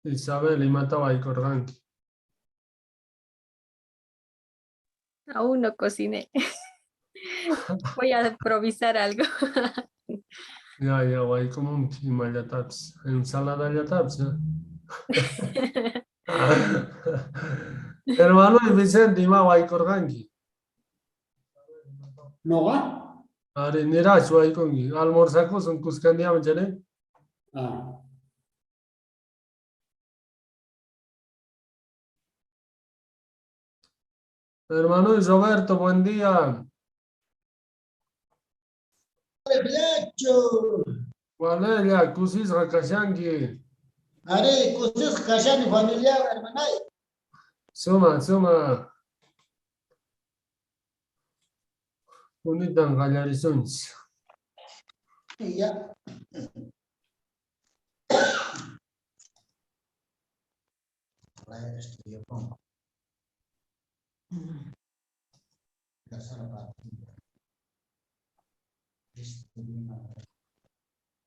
Isabel, imata waykorqanki? Aún no cociné. Voy a improvisar algo. Ya, ya, waykumunki imallatapis. Ensaladallatapis. ¿Eh? Hermano Vicente, ima waykorqanki? Noqa? Ari, niraj waykunki. Almorzakusun kuskandiaman chani? Ah. Hermano Roberto, buen día. Flacho. Valeria, kusisqa kashanki. Ari, kusisqa kashani familia hermanay. Suma, suma. Kunitan qallarisunchis. Ya.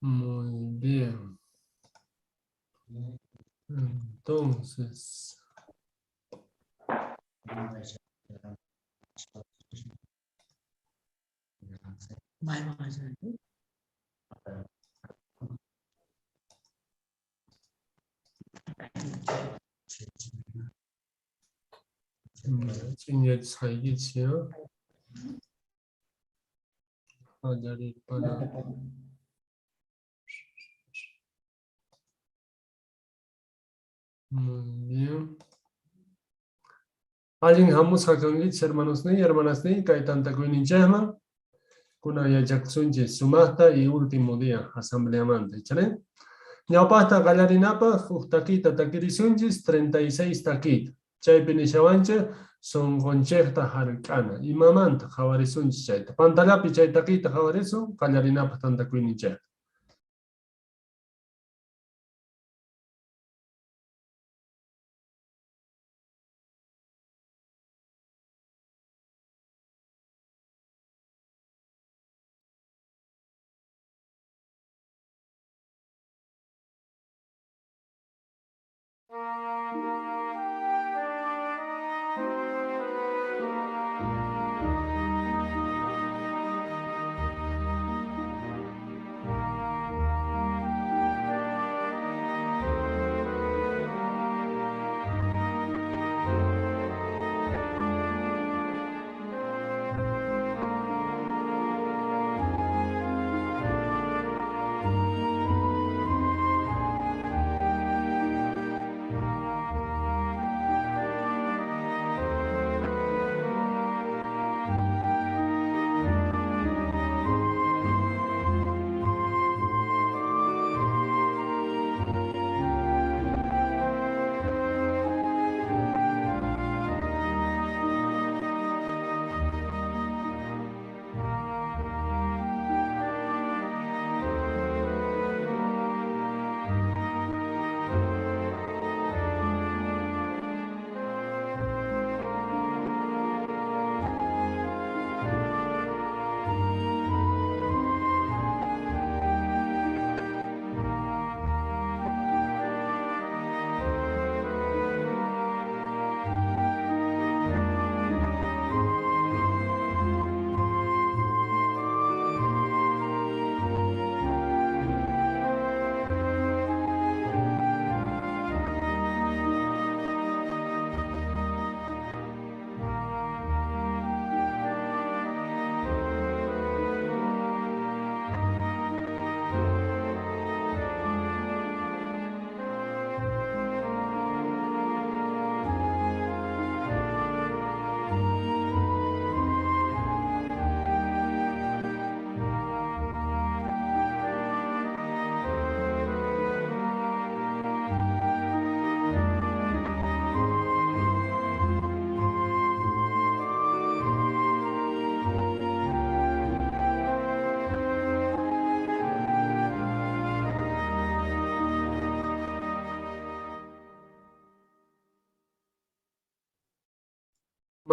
Muy bien. Entonces. Ch'inyachisqaykichik, qallariypara. Muy bien. Allin hamusqa kankichis hermanosniy, hermanasniy, kay tantakuyninchikman. Kunan yachakusunchis sumaqta y último día asambleamanta, ichari? Ñawpaqta qallarinapaq huk takiyta takirisunchis, 36 takiyta. Chaypi nishawanchik sunqunchikta hark'ana. Imamanta qhawarisunchis chayta. Pantallapi chay takiyta qhawarisun qallarinapaq tantakuyninchikta.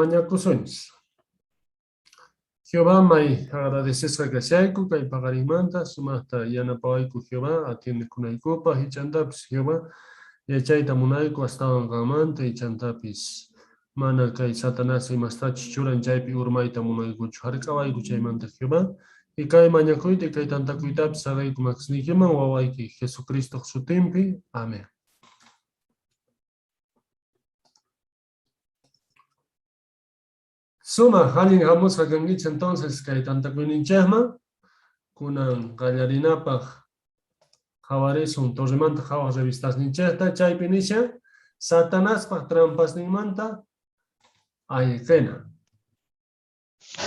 Mañakusunchis. Jehová may agradecesqa kashayku kay paqarinmanta, sumaqta yanapawayku Jehová atiendekunaykupaq, hichantapis Jehová. Yachayta munayku astawan qanmanta y chantapis mana kay Satanás imastachus churan chaypi urmayta munaykuchu. Jark'awayku chaymanta Jehová. Y kay mañakuyta y kay tantakuytapis saqeyku makisniykiman wawayki Jesucristoj sutinpi. Amén. Sumaj allin jamusqa kankichej entonces kay tantakuyninchejman. Kunan qallarinapaj qhawarisun Torremanta Qhawaj revistasninchejta, chaypi nishan Satanaspaj trampasninmanta ayqena.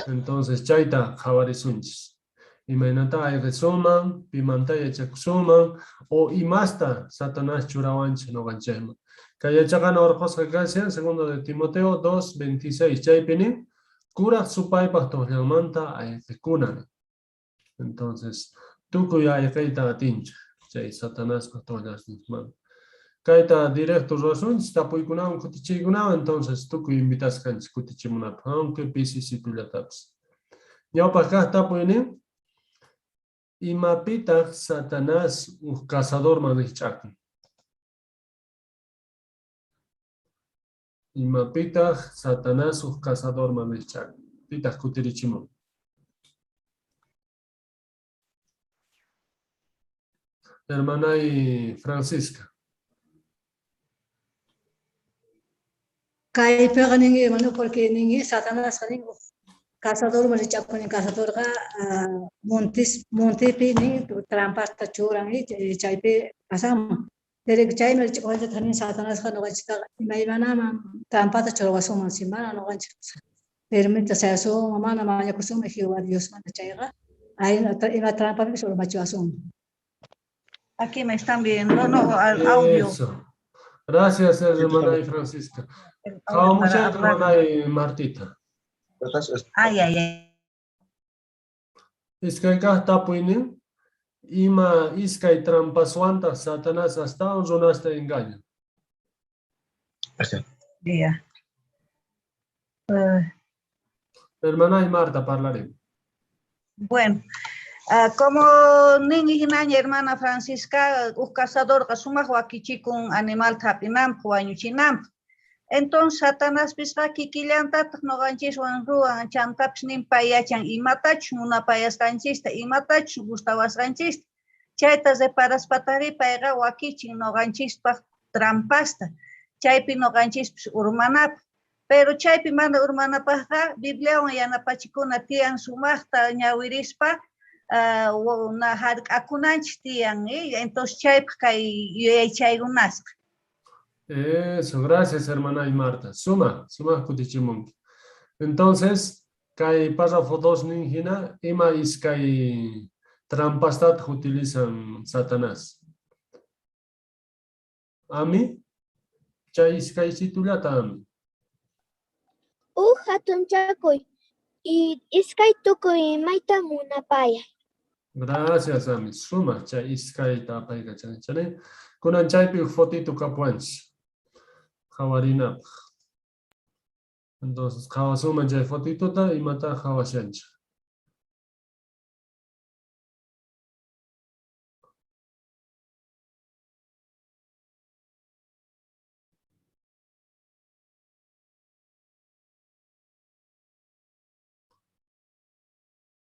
Entonces chayta qhawarisunchis. Imaynata ayqesunman, pimanta yachakusunman, o imasta Satanás churawanchej noqanchejman. Kay yachaqana orqhosqa kashan segundo de Timoteo 2:26, chaypi nin, kuraj supaypaj tojllanmanta ayqekuna. Entonces, tukuy ayqeyta atinchej chay Satanaspa tojllasninmanta. Kayta directo ruwasunchis, tapuykunawan kutichiykunawan, entonces tukuy invitasqanchis kutichimunapaj, aunque pisisitullatapis. Ñawpaj kaj tapuy nin, imapitaj Satanás uj cazadorman rijch'akun? Imapitaj Satanás uj cazadorman rijch'akun? Pitaj kutirichimun? Hermanay Francisca. Kaypiqa nin hermano, porque nin Satanasqa nin cazadorman rijch'akun, cazadorqa montes montepi nin trampasta churan chaypi pasanman. Pero chayman rijch'akunchej nin Satanasqa noqanchiktaqa imaymanaman trampata churawasunman, si mana noqanchik firmita sayasunman, mana mañakusunman Jehová Diosmanta chayqa, ima trampapipis urmachiwasunman. Aquí me están viendo, no, al audio. Eso. Gracias, hermana Francisca. Muchas hermana Martita. Ay, ay, ay. Iskay kaj tapuynin, ima iskay trampaswantaj Satanás astawan runasta engaña? Ya. Hermana Marta, parlaremos. Bueno, como nin hinaña hermana Francisca, uj cazadorqa sumaj wakichikun animal hap'inanpaj, wañuchinanpaj. Entonces Satanaspis kikillantataq noqanchiswan ruwan, chantapis nin pay yachan imatachus munapayasqanchista, imatachus gustawasqanchista. Chayta reparaspatari payqa wakichin noqanchispaj trampasta, chaypi noqanchispis urmanapaj. Pero chaypi mana urmanapajqa Bibliawan yanapachikuna tiyan sumajta ñawirispa, na jark'akunanchis tiyan, entonces chaypaj kay yuyaychaykunasqa. Eso, gracias hermana y Marta. Suma, suma kutichimunki. Entonces, kay párrafo 2 nin hina, ima iskay trampastataq utilizan Satanás? Ami, chay iskaysitullata ami. Uj jatunchakuy y iskay tukuy imayta munapayay. Gracias, Ami. Suma, chay iskayta apaykachan. Kunan chaypi uj fotito kapuwanchis. Qhawarinapaj. Entonces, qhawasuman chay fotitota imata qhawashanchik.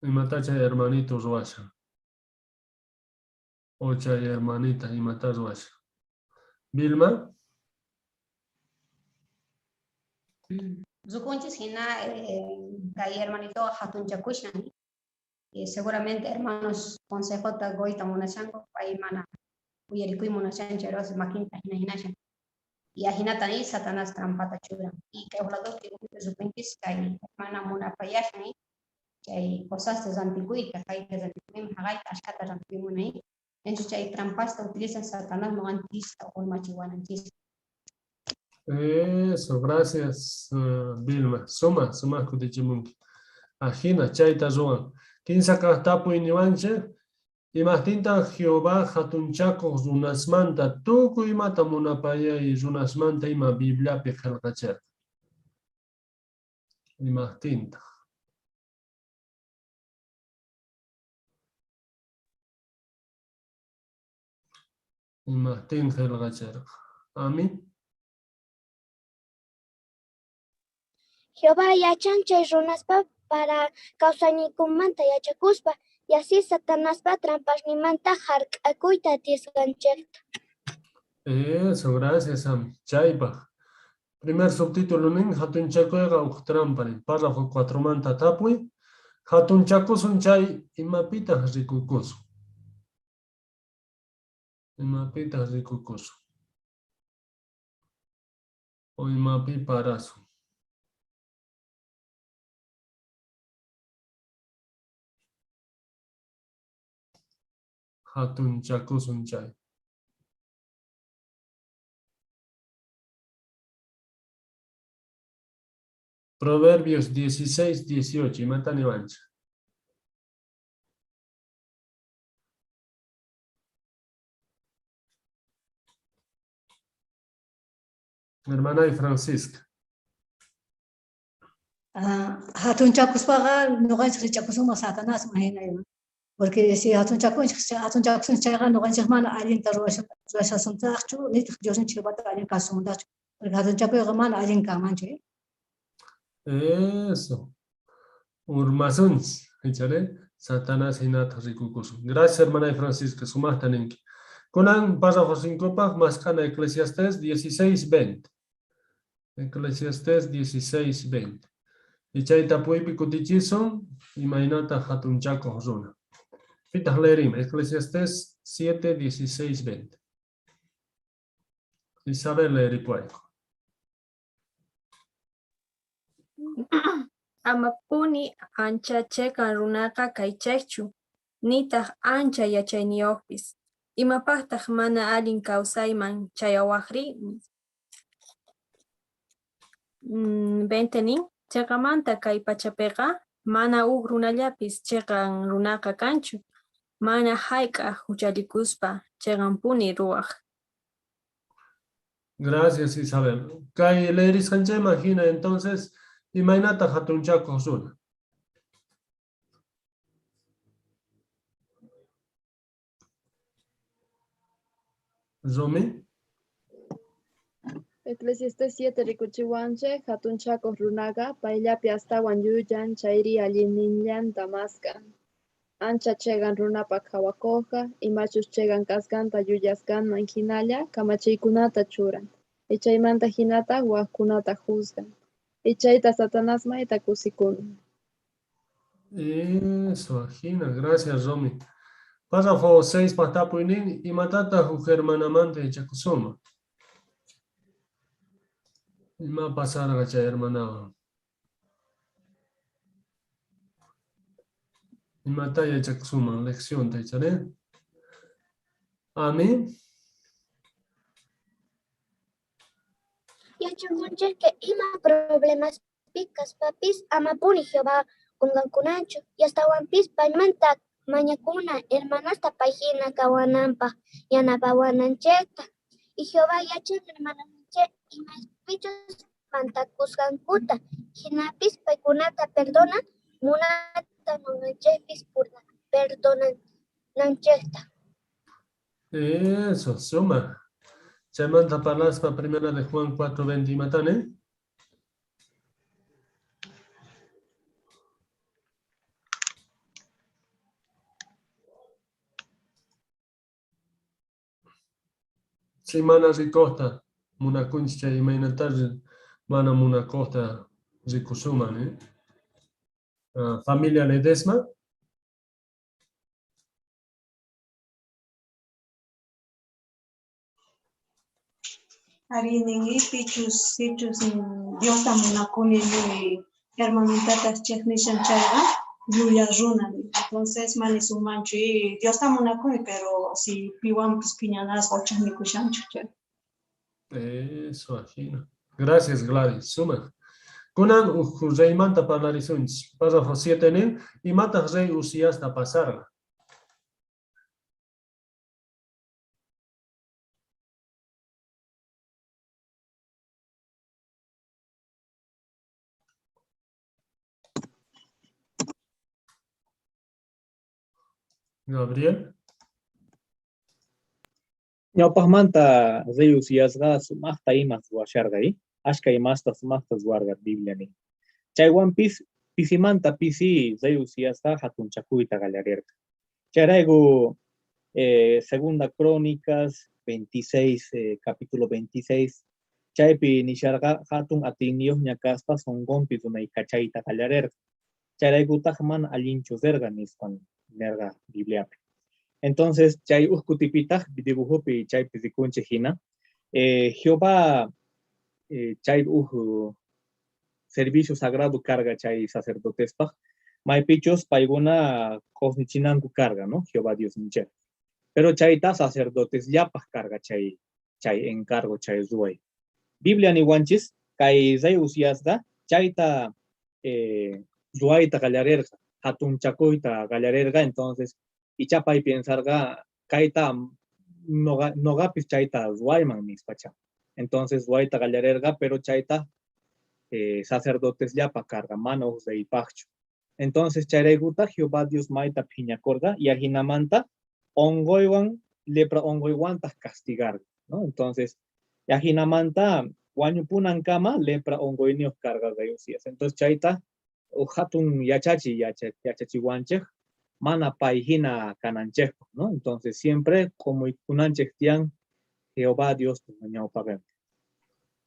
Imata chay hermanito ruwashan. O chay hermanita imata ruwashan. Vilma. Rikunchis hina kay hermanito hatunchakushan. Seguramente hermanos consejota goyta munashanku, pay mana uyarikuy munashanchu, pero makinta hina hinashan. Y ajinata ni Satanás trampata churan. Y kay lado rikunchis kay hermana munapayashan, chay cosasta rantikuyta, kayta rantikuyman, haqayta ashkata rantikuymunay. Entonces chay trampasta utilizan Satanás noqanchista urmachiwananchis. Eso, gracias, Vilma. Suma, suma kutichimunki. Ajina, chayta ruwan. Kinsa kaj tapuy niwanchej, imajtintaj Jehová jatunchakuq runasmanta tukuy imata munapayay runasmanta ima Bibliapi qhelqacherqa? Imajtintaj? Imajtin qhelqacherqa? Ami. Jehová yachan chay runaspa para kawsayninkumanta yachakuspa, y así Satanaspa trampasninmanta jark'akuyta atisqanchejta. Eso, gracias, Ami. Chaypaj. Primer subtítulo nin, hatunchakuyqa uj trampa nin. Párrafo 4 manta tapuy. Hatunchakusun chay imapitaj rikukusun? Imapitaj rikukusun? O imapi parasun? Hatunchakusun chay. Proverbios 16, 18. Imata niwanchej. Hermana y Francisca. Jatunchakuspaqa noqanchej rich'akusunman Satanasman jina ima. Porque si jatunchakunchej jatunchakusunchej chayqa noqanchej mana allinta ruwashasuntajchu, nitaj Diosninchej Jehovata allin kasusuntajchu. Porque jatunchakuyqa mana allin kanmanchu. Eso. Urmasunchis, ichare? Satanás hinata rikukusun. Gracias, hermana y Francisca. Sumajta ninki. Kunan párrafo 5 paj mask'ana Eclesiastés 16, 20. Eclesiastés 16, 20. Y chay tapuypi kutichisun, imaynata hatunchakuq runa. Pitaq leerima, Eclesiastés 7, 16, 20. Isabel leeripuayku. Amapuni ancha cheqan runaqa kaychejchu, nitaj ancha yachayniyojpis. Imapajtaj mana allin kawsayman chayawajri? 20 nin, cheqamanta kay pachapeqa mana uj runallapis cheqan runaqa kanchu, mana jayk'aj juchallikuspa cheqanpuni ruwaj. Gracias, Isabel. Kay leerisqanchayman hina, entonces, imaynata hatunchakuq runa? Romy. Eclesiastés 7 rikuchiwanchej hatunchakuq runaqa payllapi astawan yuyan chayri allinninllanta mask'an. Ancha cheqan runapaj qhawakuqqa imachus cheqan kasqanta yuyasqanman jinalla kamachiykunata churan. Ichaymanta jinataq wajkunata juzgan. Ichayta Satanás mayta kusikun. Eso, ajina. Gracias, Romy. Párrafo 6 pajtapuynin, imatataq uj hermanamanta yachakusuma? Ima pasarqa chay hermanawan? Imata yachakusuman leccionta ichari? Ami. Yachakunchej que ima problemaspi kaspapis amapuni Jehová qonqakunachu, y astawanpis paymanta mañakuna hermanasta pay jina kawananpaj yanapawananchejta. Y Jehová yachan hermanasninchej imaspichus pantakusqankuta, jinapis paykunata perdona, munata noqanchejpis perdonananchejta. Eso, suma. Chaymanta parlaspa primera de Juan 4:20 imatane. Si mana rikojta munakunchej chay imaynata mana munakojta rikusuman, eh? Familia Ledesma. Ari nin pichus sichus Diosta munakuni ni hermanontataj chejnishan chayqa llulla runa. Entonces mana nisunmanchu y Diosta munakuni, pero si piwanpis phiñanasqa o chejnikushanchu chay. Eso, ajina. Gracias, Gladys. Suma. Kunan uj reymanta parlarisunchis. Párrafo 7 nin, imataq rey Uziasta pasarqa? Gabriel. Ñawpajmanta rey Uziasqa sumajta imas ruwasharqa, ashkha imasta sumajta ruwarqa Biblia nin. Chaywanpis pisimanta pisi rey Uziasqa jatunchakuyta qallarerqa. Chayrayku Segunda Crónicas 26, capítulo 26, chaypi nisharqa jatun atiyniyojña kaspa sonqonpi runaykachayta qallarerqa. Chayraykutaj mana allinchu rerqa nispa nerqa Bibliapi. Entonces, chay uj kutipitaj dibujopi chaypi rikunchej jina, Jehová chay uj servicio sagrado karqa chay sacerdotespaj, maypichus paykuna q'osñichinanku karqa, no? Jehová Diosninchej. Pero chayta sacerdotesllapaj karqa chay chay encargo, chay ruway. Biblia niwanchis kay rey Uziasqa chayta ruwayta qallarerqa, jatunchakuyta qallarerqa, entonces ichá pay piensarqa kayta noqapis chayta ruwayman nispacha. Entonces ruwayta qallarerqa, pero chayta sacerdotesllapaj karqa, mana uj reypajchu. Entonces chayraykutaj Jehová Dios mayta phiñakorqa y ajinamanta onqoywan, lepra onqoywantaj castigarqa, ¿no? Entonces, ajinamanta wañupunankama lepra onqoyniyoj karqa rey Uzías. Entonces chayta uj jatun yachachiy yachachiwanchej mana pay jina kananchejpaj, ¿no? Entonces siempre k'umuykunanchej tiyan Jehová Diospa ñawpaqenpi.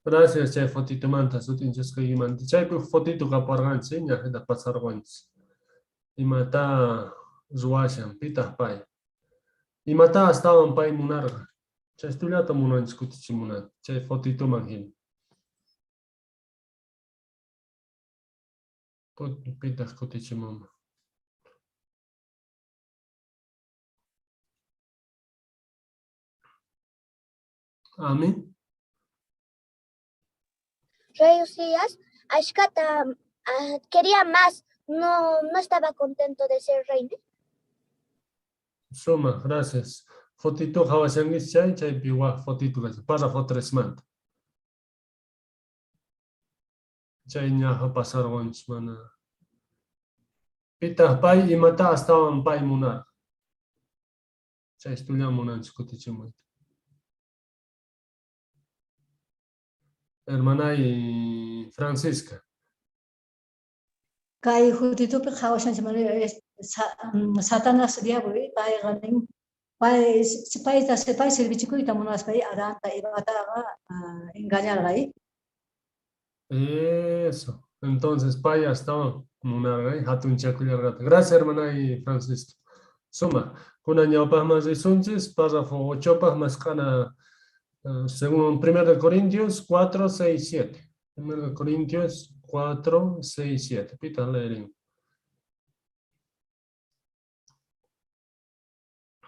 Gracias chay fotitomanta sut'inchasqaykimanta. Chaypi uj fotito kaparqanchis, ñajita pasarqanchis. Imatá ruwashan? Pitaj pay? Imatá astawan pay munarqa? Chaystullata munanchis kutichimunata, chay fotitoman jina. Pitaj kutichimunman? Amén. Rey Uzías ashkata quería más, no, no estaba contento de ser rey. Suma, gracias. Fotito qhawashankichis chay, chaypi waj fotito kashan, párrafo 3manta. Chay ñaja pasarqonchis mana. Pitaq pay, imata astawan pay munarqa? Chaystulla munanchis kutichimuyta. Hermanay Francisca. Kay jutitupi qhawashanchis Satanás diablo payqa nin pay payta pay servichikuyta munaspa Adanta Evataqa engañarqa. Eso. Entonces pay astawan munarqa jatunchakullarqataq. Gracias, hermanay Francisca. Suma. Kunan ñawpaqman risunchis, párrafo 8paj masq'ana según 1 de Corintios 4, 6, 7. 1 de Corintios 4, 6, 7. Pitaq leerin?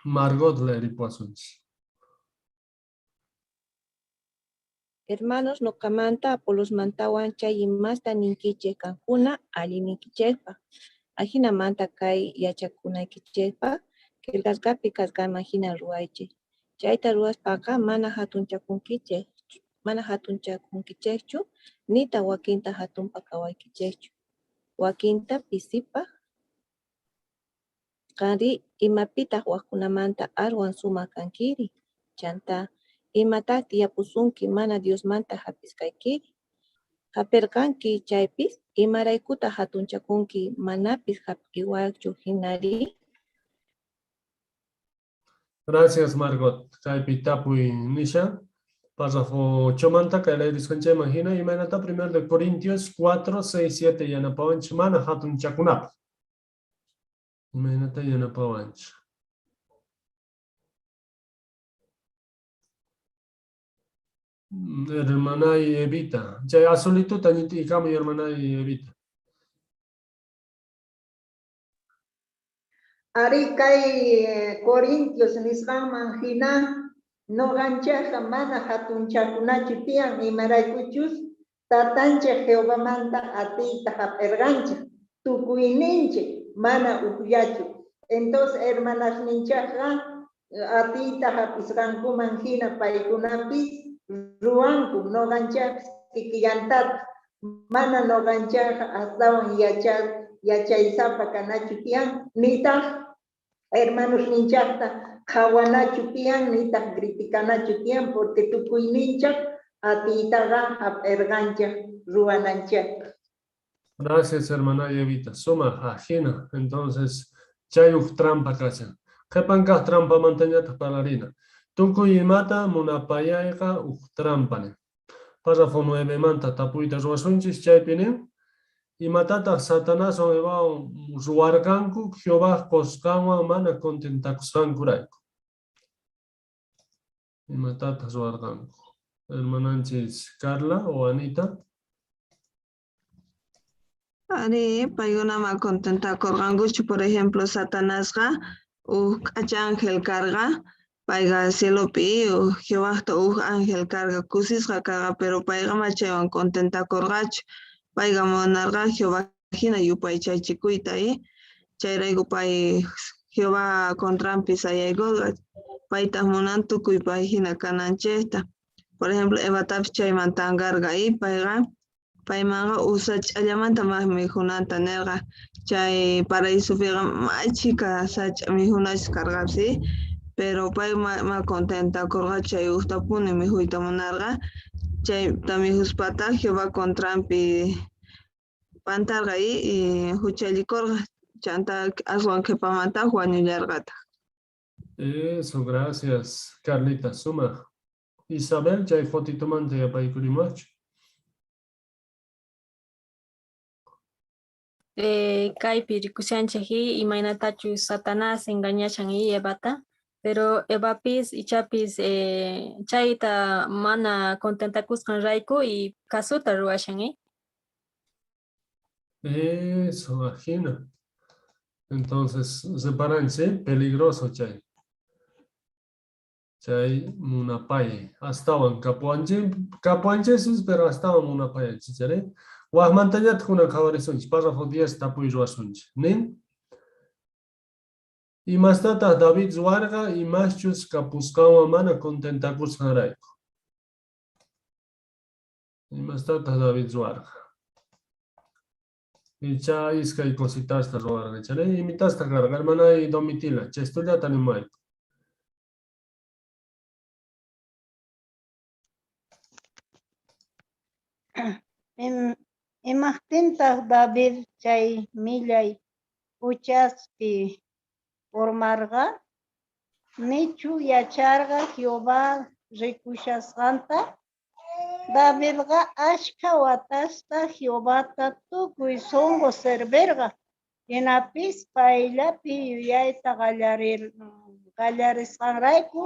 Margot leeripuwasunchis. Hermanos, noqamanta Apolosmantawan chay imasta ninkichej qankuna alliniykichejpaj. Ajinamanta kay yachakunaykichejpaj qhelqasqapi kasqanman jina ruwaychej. Chayta ruwaspaqa mana jatunchakunkichej, mana jatunchakunkichejchu, nitaj wakinta jatunpaj qhawaykichejchu, wakinta pisipaj. Qanrí, imapitaj wajkunamanta aswan sumaj kankiri? Chantá, imataj tiyapusunki mana Diosmanta jap'isqaykiri? Jap'erqanki chaypis, imaraykutaj jatunchakunki manapis jap'iwajchu jinari? Gracias, Margot. Kaypi tapuy nishan. Párrafo 8manta kay leerisqanchayman jina, imaynatá 1 de Corintios 4, 6, 7 yanapawanchej mana jatunchakunapaj? Imaynatá yanapawanchej? Hermanay Evita. Chay azulituta ñit'iykamuy, hermanay Evita. Arí, kay Corintios nisqanman jina noqanchejqa mana jatunchakunachu tiyan, imaraykuchus Tatanchej Jehovamanta atiyta jap'erqanchej, tukuyninchej, mana ujllachu. Entonces hermanasninchejqa atiyta jap'isqankuman jina paykunapis ruwanku, noqanchejpis kikillantataj. Mana noqanchejqa astawan yachaysapa kanachu tiyan, nitaj hermanosninchejta qhawanachu tiyan nitaj criticanachu tiyan porque tukuyninchej atiytaqa jap'erqanchej ruwananchejpaj. Gracias, hermana Evita. Sumaj, ajina. Entonces, chay uj trampa kashan. Qhepan kaj trampamantañataj parlarina. Tukuy imata munapayayqa uj trampa nin. Párrafo 9manta tapuyta ruwasunchis, chaypi nin, Imatataj Satanaswan Evawan ruwarqanku Jehovaj qosqanwan mana contentakusqankurayku? Imatataj ruwarqanku? Hermananchis Carla o Anita. Arí, paykuna ma contentakorqankuchu. Por ejemplo, Satanasqa uj k'acha ángel karqa, payqa cielopi uj Jehovajta uj ángel karqa, kusisqa karqa, pero payqa ma chaywan contentakorqachu. Payqa munarqa Jehová jina yupaychachikuyta, chayrayku pay Jehová contranpi sayaykorqa. Paytaj munan tukuy pay jina kananchejta. Por ejemplo, Evatapis chayman tanqarqa, payqa paymanqa uj sach'allamanta más mikhunanta nerqa. Chay paraisopiqa may chhika sach'a mikhunachus karqapis, pero pay ma contentakorqa chay ujtapuni mikhuyta munarqa. Chayta mikhuspataj Jehová contranpi pantarqa y juchallikorqa, chantá aswan qhepamantaj wañullarqataj. Eso, gracias, Carlita. Sumaj. Isabel, chay fotitomanta yapaykurimuwajchu. Kaypi rikushanchej imaynatachus Satanás engañashan Evata, pero Evapis ichapis chayta mana contentakusqanrayku y kasuta ruwashan. Eso, ajina. Entonces, reparanchej, peligroso chay. Chay munapay. Astawan kapuwanchej, kapuwanchejsis, pero astawan munapayanchej, chayri? Wajmantañataj kunan qhawarisunchej, párrafo 10 tapuy ruwasunchej. Nin, imastataj David ruwarqa imaschus kapusqanwan mana contentakusqanrayku? Imastataj David ruwarqa? Icha iskay cositasta ruwarqa, chayri? Imitasta karqa, hermanay Domitila, chaystullata nimuwayku. Imajtintaj David chay millay juchaspi urmarqa? Nichu yacharqa Jehová rikushasqanta? Davidqa ashkha watasta Jehovata tukuy sonqo servirqa. Jinapis payllapi yuyayta qallarisqanrayku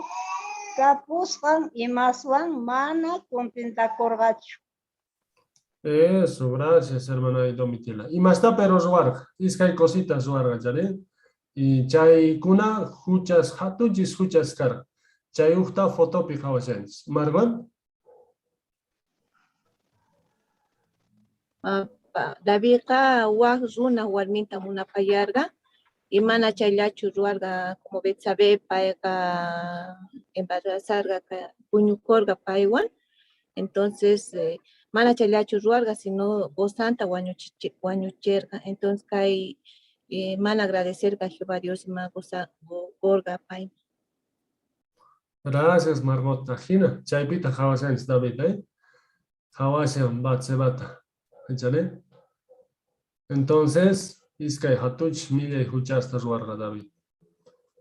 kapusqan imaswan mana contentakorqachu. Eso, gracias, hermana Domitila. Imasta pero ruwarqa, iskay cositas ruwarqa, chayri? Y chaykuna juchas, jatunchis juchas karqa. Chay ujta fotopi qhawashanchis. Margot? Davidqa waj runa warminta munapayarqa y mana chayllachu ruwarqa como Betsabé payqa embarazarqa puñukorqa paywan. Entonces, mana chayllachu ruwarqa, sino qosanta wañucherqa. Entonces, kay mana agradecerqa Jehová Dios ima qosa qorqa pay. Gracias, Margot. Jina, chaypita qhawashanchis David, Qhawashan Batsebata. Chale? Entonces, iskay jatuch millay juchasta ruwarqa David.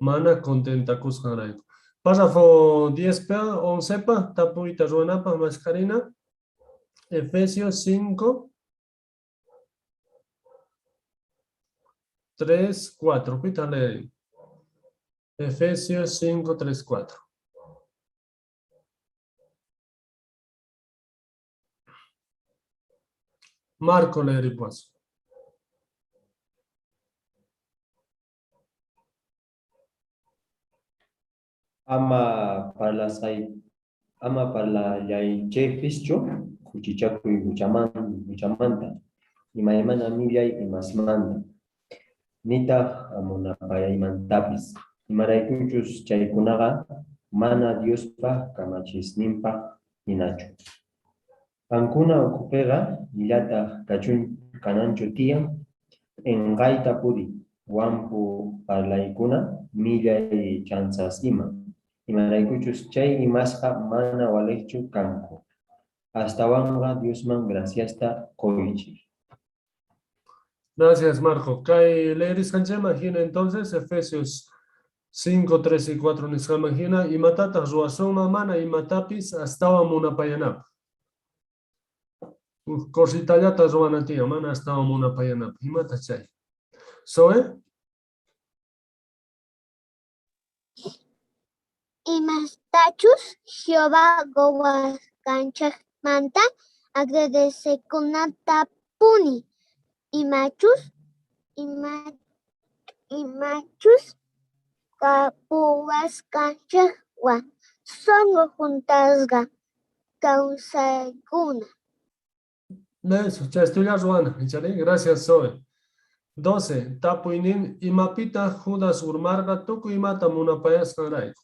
Mana contentakusqanrayku. Párrafo 10 pa, 11 pa, tapuyta ruwanapaj maskarina. Efesios 5, 3, 4. Pita leer. Efesios 5, 3, 4. Marco leeripuwasun. Ama parlasqay, ama parlallaychejpischu khuchichakuy juchamanta, imaymana millay imasmanta, nitaj munapayaymantapis, imaraykuchus chaykunaqa mana Diospa kamachisninpaj jinachu. Qankuna ukhupeqa nillataj kachun kananchu tiyan p'enqayta puriy, Wampu parlaykuna, millay chanzas ima, imaraykuchus chay imasqa mana walejchu kanku. Astawanqa Diosman graciasta qoychej. Gracias, Marco. Kay leerisqanchikman hina entonces Efesios 5, 3 y 4 nisqanman hina imatataq ruwasunman mana imatapis astawan munapayanapaq. Uj cositallata ruwana tiyan mana astawan munapayanapaq. Imataq chay? Zoe? Imastachus Jehová qowasqanchejmanta agradecekunatapuni. Imachus imachus kapuwasqanchejwan sonqo junt'asqa kawsaykuna. Eso, chaystulla ruwana, icharí? Gracias, Zoe. 12. Tapuynin, imapitaj Judas urmarqa tukuy imata munapayasqanrayku?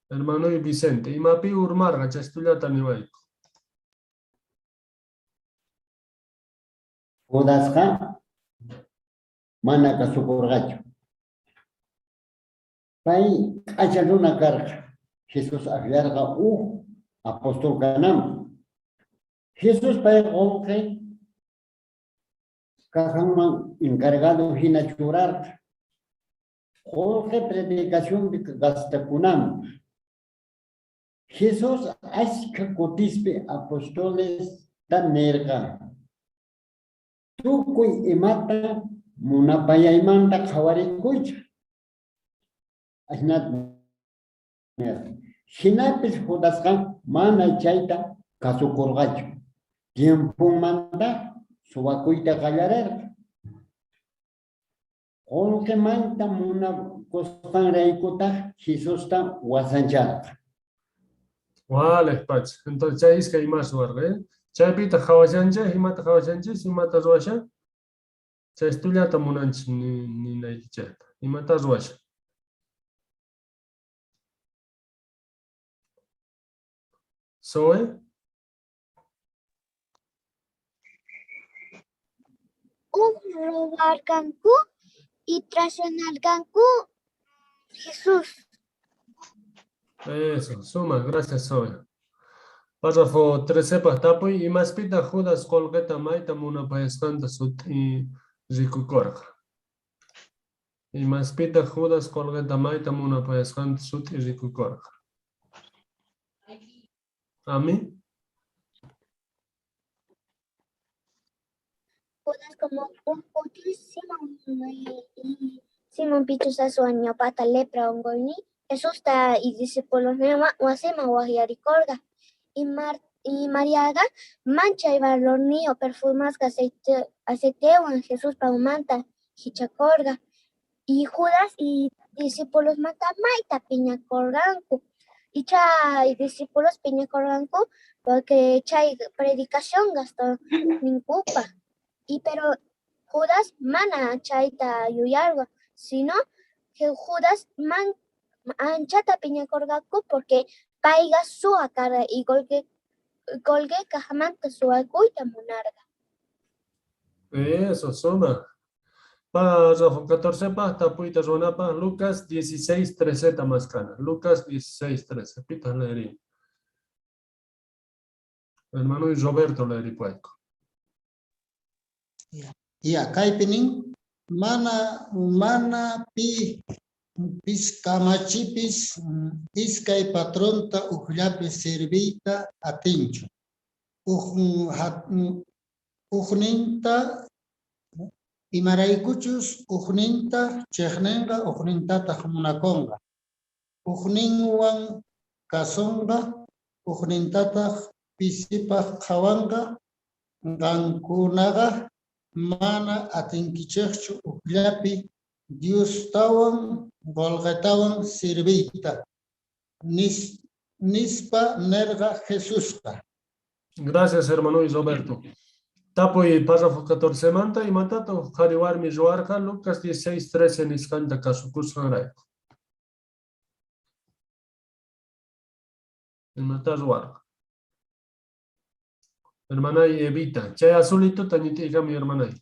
Hermanoy Vicente, imapi urmarqa chaystullata niwayku. Judasqa mana kasukorqachu. Pay k'acha runa karqa. Jesús ajllarqa uj apóstol kananpaj. Jesús pay qolqe cajanman encargado jina churarqa. Qolqe predicacionpi gastakunanpaj. Jesús ashkha kutispi apostolesta nerqa, Tukuy imata munapayaymanta qhawarikuychej. Ajinata nerqa. Jinapis Judasqa mana chayta kasukorqachu. Tiemponmantaj suwakuyta qallarerqa. Qolqemanta munakusqanraykutaj Jesusta wasancharqa. Walej pacha. Entonces chay iskay imas ruwarqa, eh? Chaypitaj qhawashanchej, imata qhawashanchis, imata ruwashan? Chaystullata munanchis ninaykichejta. Imata ruwashan? Zoe? Uj robarqanku y traicionarqanku Jesús. Eso, suma, gracias Zoe. Párrafo 13 paj tapuy, imaspitaj Judas qolqeta mayta munapayasqanta sut'i rikukorqa? Imaspitaj Judas qolqeta mayta munapayasqanta sut'i rikukorqa? Ami? Judas como un útil Simón y Simón pichus aswan ñawpata lepra onqoynin Jesusta y discipulosninwan wasiman wajyarikorqa. Y, Mar y Mariaqa manchay valorniyoj perfumasqa aceite, aceitewan Jesuspa umanta jich'akorqa. Y Judas y discipulosmanta mayta phiñakorqanku. Y chay discípulos phiñakorqanku porque chay predicación gastó ninkupaj. Y pero Judas mana chayta yuyarqa, sino que Judas man, anchata phiñakorqaku porque payqa suwa karqa y qolqe qolqe cajamanta suwakuyta munarqa. Eso, suma. Párrafo 14 paj, tapuyta ruwanapaj, Lucas 16, 13 mask'ana. Lucas 16, 13. Pitaj leerin. Hermano y Roberto leeripuayku. Ya, kaypi nin, mana mana pi pis kamachipis iskay patronta ujllapi sirviyta atinchu. Uj ujninta imaraykuchus ujninta chejnenqa, ujnintataj munakonqa. Ujninwan kasonqa, ujnintataj pisipaj qhawanqa. Qankunaqa mana atinkichejchu ujllapi Diostawan qolqetawan sirviyta, nispa nerqa Jesusqa. Gracias, hermano y Roberto. Tapuy párrafo 14 manta, imatataj uj qhari warmi ruwarqa Lucas 16, 13 nisqanta kasukusqanrayku. Imata ruwarqa? Hermanay Evita. Chay azulituta ñit'iykamuy, hermanay.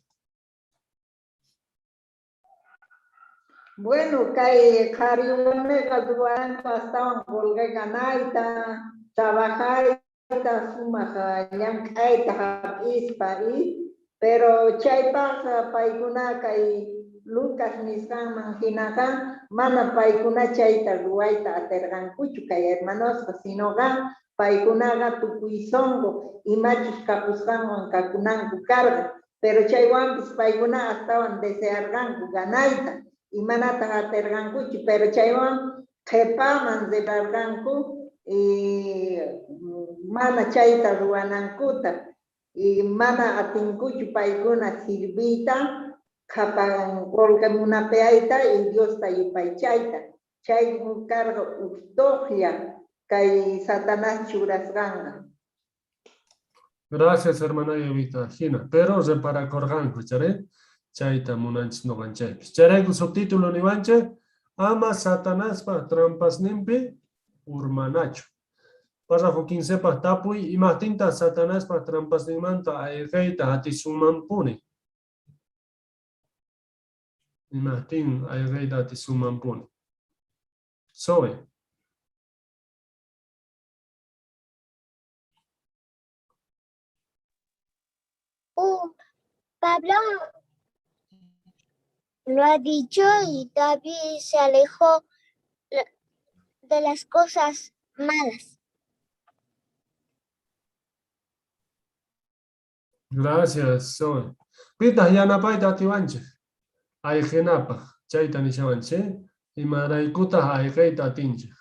Bueno, kay qhari warmeqa ruwanku astawan qolqe ganayta, trabajayta, sumaq llank'ayta hap'ispa, y pero chaypaq paykuna kay Lucas nisqanman hinaqa mana paykuna chayta ruwayta aterqankuchu kay hermanosqa, sinoqa paykunaqa tukuy sonqo imachus kapusqanwan kakunanku karqa. Pero chaywanpis paykuna astawan desearqanku ganayta, y manataq aterqankuchu, pero chaywan qhepaman reparqanku y mana chayta ruwanankuta, y mana atinkuchu paykuna sirviyta, qhapan qolqe munapayayta y Diosta yupaychayta. Chay karqa uj tojlla kay Satanás churasqanqa. Gracias, hermana Evita. Hina, pero reparakorqanku, chare? Chayta munanchis noqanchaypis. Chayrayku subtítulo niwanchik, ama Satanaspa trampasninpi urmanachu. Párrafo 15 paj tapuy, imajtintaj Satanaspa trampasninmanta ayqeyta atisunmanpuni? Imajtin ayqeyta atisunmanpuni? Zoe. Pablo lo ha dicho y David se alejó de las cosas malas. Gracias, Zoe. Pitaq yanapayta atiwanchik ayqinapaq, chayta nishawanchik, imaraykutaq ayqeyta atinchik?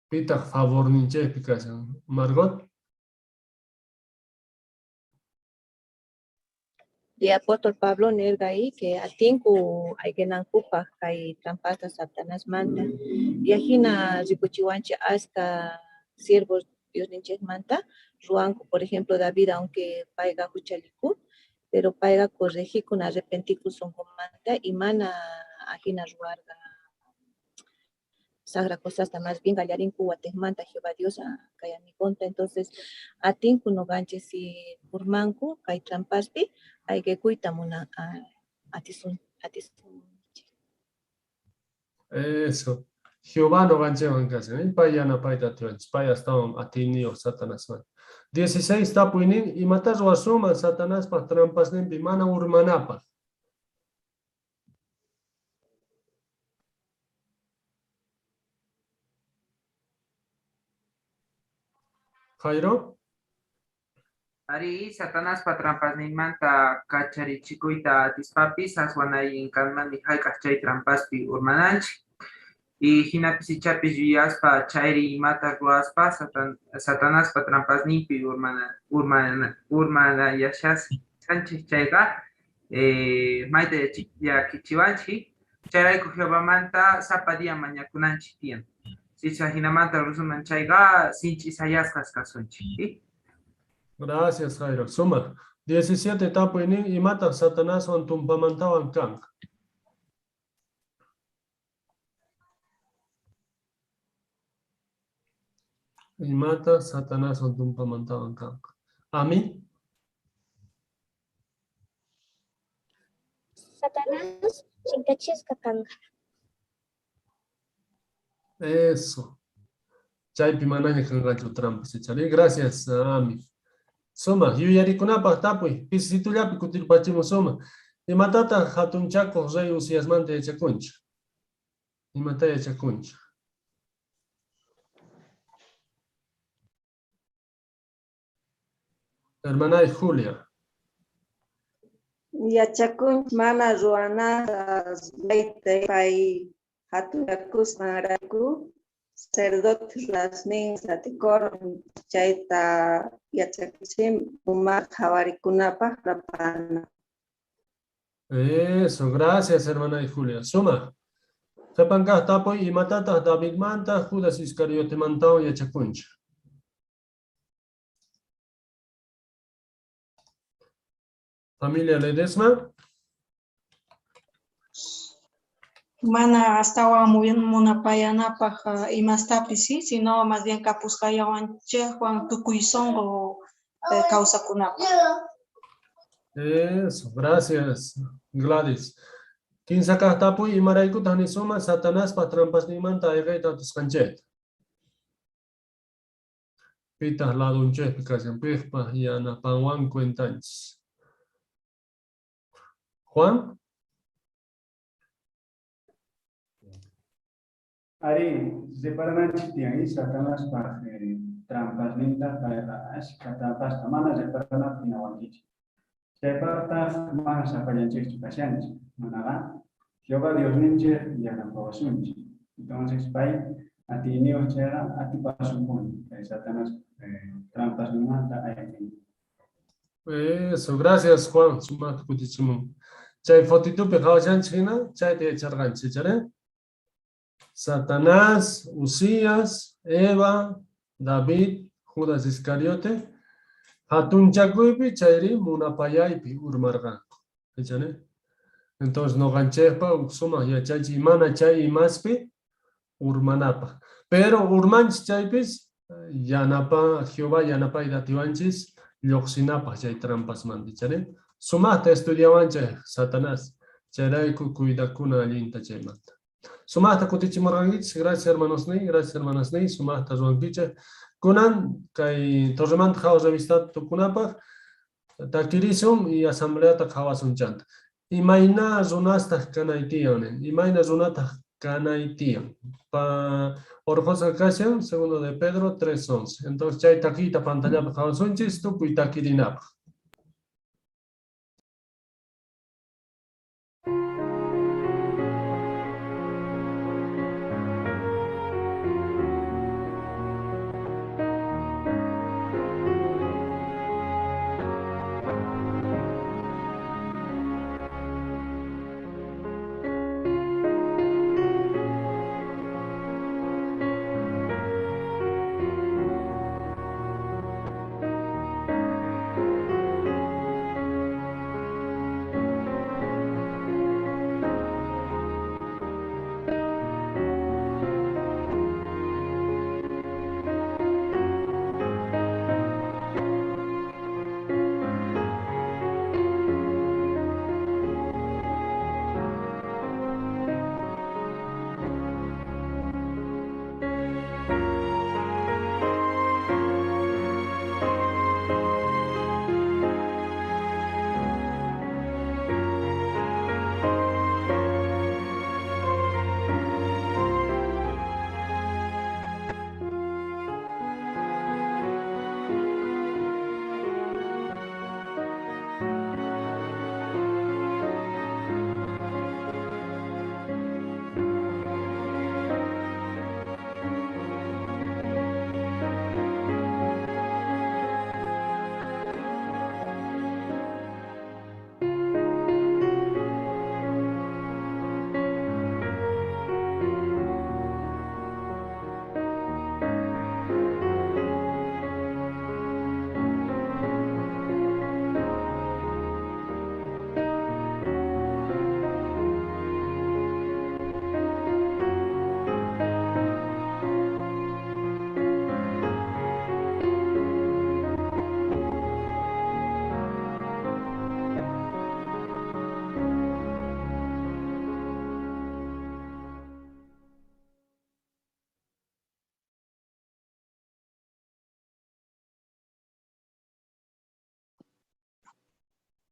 Pitaq favorninchikpi kashan? Margot? Y apóstol Pablo nerqa ahí que atinku ayqinankupaj kay trampasta Satanasmanta. Y ajina rikuchiwanchik ashka siervos Diosninchikmanta ruwanku. Por ejemplo, David, aunque payqa juchallikun, pero payqa corregikun, arrepentikun sonqomanta y mana ajina ruwarqa sajra cosasta, más bien qallarinku watejmanta Jehová Dios kay amigonta. Entonces, atinku noqanchik si urmanku kay trampaspi ayqekuyta muna atisun atisunchik. Eso. Jehová noqanchikwan kashan, ¿eh? Pay yanapayta atiwanchik, pay astawan atiyniyuq Satanasman. 16 tapuynin, imata ruwasunman Satanaspa trampasninpi mana urmanapaq? Jairo? Arí, Satanaspa trampasninmanta kacharichikuyta atispapis aswan allin kanman ni hayk'aq chay trampaspi urmananchik. Y jinapis ichapis yuyaspa chayri imata ruwaspa Satanaspa trampasninpi urmanayashasqanchik chayqa mayta llakichiwanchik. Chayrayku Jehovamanta sapa día mañakunanchik tiyan. Sichus jinamanta rusuman chayqa sinch'i sayasqas kasunchik. Gracias, Jairo. Sumaq. 17 tapuynin, imataq Satanaswan tumpamantawan kanqa? Imataq Satanaswan tumpamantawan kanqa? Ami? Satanás chinkachisqa kanqa. Eso. Chaypi manaña kanqachu trampas, ichari. Gracias, Ami. Sumaq, yuyarikunapaq tapuy, pisisitullapi kutirpachimun sumaq. Imatataq hatunchakuq rey Uziasmanta yachakunchik? Imata yachakunchik? Hermana Julia. Yachakunchik mana ruwanata ruwayta pay hatunchakusqanrayku sacerdote runasnin satikurqan chayta yachakuchim uma qhawarikunapaq rapana. Eso, gracias, hermana Julia. Sumaq. Qhipan kaq tapuy, imatataq Davidmanta, Judas Iscariotemantawan yachakunchik? Familia Ledesma. Mana astawan munapayanapaj imastapis, sí, sino más bien kapusqallawanchikwan tukuy sonqo kawsakunapaq. Eso, gracias, Gladys. Kinsa kaq tapuy, imaraykutaq nisunman Satanaspa trampasninmanta ayqeyta atisqanchejta? Pitaq ladunchejpi kashan, piqpa yanapanwan cuentanchis. Juan? Ari, reparananchik tiyan, Satanaspaj trampasninta, payqa ashka trampasta mana reparanapaj jina wakichi. Chaypaqtaq mana sapallanchikchu kashanchik, manaqa Jehová Diosninchik yanapawasunchik. Entonces pay atiyniyuq chayqa atipasunpuni kay Satanás trampasninmanta ayqiyta. Eso, gracias Juan, sumaqta kutichimun. Chay fotitupi qhawashanchik hina, chayta yacharqanchik, ichari? Satanás, Uzías, Eva, David, Judas Iscariote, hatunchakuypi chayri munapayaypi urmarqanku. Ichari? Entonces noqanchejpa uj sumaq yachachiy mana chay imaspi urmanapaj. Pero urmanchis chaypis yanapa Jehová yanapayta atiwanchis lluqsinapaj chay trampasmanta, ichari? Sumaqta estudiawanchej Satanás, chayrayku cuidakuna allinta chaymanta. Sumaqta kutichimurqankichis, gracias hermanosniy, gracias hermanasniy, sumaqta ruwankichej. Kunan kay Torremanta Qhawaj revistata tukunapaj takirisun y asambleata qhawasun chanta. Imayna runastaq kanay tiyan, nin? Imayna runataq kanay tiyan? Pa orqhosqa kashan, segundo de Pedro 3:11. Entonces chay takiyta pantallapi qhawasunchis tukuy takirinapaj.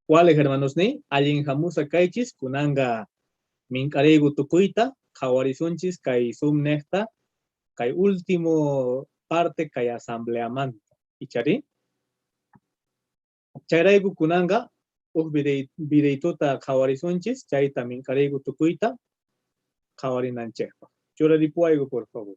¿Cuáles hermanos ni? Allin hamusa kaychis kunanga mink'ariyku tukuyta qhawarisunchis kay Zoom nejta kay último parte kay asambleamanta. Ichari? Chayrayku kunanga uj videituta qhawarisunchis chayta mink'ariyku tukuyta qhawarinanchejpaj. Churaripuwayku, por favor.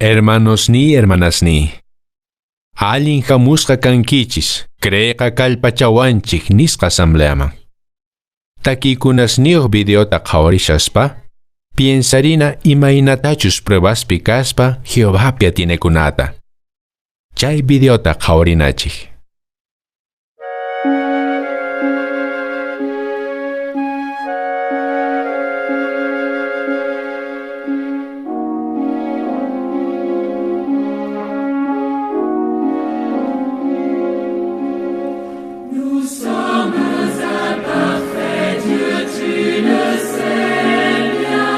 Hermanosniy, hermanasniy, allin hamusqa kankichis, creeyqa kallpachawanchik nisqa asambleaman. Takiykunasniyuq videota qhawarishaspa, piensarina imaynatachus pruebaspi kaspa Jehovapi atienekunata. Chay videota qhawarinachik. Nous sommes imparfaits, Dieu, tu le sais bien.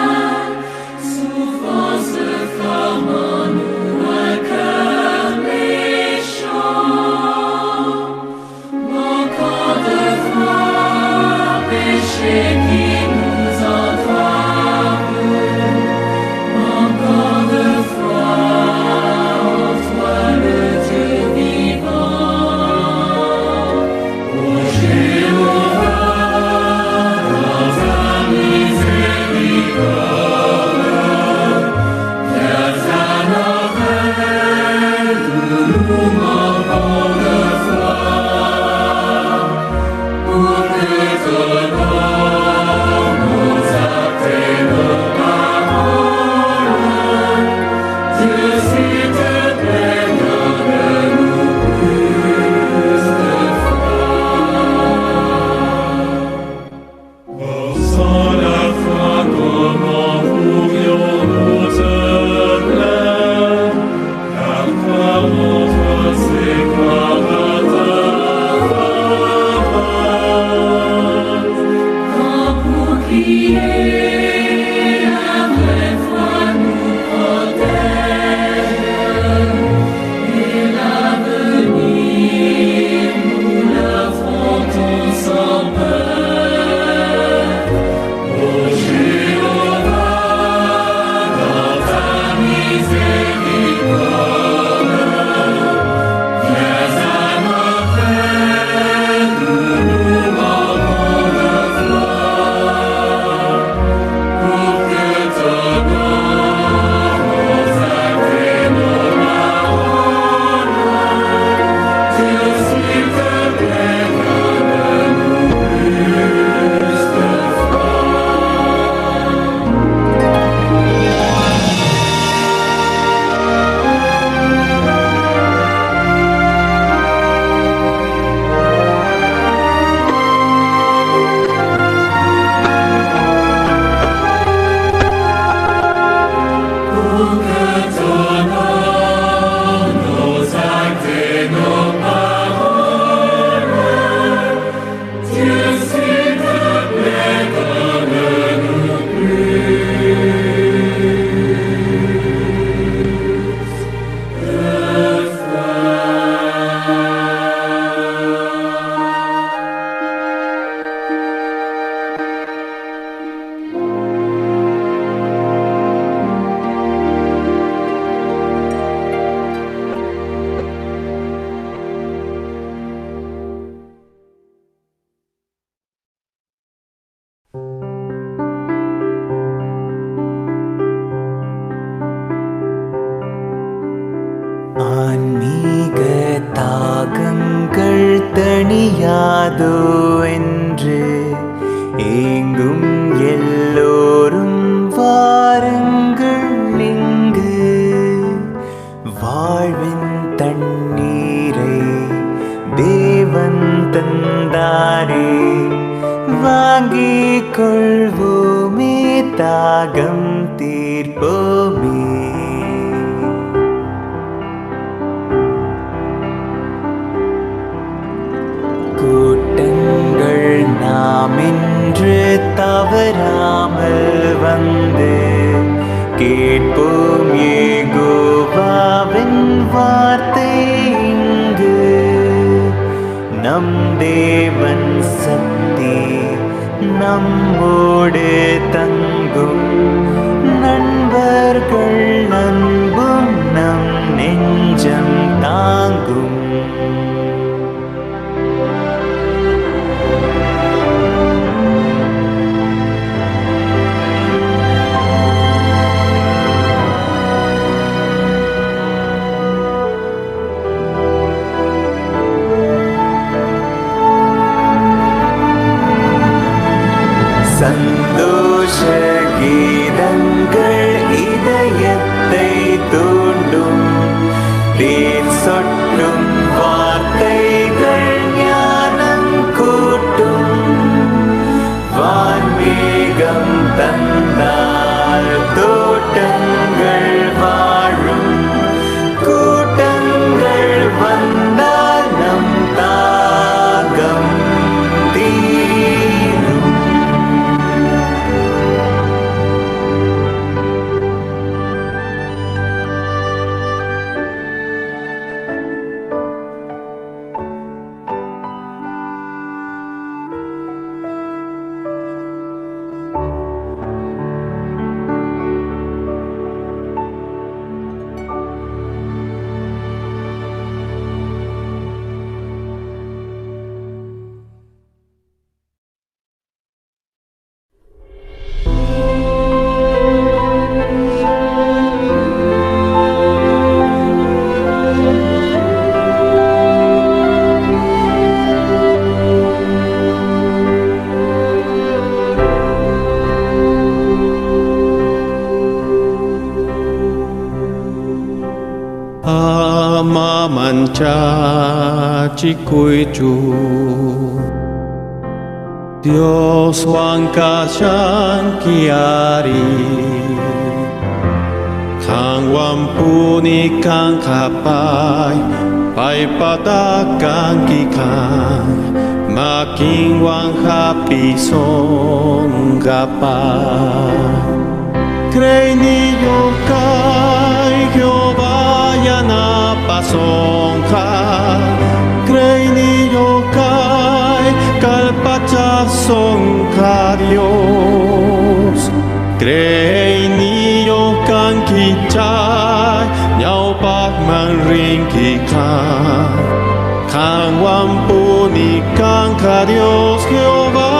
Souvent se forme en nous un cœur méchant, manquant de foi, péché qui nous entrave, manquant de foi en toi, le Dieu vivant. Ô Jéhovah, dans ta miséricorde, viens à notre aide, nous manquons de foi, pour que t'honorent nos actes et nos paroles. Dieu, s'il te plaît, donne-nous plus de foi. Or sans la foi, comment pourrions-nous te plaire? Car croire en toi, c'est croire à ta faveur. Quand bouclier, la vraie foi nous protège, et l'avenir, nous l'affrontons sans peur. Ô Jéhovah, dans ta miséricorde, viens à notre aide, nous manquons de foi, pour que t'honorent nos actes et nos paroles. Dieu, s'il te plaît, donne-nous plus de foi. Pour que t'honorent nos actes et nos paroles, Dieu, s'il te plaît, donne-nous plus de foi. ஆன்மீக தாகங்கள் தணியாதோ என்று ஏங்கும் எல்லோரும் வாருங்கள் இங்கு. வாழ்வின் தண்ணீரை தேவன் தந்தாரே, வாங்கிக் கொள்வோமே, தாகம் தீர்ப்போமே. கூட்டங்கள் நாம் இன்று தவறாமல் வந்து கேட்போம் யெகோவாவின் வார்த்தை இங்கு. நம் தேவன் சக்தி நம்மோடு தங்கும், நண்பர்கள் அன்பும் நம் நெஞ்சம் தாங்கும். Manchachikuychu Dioswan kashanki ari Qanwanpuni kanqa pay paypata kanki kan makinwan hapisonqa pay Creyniyoj kay Jehová yanapasonqa Creyniyoj kay kallpachasonqa Dios Creyniyoj kanki chay ñawpaqman rinki qan Qanwanpuni kanqa Dios Jehová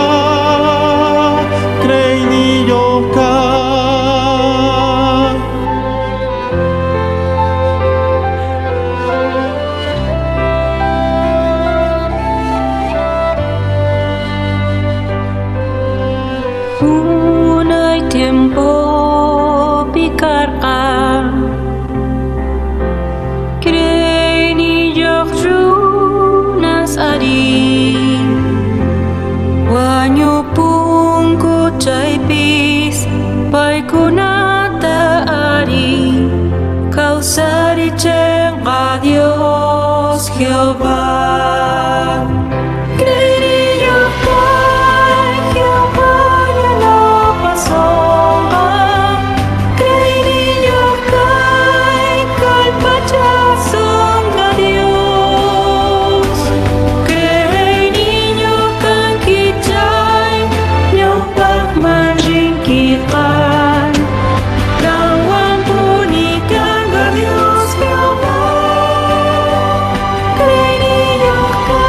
Creyniyoj kay. Unay tiempopi karqa creyniyoj runas ari wañupunku chaypis paykunata ari kawsarichenqa Dios Jehová. Creyniyoj kay Jehová yanapasonqa Creyniyoj kay kallpachasonqa Dios Creyniyoj kanki chay ñawpaqman rinki qan Qanwanpuni kanqa Dios Jehová Creyniyoj kay.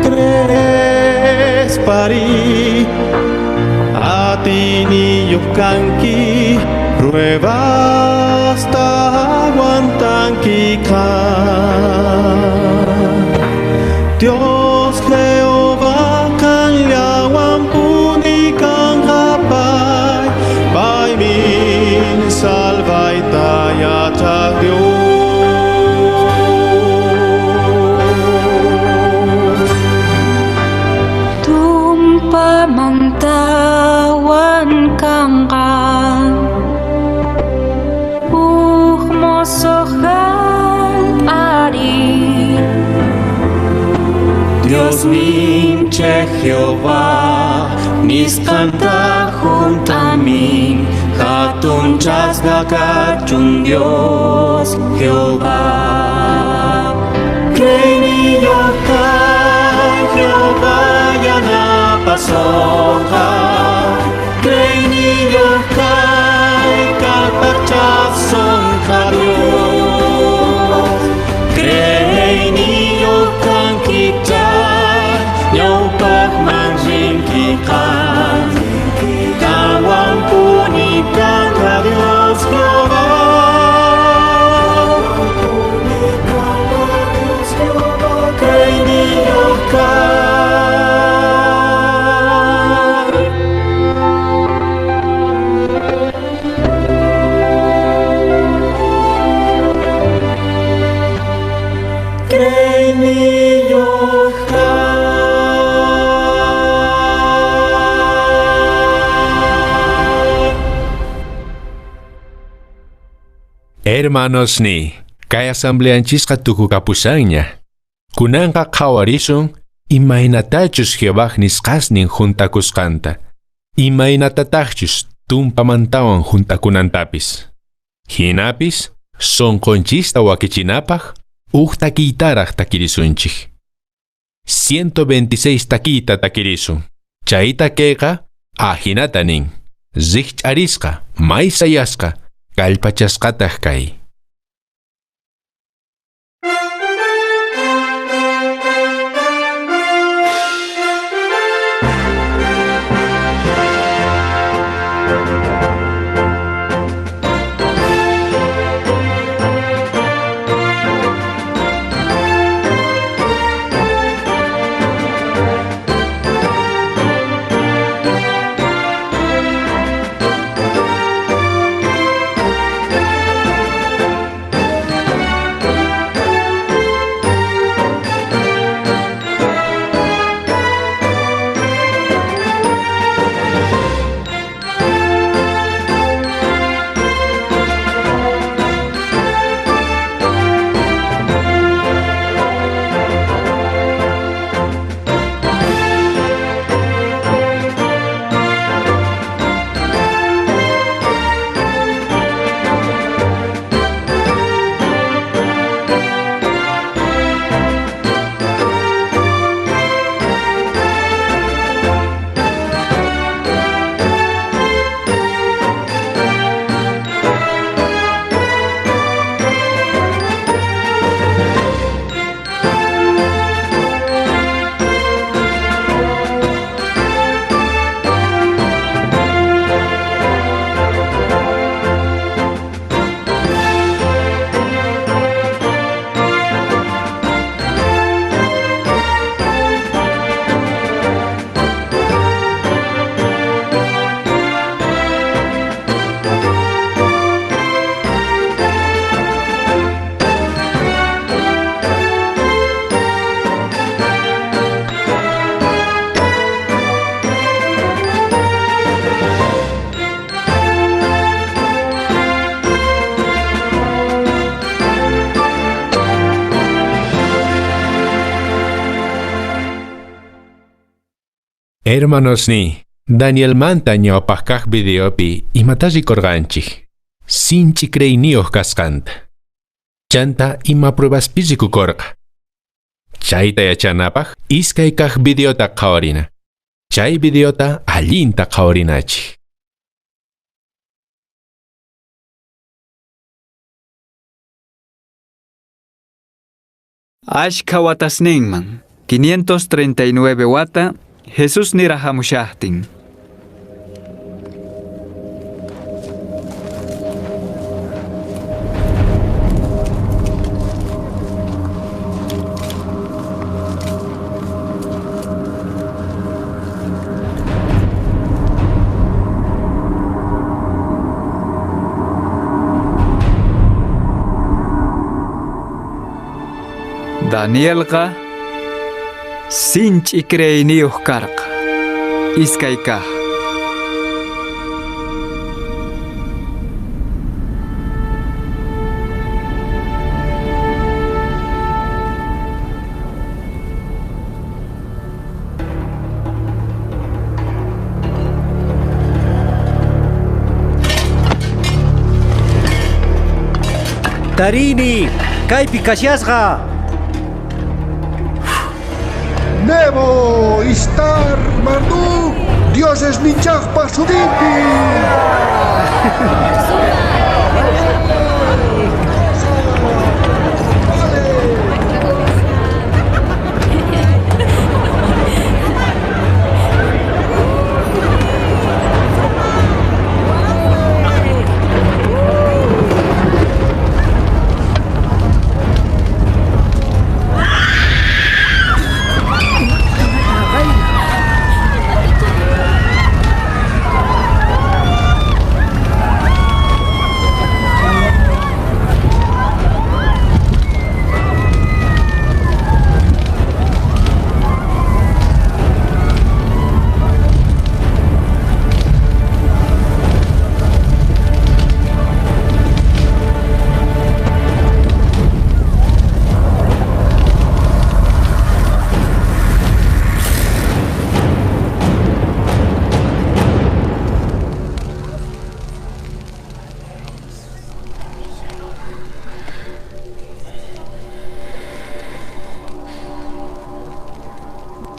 Crees pari atiniyoj kanki pruebasta aguantanki qan Dios Jehová qanllawanpuni kanqa pay paymin salvayta yachaj Dios. Tumpamantawan kanqa uj mosoj ari Diosninchej Jehová nisqanta juntamin hatunchasqa kachun Dios Jehová Creyniyoj kay Jehová yanapasonqa Creyniyoj kay kallpachasonqa Dios Creyniyoj kanki chay ñawpaqman rinki qan Qanwanpuni kanqa Dios Jehová Creyniyoj kay. Creyniyoj kay. Hermanos ni, kay asambleanchisqa tukukapusanña. Kunanqa qhawarisun imaynatachus Jehovaj nisqasnin juntakusqanta, imaynatataqchus tumpamantawan juntakunantapis. Hinapis, sonqonchista wakichinapaj, uj takiytaraj takirisunchik. 126 takiyta takirisun. Chay takeyqa ajinata nin. Rikch'arisqa, may sayasqa, kallpachasqataq kay. Hermanosniy, Danielmanta ñawpaj kaj videopi imatá rikorqanchej? Sinch'i creeyniyoj kasqanta. Chanta ima pruebaspi rikukorqa. Chayta yachanapaj iskay kaj videota qhawarina. Chay videota allinta qhawarinachej. Ashkha watasninman, 539 wata, Jesús niraj jamushajtin. Danielqa sinch'i creeyniyoj karqa. Iskay kaj. Tarini, kaypi kashasqa. Nebo, Istar, Marduk, dioses ninchajpa sutinpi.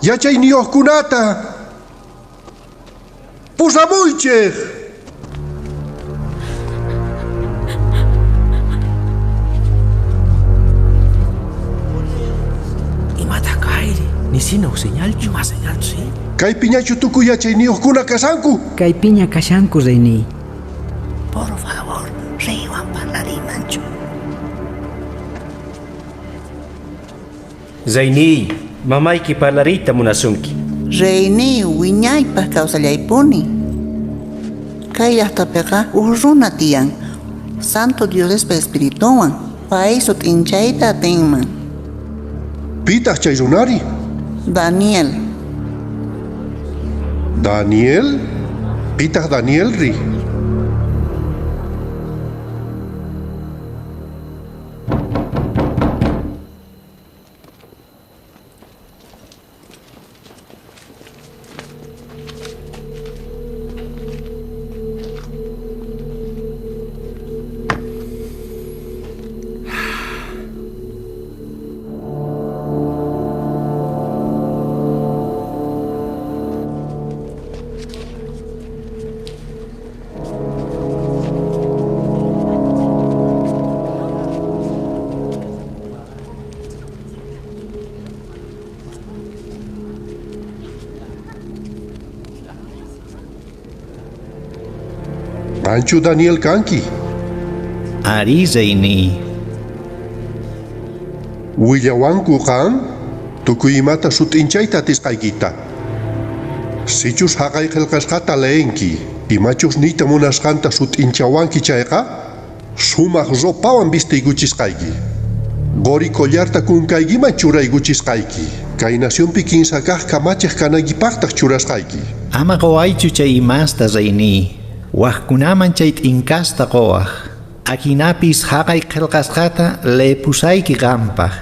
Yachayniyojkunata pusamuychej. Imata kayri? Nisina señalchu? Ima señalchu, sí? Kaypiñachu tukuy yachayniyojkuna kashanku? Kaypiña kashanku, reyniy. Por favor, reywan parlarinmanchu. Reyniy, mamayki parlariyta munasunki. Reyniy wiñaypaj kawsallaypuni. Kay llaqtapiqa uj runa tiyan, Santo Diospa espiritunwan, pay sut'inchayta atinman. Pitaq chay runari? Daniel. Daniel? Pitaq Daniel ri? Qanchu Daniel kanki? Arí, reyniy. Willawanku qan tukuy imata sut'inchayta atisqaykita. Sichus haqay qillqasqata leenki, imachus niyta munasqanta sut'inchawanki chayqa, sumaq ropawan vistiykuchisqayki. Qori collarta kunkaykiman churaykuchisqayki. Kay nacionpi kinsa kaq kamachiq kanaykipaqtaq churasqayki. Ama qowaychu chay imasta, reyniy. Wajkunaman chay t'inkasta qowaj. Ahinapis haqay qillqasqata leepusayki qampaj.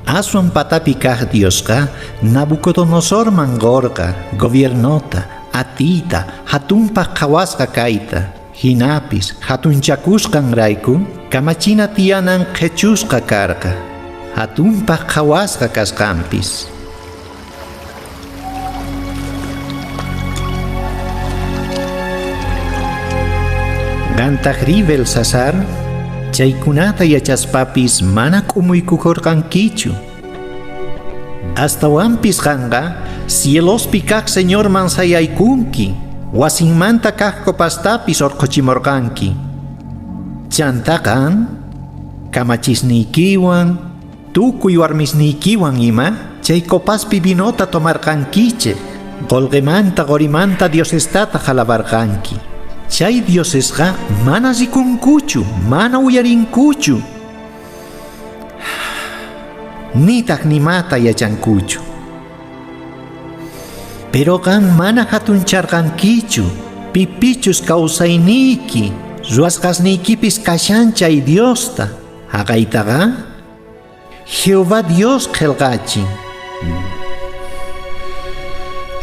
Aswan patapi kaq Diosqa Nabucodonosorman qorqa gobiernota, atiyta, hatunpaq qhawasqa kayta. Hinapis hatunchakusqanrayku kamachina tiyanan qhechusqa karqa. Hatunpaq qhawasqa kasqanpis. Qantajrí Belsasar, chaykunata yachaspapis mana k'umuykukorqankichu. Astawanpis qanqa cielospi kaq Señorman sayaykunki, wasinmanta kaq copastapis orqhochimorqanki. Chantá qan, kamachisniykiwan, tukuy warmisniykiwan ima, chay copaspi vinota tomarqankichej, qolqemanta qorimanta diosestata alabarqanki. Chay diosesqa mana rikunkuchu, mana uyarinkuchu, nitaq nimata yachankuchu. Pero qan mana hatuncharqankichu, pipichus kawsayniyki, ruwasqasniykipis kashan chay Diosta. Haqaytaqa Jehová Dios qhelqachin.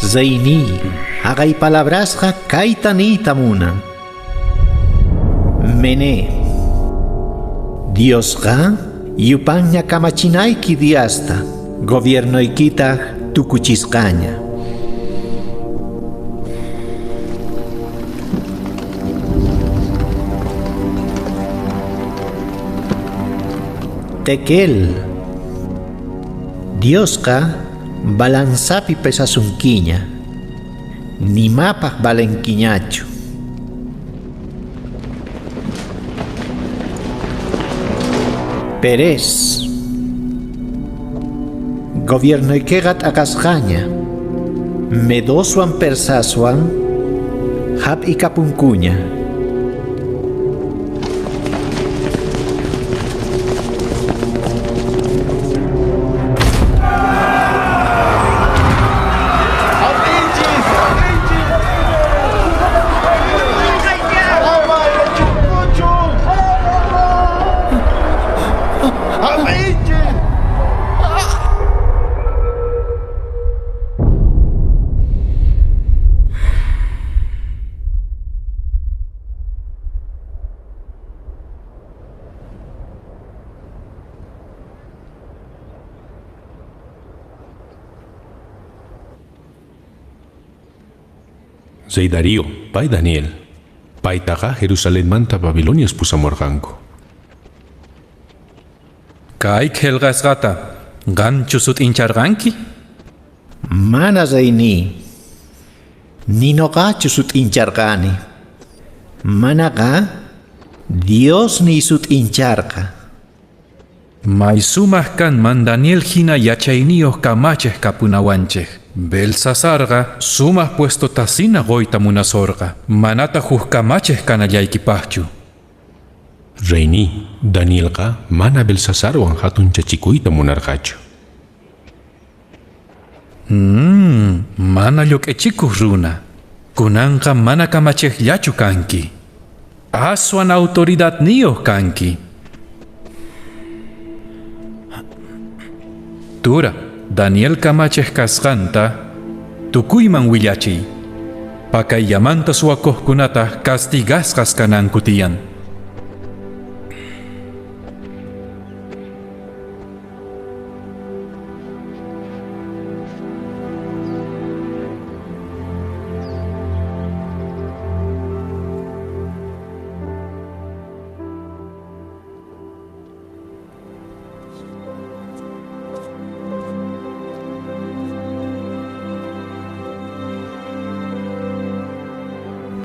Reyniy, haqay palabrasqa kayta niyta munan. Mené. Diosqa yupanña kamachinayki diasta, gobiernoykitaq tukuchisqaña. Tekel. Diosqa balanzapi pesasunkiña, nimapaj valenkiñachu. Perez. Gobiernoykeqa t'aqasqaña, Medoswan persaswan hap'ikapunkuña. Rey Darío, pay Daniel. Paytaqa Jerusalenmanta Babilonias pusamurqanku. Kay qhelqasqata qanchu sut'incharqanki? Mana reyniy, ni noqachu sut'incharqani. Manaqa Diosniy sut'incharqa. May sumaq kanman Daniel hina yachayniyuq kamachiq kapunawanchik. Belsasarqa sumaq puestotasina qoyta munasorqa, manataq huk kamachiq kanallaykipaqchu. Reyniy, Danielqa mana Belsasarwan hatunchachikuyta munarqachu. Mana lluk'ichikuq runa. Kunanqa mana kamachiqllachu kanki. Aswan autoridadniyuq kanki. Tura, Daniel kamachiq kasqanta tukuyman willachiy. Pakayllamanta suwakuqkunataq castigasqas kananku tiyan.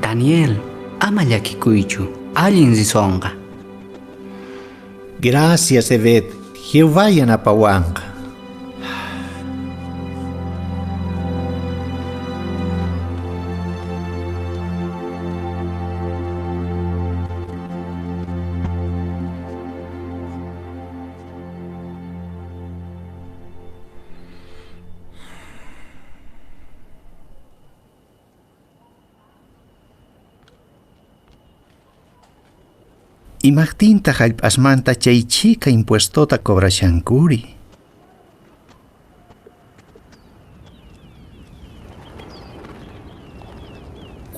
Daniel, ama llakikuychu, allin risonqa. Gracias, Evet. Jehová yanapawanqa. Imajtintaq jallp'asmanta chay chhika impuestota cobrashankuri?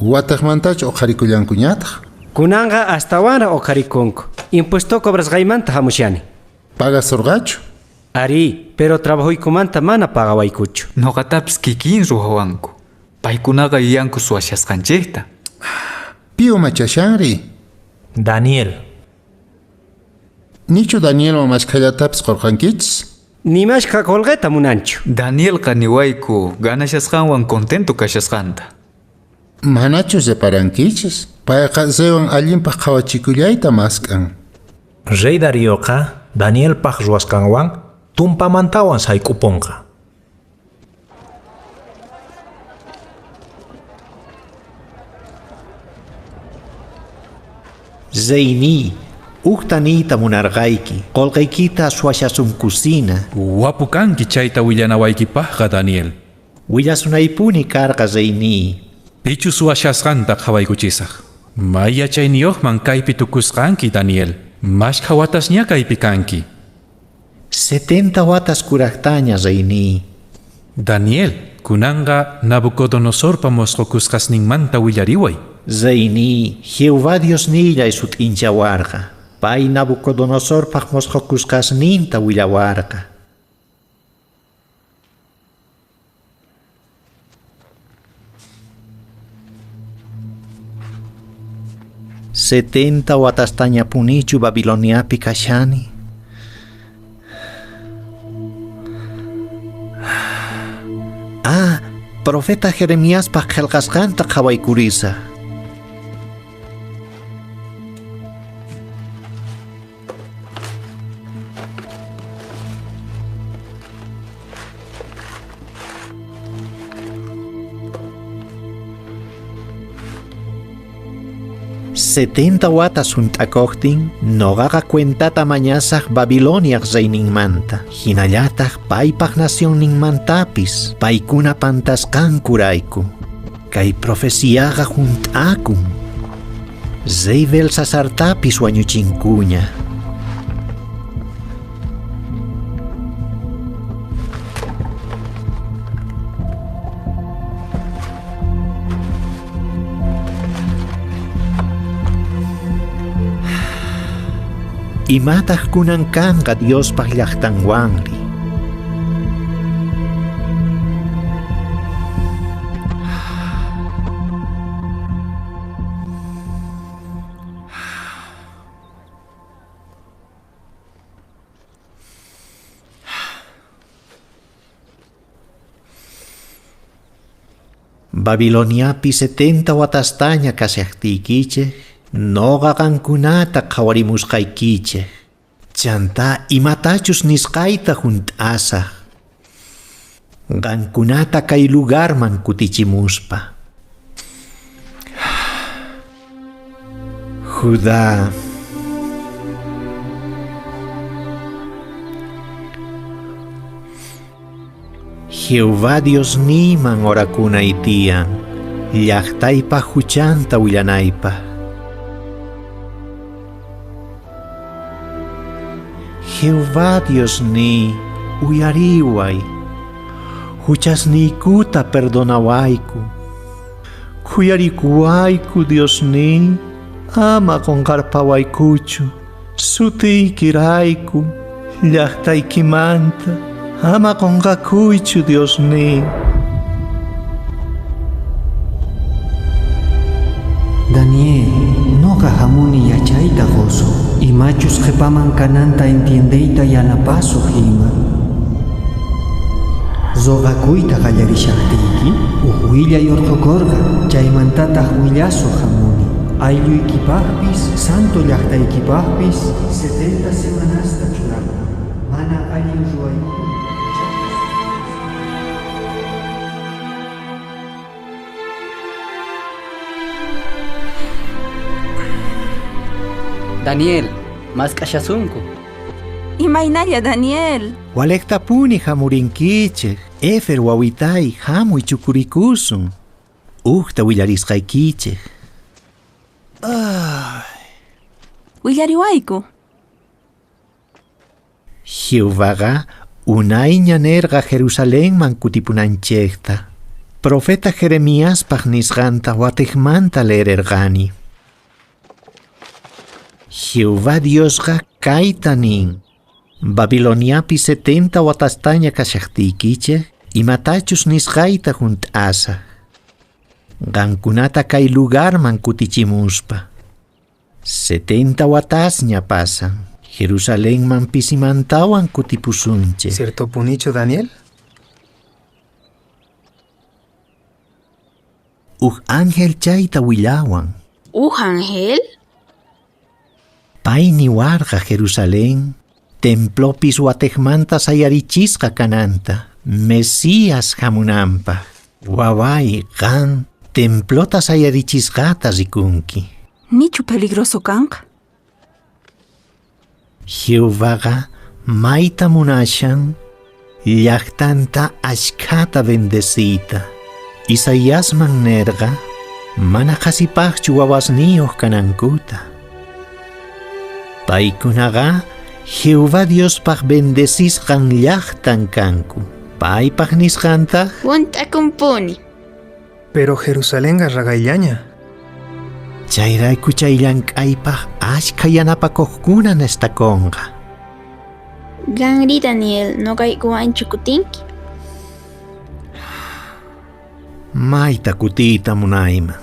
Wataqmantachu uqharikullankuñataq? Kunanqa astawanraq uqharikunku. Impuesto cobrasqaymanta hamushani. Pagasurqachu? Arí, pero trabajoykumanta mana pagawaykuchu. Noqatapis kikin ruwawanku. Paykunaqa yuyanku suwashasqanchikta. Pi umachashanri? Daniel. Nichu Danielwan mashkhallatapis qurqankichis? Ni mashkha qolqeta munanchu. Danielqa niwayku ganashasqanwan contento kashasqanta. Manachu reparankichis? Payqa reywan allinpaq qhawachikullayta mask'an. Rey Darioqa Danielpaq ruwasqanwan tumpamantawan sayk'upunqa. Reyniy, ujta niyta munarqayki, qolqaykita suwashasunkusina. Wapu kanki chayta willanawaykipaqqa, Daniel. Willasunaypuni karqa, reyniy. Pichus suwashasqanta qhawaykuchisaq. May yachayniyuqman kaypi tukusqanki, Daniel. Mashkha watasña kaypi kanki. 70 watas kuraqtaña, reyniy. Daniel, kunanqa Nabucodonosorpa mosqokusqasninmanta willariway. Reyniy, Jehová Diosnillay sut'inchawarqa. Pay Nabucodonosorpaq mosqokusqasninta willawarqa. Setenta watastañapunichu Babiloniapi kashani. Ah, profeta Jeremiaspaq qhelqasqanta qhawaykurisa. Setenta watas hunt'akuqtin, noqaqa cuentata mañasaq Babiloniaq reyninmanta, hinallataq paypaq nacionninmantapis, paykuna pantasqankurayku. Kay profeciaqa hunt'akun. Rey Belsasartapis wañuchinkuña. Imataq kunan kanqa Diospaq llaqtanwanri? Babiloniapi 70 watastaña kashaqtiykichej, noqa qankunata qhawarimusqaykichej. Chantá imatachus nisqayta hunt'asaq. Qankunata kay lugarman kutichimuspa. Judá. Jehová Diosniyman orakunay tiyan, llaqtaypaq huchanta willanaypaq. Jehová Diosniy, uyariway, huchasniykuta perdonawayku. Khuyarikuwayku Diosniy, ama qonqarpawaykuchu, sutiykirayku, llaqtaykimanta, ama qonqakuychu Diosniy. Daniel, noqa hamuni yachayta qosuq, imachus qhipaman kananta entiendeyta yanapasuq ima. Rogakuyta qallarishaqtiyki, uj willay urqukurqa, chaymantataq willasuq hamuni. Aylluykipaqpis, santo llaqtaykipaqpis, 70 semanasta churakun, mana allin ruwaykuna. Daniel, mask'ashasunku. Imaynalla, Daniel. Waleqtapuni hamurinkichej, Efer wawitay hamuy chukurikusun. Ujta willarisqaykichej. Willariwayku. Jehovaqa unayña nerqa Jerusalenman kutipunanchejta. Profeta Jeremiaspaj nisqanta watejmanta leererqani. Jehová Diosqa kayta nin. Babiloniapi 70 watastaña kashajtiykichej, imatachus nisqayta junt'asaj. Qankunata kay lugarman kutichimuspa. 70 watasña pasan. Jerusalenman pisimantawan kutipusunchej. Ciertopunichu, Daniel? Uj ángel chayta willawan. Uj ángel? Pay niwarqa Jerusalén, templopis watejmanta sayarichisqa kananta, Mesías hamunanpaj. Waway, qan templota sayarichisqata rikunki. Nichu peligroso kanqa? Jehovaqa mayta munashan llaqtanta ashkhata bendeciyta. Isaiasman nerqa mana qhasipaqchu wawasniyuq kanankuta. Paykunaqa Jehová Diospaq bendecisqan llaqtan kanku. Paypaq nisqantaq Hunt'akunpuni. Pero Jerusalenqa raqayllaña. Chayrayku chay llank'aypaq ashkha yanapakuqkuna nestakonqa. Qanri Daniel, noqaykuwanchu kutinki? Mayta kutiyta munayman.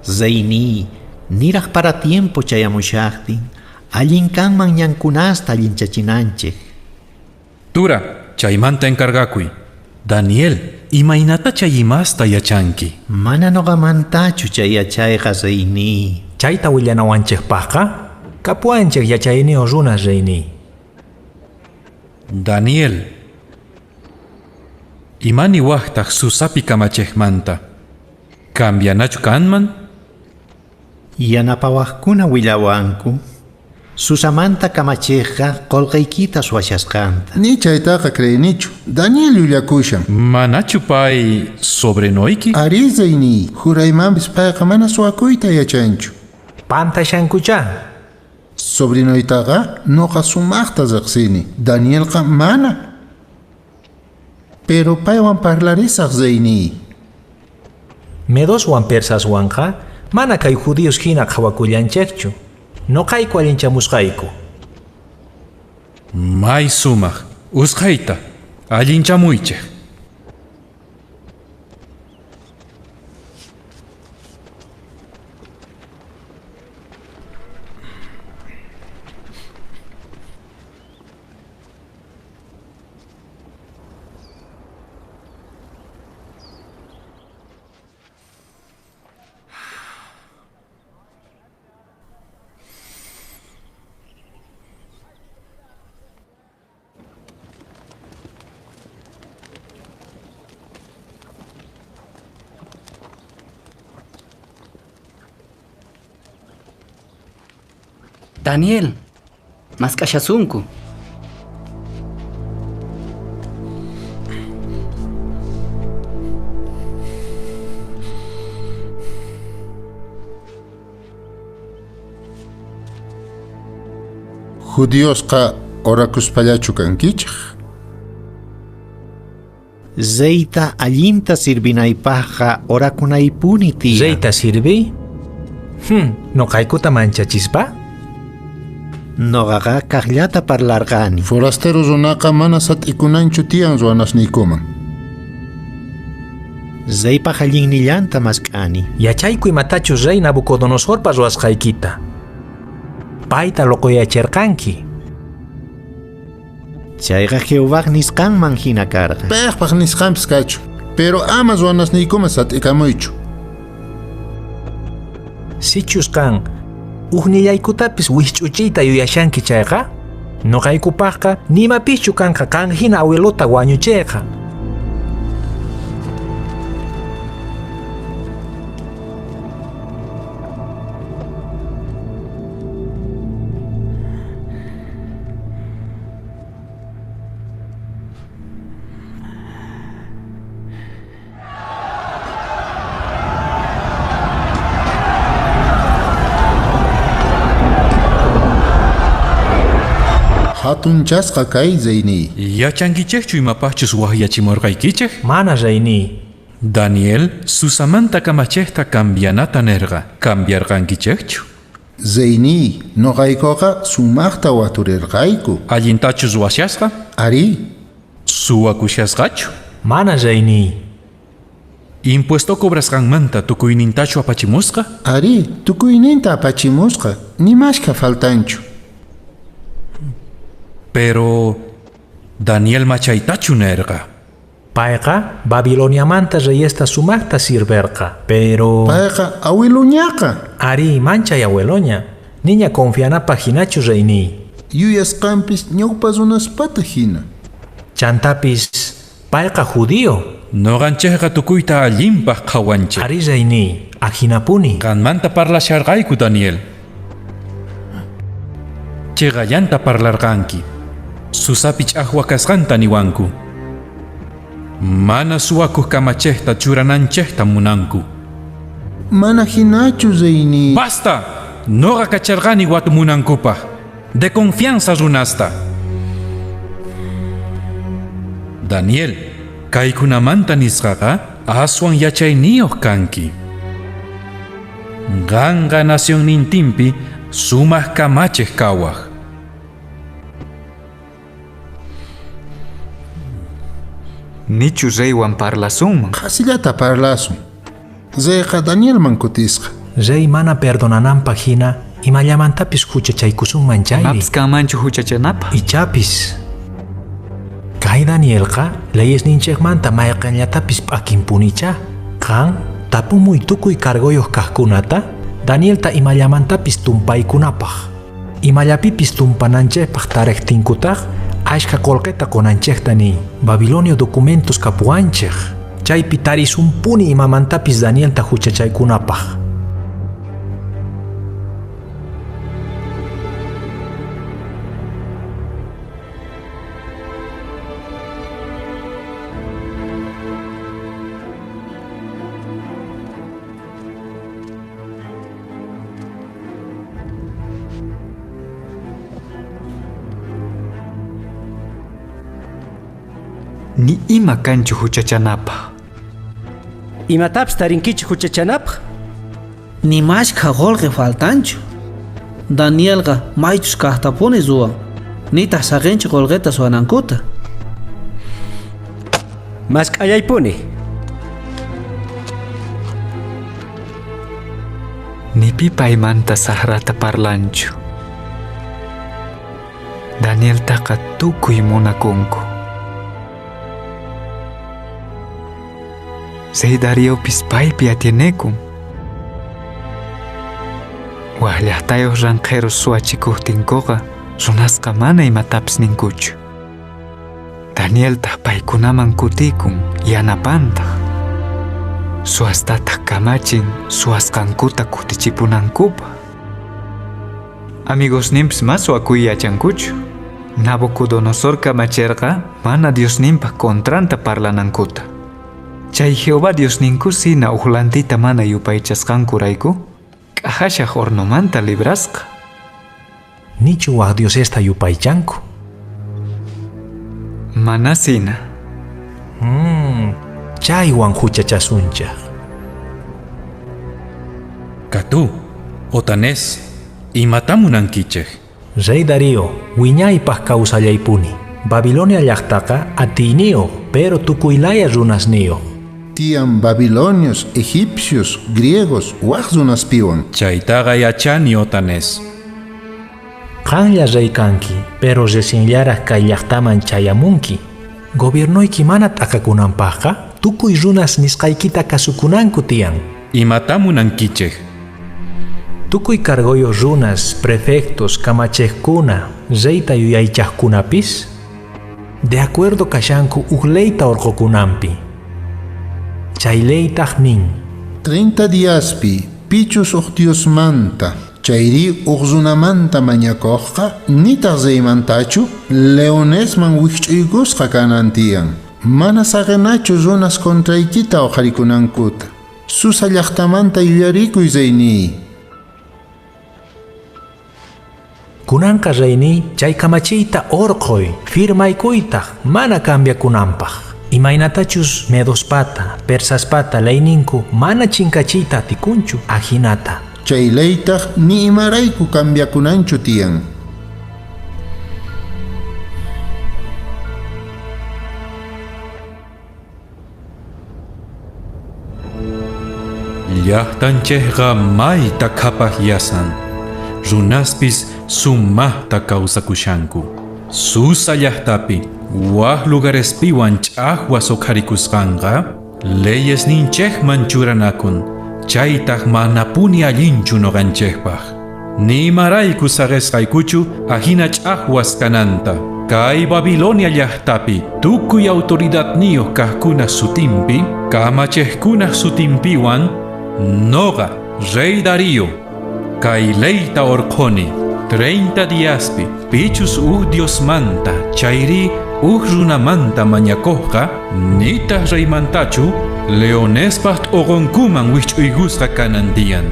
Reyniy, niraj para tiempo chayamushajtin, allin kanman ñankunasta allinchachinanchej. Tura, chaymanta encargakuy. Daniel, imaynata chay imasta yachanki? Mana noqamantachu chay yachayqa reyniy. Chayta willanawanchejpajqa kapuwanchej yachayniyuq runas reyniy. Daniel, imani wajtaj Susapi kamachejmanta? Cambianachu kanman? Yanapawajkuna willawanku Susamanta kamachejqa qolqaykita suwashasqanta. Ni chaytaqa creenichu. Daniel llullakushan. Manachu pay sobrinoyki? Arí, reyniy. Juraymanpis payqa mana suwakuyta yachanchu. Pantashankuchá. Sobrinoytaqa noqa sumaqta riqsini. Danielqa mana. Pero paywan parlarisaq, reyniy. Medoswan persaswanqa mana kay judíos hina qhawakullanchejchu. Noqayku allinchamusqayku. May sumaq, usqhayta, allinchamuychej. Daniel, mask'ashasunku. Judiosqa orakuspallachu kankichej? Reyta allinta sirvinaypajqa orakunaypuni tiyan. Reyta sirviy? Noqaykuta manchachispa? Noqaqa kaqllata parlarqani. Forastero runaqa mana sat'ikunanchu tiyan ruwanasniykuman. Reypaq allinnillanta mask'ani. Yachayku imatachus rey Nabucodonosorpa ruwasqaykita. Payta loqoyacherqanki. Chayqa Jehovaj nisqanman hina karqa. Paypaq nisqanpis kachu. Pero ama ruwanasniykuman sat'ikamuychu. Sichus qan ujnillaykutapis wikch'uchiyta yuyashanki chayqa, noqaykupaqqa nimapischu kanqa qan hina abuelota wañuchiyqa. Hatunchasqa kay reyniy. Yachankichejchu imapajchus wajyachimorqaykichej? Mana reyniy. Daniel Susamanta kamachejta cambianata nerqa. Cambiarqankichejchu? Reyniy, noqaykuqa sumaqta waturirqayku. Allintachus ruwashasqa? Arí. Suwakushasqachu? Mana reyniy. Impuesto cobrasqanmanta tukuynintachu apachimusqa? Arí, tukuyninta apachimusqa, ni mashkha faltanchu. Pero Daniel machaytachu nerqa. Payqa Babiloniamanta reyesta sumaqta sirverqa, pero Payqa awiluñaqa. Arí, manchay abueloña. Niña confianapaj hinachu reyniy. Yuyasqanpis ñawpa runaspata hina. Chantapis payqa judío. Noqanchejqa tukuyta allinpaj qhawanchej. Arí reyniy, ajinapuni. Qanmanta parlasharqayku Daniel. Chiqallanta parlarqanki. Susapi ch'aqwa kasqanta niwanku. Mana suwakuq kamachejta churananchejta munanku. Mana hinachu reyniy. Basta! Noqa kacharqani watumunankupaj. De confianza runasta. Daniel, kaykunamanta nisqaqa aswan yachayniyuq kanki. Qanqa nacionnintinpi sumaq kamachej kawaj. Nichu reywan parlasunman. Qhasillata parlasun. Reyqa Danielman kutisqa. Rey mana perdonananpaj hina imallamantapis huchachaykusunman chayri. Imapis kanmanchu huchachanapaj. Ichapis. Kay Danielqa leyesninchejmanta mayqanllatapis p'akinpunicha. Qan tapumuy tukuy cargoyuq kaqkunata Danielta imallamantapis tumpaykunapaj. Imallapipis tumpananchejpaj tarejtinkutaq ashka qullqita qunanchejta niy. Babilonio documentos kapuwanchej. Chaypi tarisunpuni imamantapis Danielta huchachaykunapaj. Ni ima kanchu huchachanapaj. Imatapis tarinkichu huchachanapaj? Ni mashkha qullqi faltanchu. Danielqa maychus kaqtapuni ruwan. Nitaq saqinchu qullqita suwanankuta. Mask'allaypuni. Ni pi paymanta saqrata parlanchu. Danieltaqa tukuy munakunku. Rey Dariopis paypi atienekun. Waj llaqtayuq ranqheros suwachikuqtinkuqa runasqa mana imatapis ninkuchu. Danieltaq paykunaman kutikun yanapantaq. Suwastataq kamachin suwasqankuta kutichipunankupaj. Amigosninpis ma suwakuy yachankuchu. Nabucodonosor kamacherqa mana Diosninpaj contranta parlanankuta. Chay Jehová Diosninkusina uj lantita mana yupaychasqankurayku k'ajashaj hornomanta librasqa. Nichu waj diosesta yupaychanku. Manasina. Chaywan huchachasunchaj. Katu, Otanés, imata munankichej? Rey Darío, wiñaypaj kawsallaypuni. Babilonia llaqtaqa atiyniyuq, pero tukuylaya runasniyuq. Tiyan babilonios, egipcios, griegos, waj runaspiwan. Chaytaqa yachani Otanés. Qanlla rey kanki, pero recienllaraj kay llaqtaman chayamunki. Gobiernoyki mana t'akakunanpajqa tukuy runas nisqaykita kasukunanku tiyan. Imata munankichej? Tukuy cargoyuq runas, prefectos, kamachejkuna, reyta yuyaychajkunapis de acuerdo kashanku uj leyta urqukunanpi. Chay leytaq nin. 30 diaspi pichus uj Diosmanta, chayri uj runamanta mañakuqqa nitaq reymantachu leonesman wikch'uykusqa kanan tiyan. Mana saqinachu runas contraykita uqharikunankuta. Susa llaqtamanta yuyarikuy reyniy. Kunanqa reyniy chay kamachiyta orqhoy, firmaykuytaj mana cambiakunanpaj. Imaynatachus Medospata, Persaspata leyninku mana chinkachiyta atikunchu ajinata. Chay leytaj ni imarayku cambiakunanchu tiyan. Llaqtanchejqa mayta qhapajyasan. Runaspis sumajta kawsakushanku. Susa llaqtapi waj lugarespiwan ch'ajwas uqharikusqanqa leyesninchejman churanakun, chaytaj manapuni allinchu noqanchejpaj. Ni imarayku saqesqaykuchu ajina ch'ajwas kananta. Kay Babilonia llaqtapi tukuy autoridadniyuq kajkuna sutinpi, kamachejkunaj sutinpiwan, noqa, rey Darío, kay leyta orqhoni, 30 diaspi, pichus uj Diosmanta, chayri uj runamanta mañakojqa, nitaj reymantachu, leonespaj t'oqonkuman wijch'uykusqa kanan tiyan.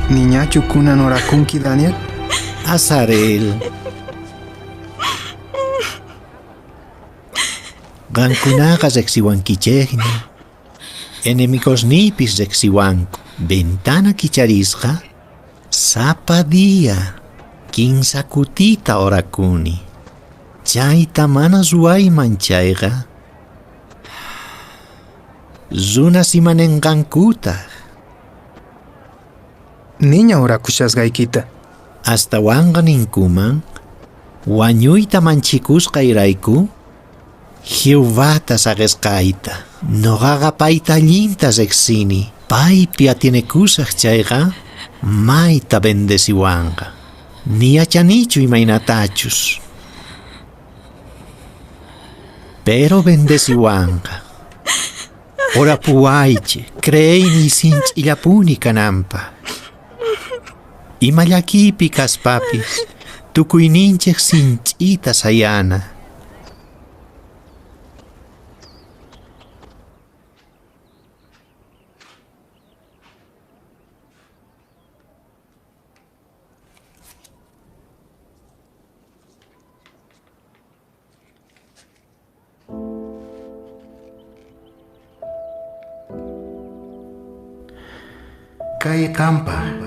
Niñachu kunan orakunki, Daniel? Azarel. Qankunaqa riqsiwankichejña. Enemigosniypis riqsiwanku. Ventana kicharisqa sapa día kinsa kutita orakuni. Chayta mana ruwayman chayqa runas imanenqankutaj. Niña orakushasqaykita. Astawanqa ninkuman wañuyta manchikusqayrayku Jehovata saqesqayta. Noqaqa payta allinta riqsini. Paypi atienekusaj chayqa mayta bendeciwanqa. Ni yachanichu imaynatachus. Pero bendeciwanqa. Orapuwaychej, creeyniy sinch'illapuni kananpaj. Ima llakiypi kaspapis, tukuyninchej sinch'ita sayana. Kay qanpaj.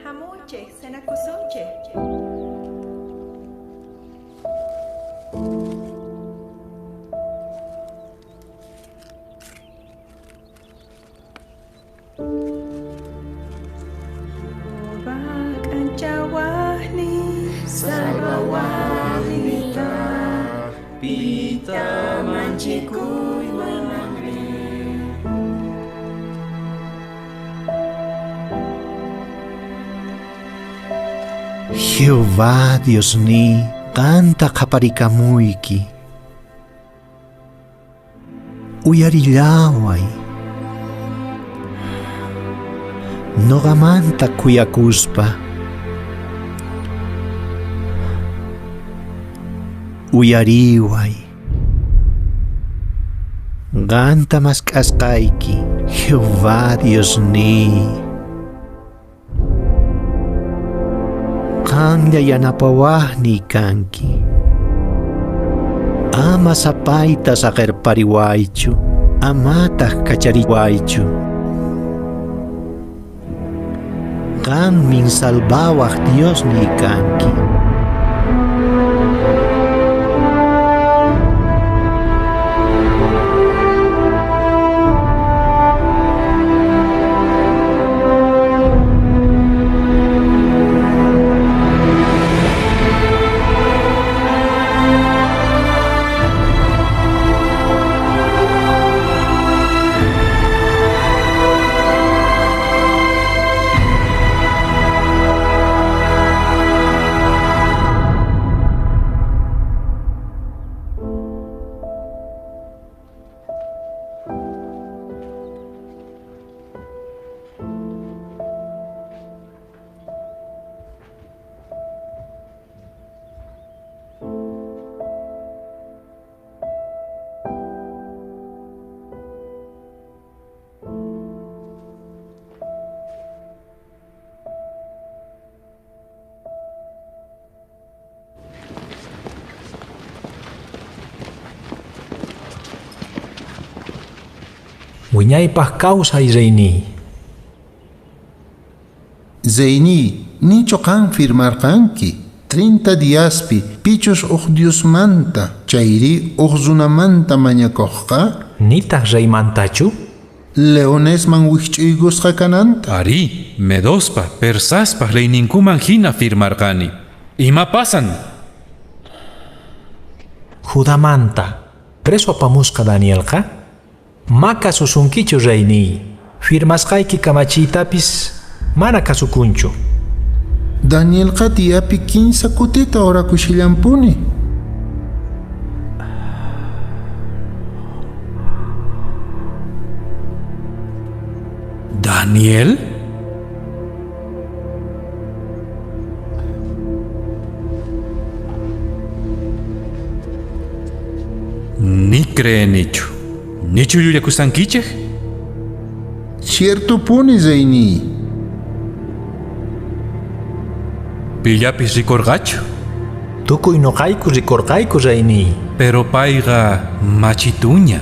Hamuychej, cenakusunchej. Jehová k'anchawajni, salvawajnitaj, pita manchikuywan rin. Jehová Diosniy, qanta qhaparikamuyki. Uyarillaway. Noqamanta khuyakuspa. Uyariway. Qanta mask'asqayki, Jehová Diosniy. Qanlla yanapawajniy kanki. Ama sapayta saqerpariwaychu, amataj kachariwaychu. Qanmin salvawaj Diosniy kanki. Wiñaypaj kawsay reyniy. Reyniy, nichu qan firmarqanki 30 diaspi pichus uj Diosmanta chayri uj runamanta mañakuqqa? Nitaq reymantachu? Leonesman wikch'uykusqa kananta. Arí, Medospa, Persaspa leyninkuman hina firmarqani. Ima pasan? Judamanta preso apamusqa Danielqa ma kasusunkichu reyniy. Firmasqayki kamachiytapis mana kasukunchu. Danielqa diapi 15 kutita orakushallanpuni. Daniel? Ni creenichu. Nichu llullakusankichej? Ciertopuni, reyniy. Pillapis rikorqachu? Tukuy noqayku rikorqayku reyniy. Pero payqa machituña.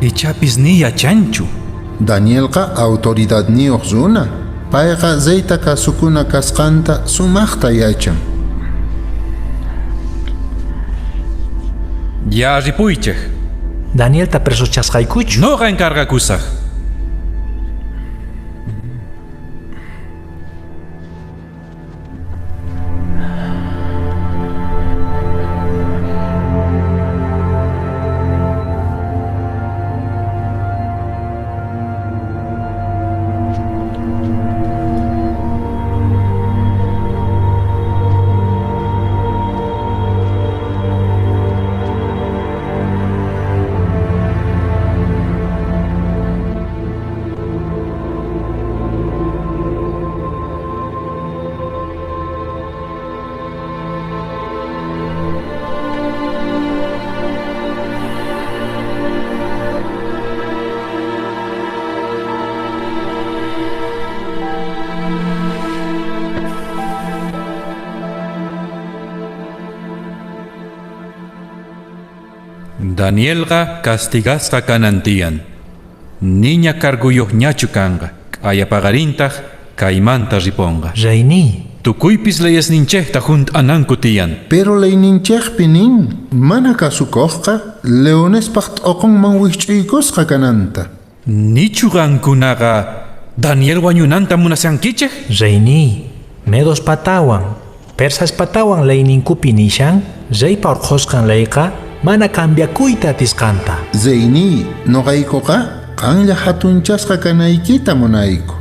Ichapis ni yachanchu. Danielqa autoridadniyuq runa. Payqa reyta kasukuna kasqanta sumaqta yachan. Ya ripuychej. Danielta presochasqaykuchu. Noqa encargakusaj. Danielqa castigasqa kanan tiyan. Niña carguyuqñachu kanqa. K'ayapaqarintaq kaymanta riponqa. Reyniy. Tukuypis leyesninchejta junt'ananku tiyan. Pero leyninchejpi nin, mana kasukuqqa leonespaj t'oqonman wikch'uykusqa kananta. Nichu qankunaqa Daniel wañunanta munashankichej? Reyniy, Medos patawan, Persas patawan leyninkupi nishan, reypa urqhusqan leyqa mana cambiakuyta atisqanta. Reyniy, noqaykuqa qanlla hatunchasqa kanaykita munayku.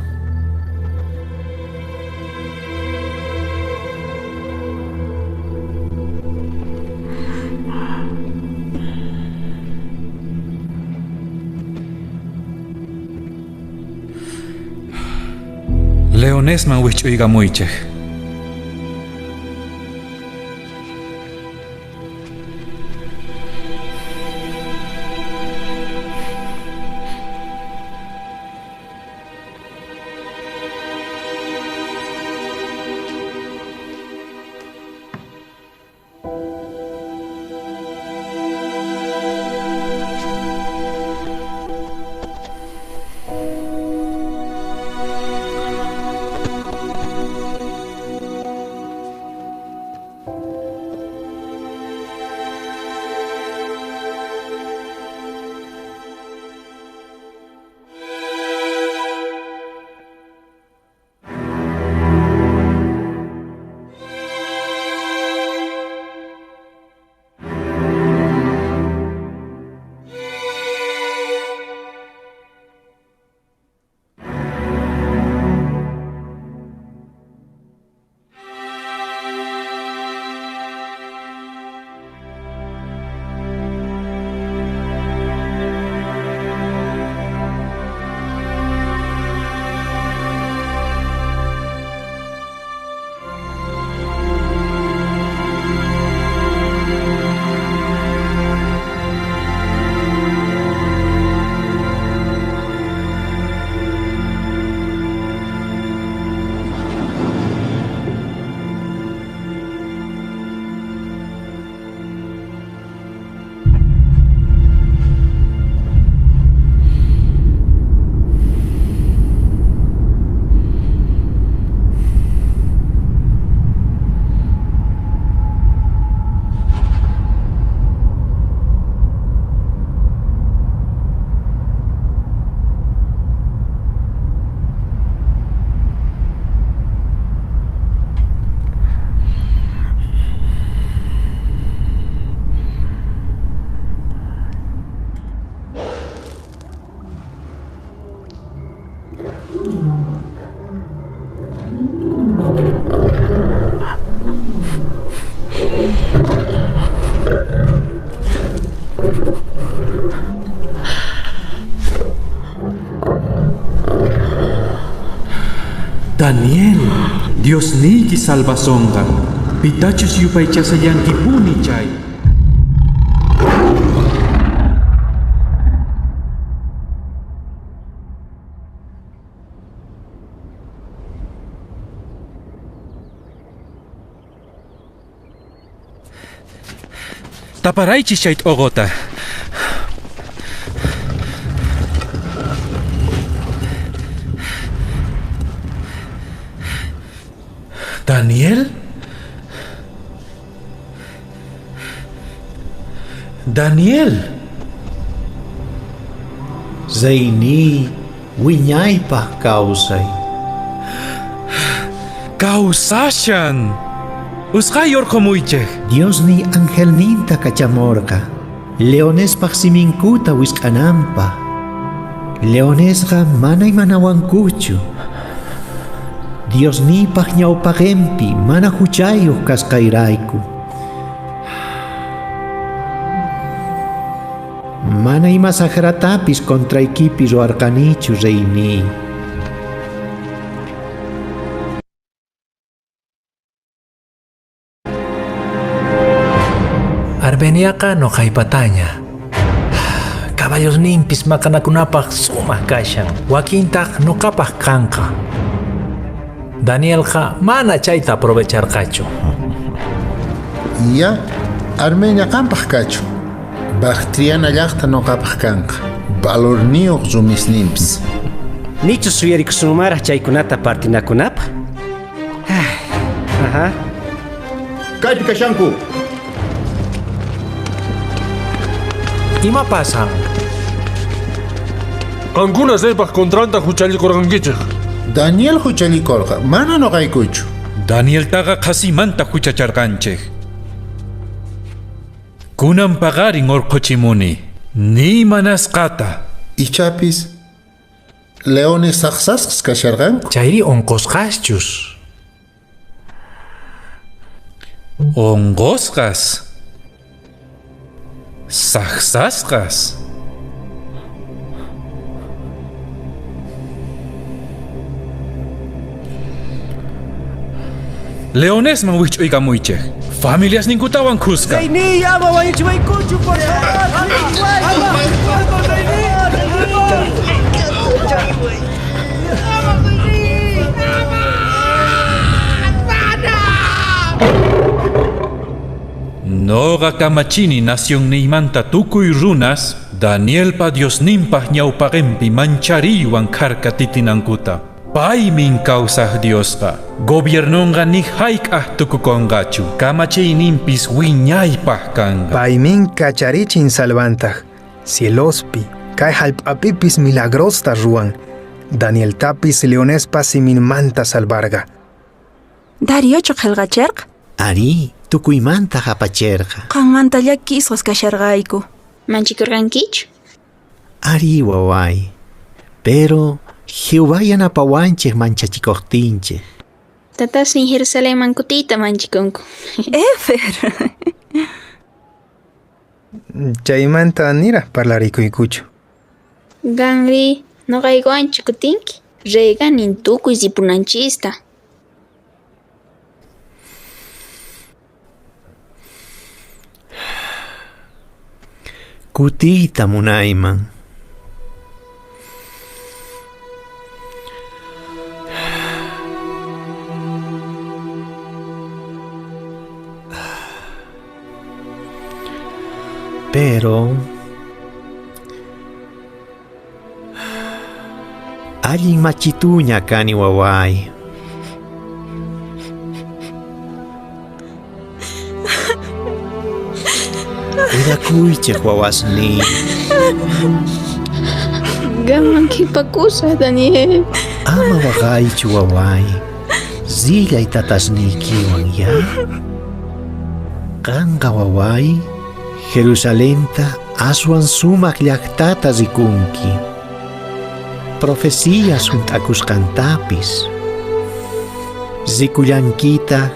Leonesman wikch'uykamuychej. Daniel, Diosniyki salvasonqa. Pitachus yupaychasallankipuni chay. Taparaychis chay t'oqota. Daniel? Daniel! Reyniy, wiñaypaj kawsay. Kawsashan! Usqhay urqhumuychej. Diosniy angelninta kachamorqa. Leonespaj siminkuta wisq'ananpaj. Leonesqa mana imanawankuchu. Diosniypaj ñawpaqenpi mana huchayuq kasqayrayku. Mana ima sajratapis contraykipi ruwarqanichu, reyniy. Armeniaqa noqaypataña. Caballosninpis maqanakunapaj sumaj kashan, wakintaj noqapaj kanqa. Danielqa mana chayta aprovecharqachu. Ya, Armenia qampaj kachun. Bactriana llaqta noqapaj kanqa. Valorniyuq rumisninpis. Nichu suyarikusunmaraj chaykunata partinakunapaj? Ajá. Kaypi kashanku. Ima pasan? Qankuna reypaj kontranta huchallikurqankichej. Daniel huchallikorqa, mana noqaykuchu. Danieltaqa qhasimanta huchacharqanchej. Kunan paqarin urqhuchimuni. Ni manasqata. Ichapis leones saqsasqas kasharqanku. Chayri unqusqaschus. Unqusqas. Saqsasqas. Leonesman wijch'uykamuychej. Familiasninkutawan khuska. Reyniy, ama wañuchiwaykuchu, por favor. Noqa kamachini nacionniymanta tukuy runas Danielpa Diosninpaj ñawpaqenpi manchariywan kharkatitinankuta. Paymin kawsaj Diosqa. Gobiernonqa ni hayk'aj tukukonqachu. Kamachiyninpis wiñaypaj kanqa. Paymin kacharichin salvantaj. Cielospi, kay jallp'apipis milagrosta ruwan. Danieltapis leonespa siminmanta salvarqa. Dariochu qillqacherqa? Arí, tukuymanta apacherqa. Qanmanta llakisqas kasharqayku. Manchikurqankichu? Arí, waway. Pero Jehová yanapawanchej manchachikojtinchej. Tatasnin Jerusalenman kutiyta manchikunku. Efer. Chaymanta niraj parlarikuykuchu. Qanri, noqaykuwanchu kutinki? Reyqa nin tukuy ripunanchista. Kutiyta munayman. Pero allin machituña kani waway. Cuidakuychej wawasniy. Qanman qhipakusaj, Daniel. Ama waqaychu waway. Rillay tatasniykiwan ya. Qanqa waway, Jerusalenta aswan sumaq llaqtata rikunki. Profecías hunt'akusqantapis. Rikullankitaj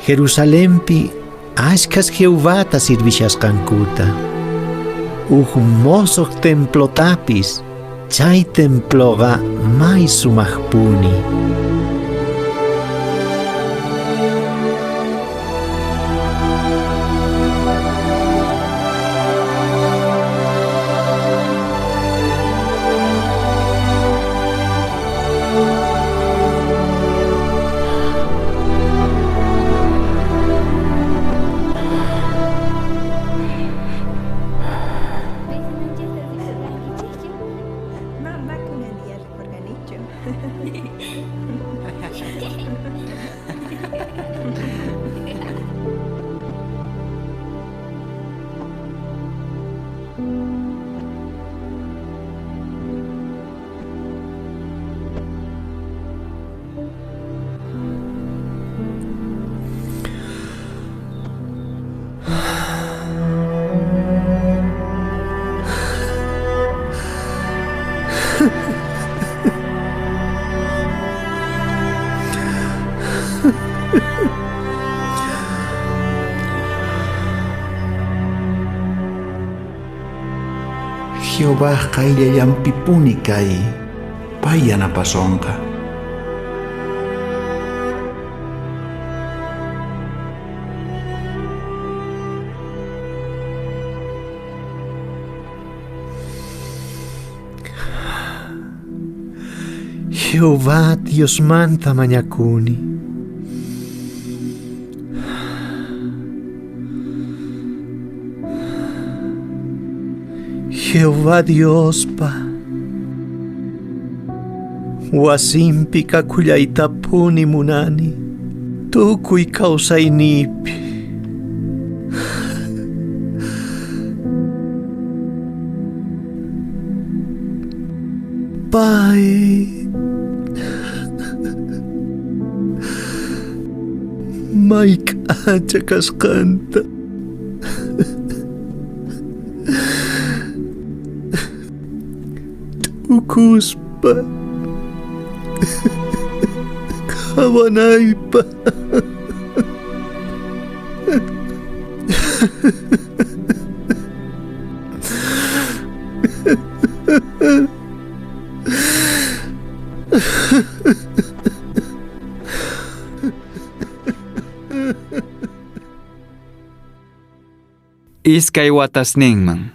Jerusalenpi ashkhas Jehovata sirvishasqankuta. Uj mosoj templotapis, chay temploqa may sumajpuni. Jehovaj qayllallanpipuni kay, pay yanapasonqa. Jehová Diosmanta mañakuni. Jehová Diospa wasinpi kakullaytapuni munani tukuy kawsaynipi. Pay may k'acha kasqanta. T'ukuspa qhawanaypa. Iskay watasninman.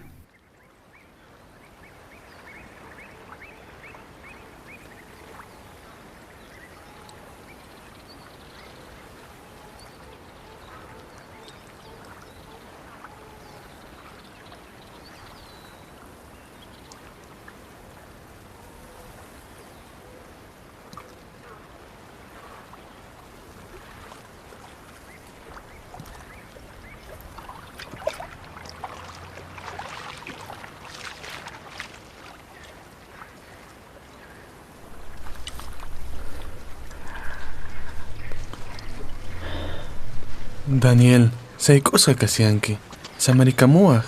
Daniel, sayk'usqa kashanki. Samarikamuwaj.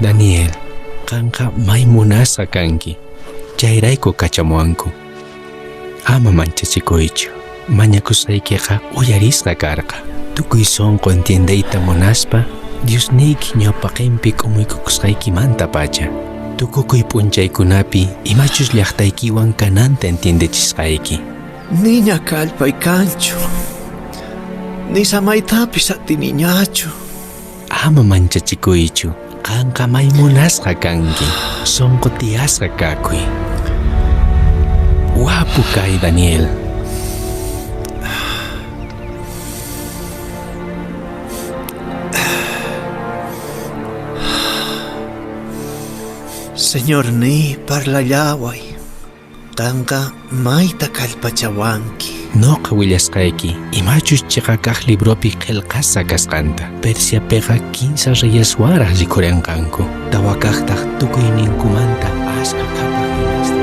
Daniel, qanqa may munasqa kanki. Chayrayku kachamuwanku. Ama manchachikuychu. Mañakusqaykiqa uyarisqa karqa. Tukuy sunqu entiendeyta munaspa, Diosniyki ñawpaqinpi k'umuykukusqaykimantapacha. Tukukuy p'unchaykunapi imachus llaqtaykiwan kananta entiendechisqayki. Niña kallpay kanchu. Ni samaytapis atiniñachu. Ama manchachikuychu. Qanqa may munasqa kanki. Sonqo tiyasqa kakuy. Wapu kay, Daniel. Señorniy, parlallaway. Qanqa mayta kallpachawanki. Noqa willasqayki imachus chiqa kaq libropi qillqasqa kasqanta. Persiapiqa 15 reyeswanraq rikhurenqanku. Tawa kaqtaq tukuyninkumanta ashkha qhapaq imasta.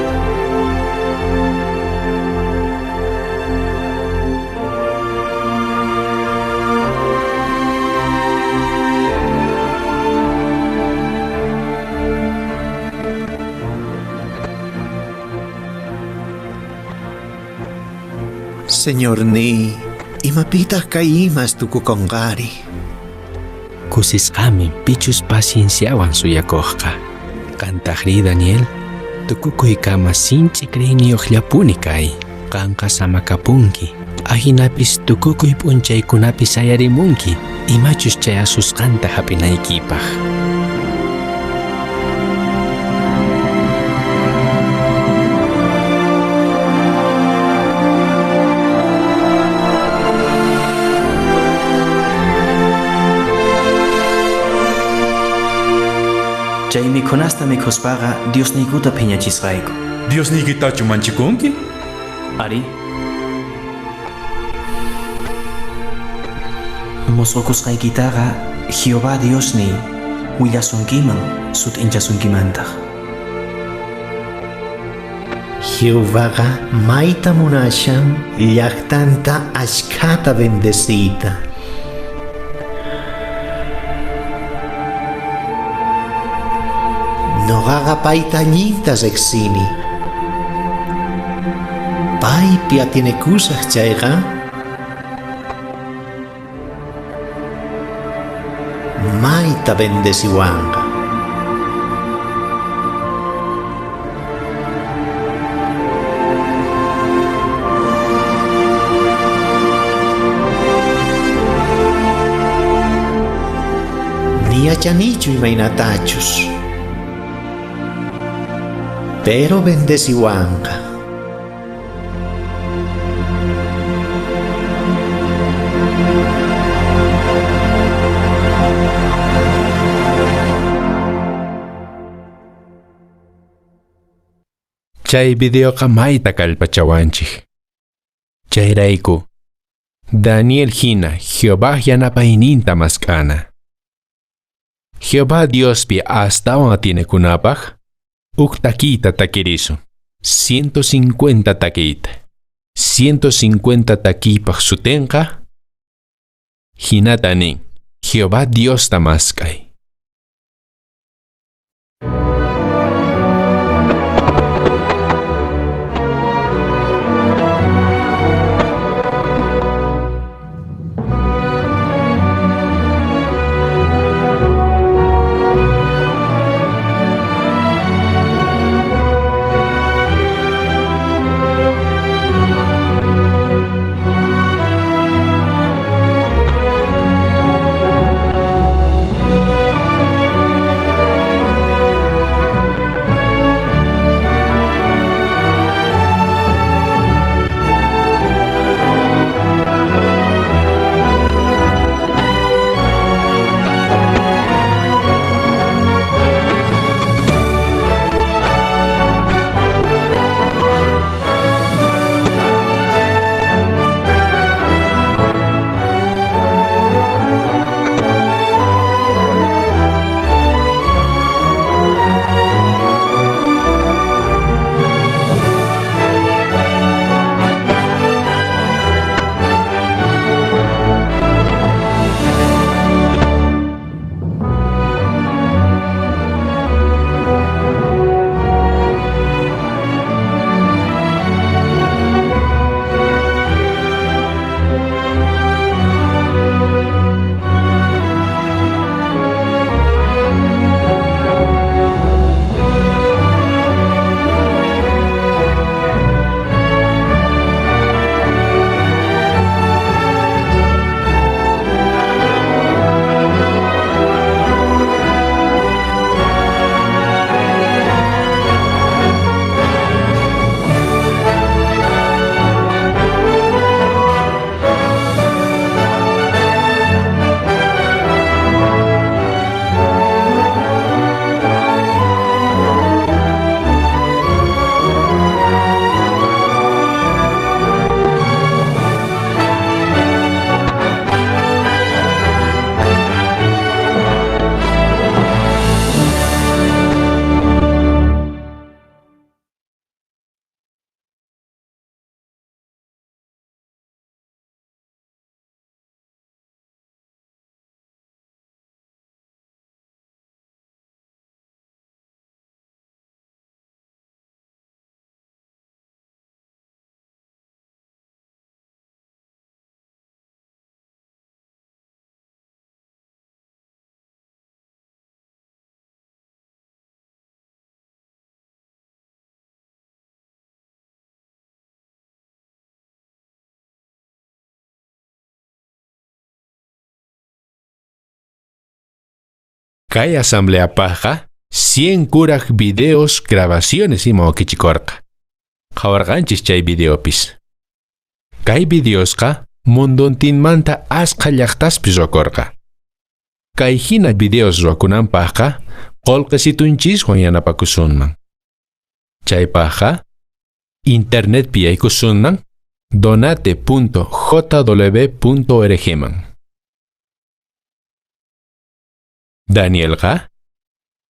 Señorniy, imapitaq kay imas tukukonqari? Kusisqami pichus pacienciawan suyakuqqa. Qantajrí, Daniel, tukukuykama sinch'i creeyniyuqllapuni kay. Qanqa samakapunki. Ajinapis tukukuy p'unchaykunapi sayarimunki imachus chayasusqanta hap'inaykipaq. Chay mikhunasta mikhuspaqa Diosniykuta phiñachisqayku. Diosniykitachu manchikunki? Ari. Mosqokusqaykitaqa Jehová Diosniy willasunkiman sut'inchasunkimantaq. Jehovaqa mayta munashan llaqtanta ashkhata bendeciyta. Noqaqa payta allinta riqsini. Paypi atienekusaj chayqa mayta bendeciwanqa. Ni yachanichu imaynatachus. Pero bendeciwanqa. Chay videoqa mayta kallpachawanchik. Chayrayku, Daniel hina Jehová yanapayninta mask'ana. Jehová Diospi astawan atienekunapaq, huk takiyta takirisun. 150 takiyta. 150 takiypaq sutinqa hinata nin: Jehová Diosta mask'ay. Kay asambleapajqa 100 kuraj videos, grabaciones ima wakichikorqa. Qhawarqanchis chay videopis. Kay videosqa mundontinmanta ashkha llajtaspi ruwakorqa. Kay jina videos ruwakunanpajqa qolqesitunchiswan yanapakusunman. Chaypajqa internetpi yaykusunman donate.jw.org man. Danielqa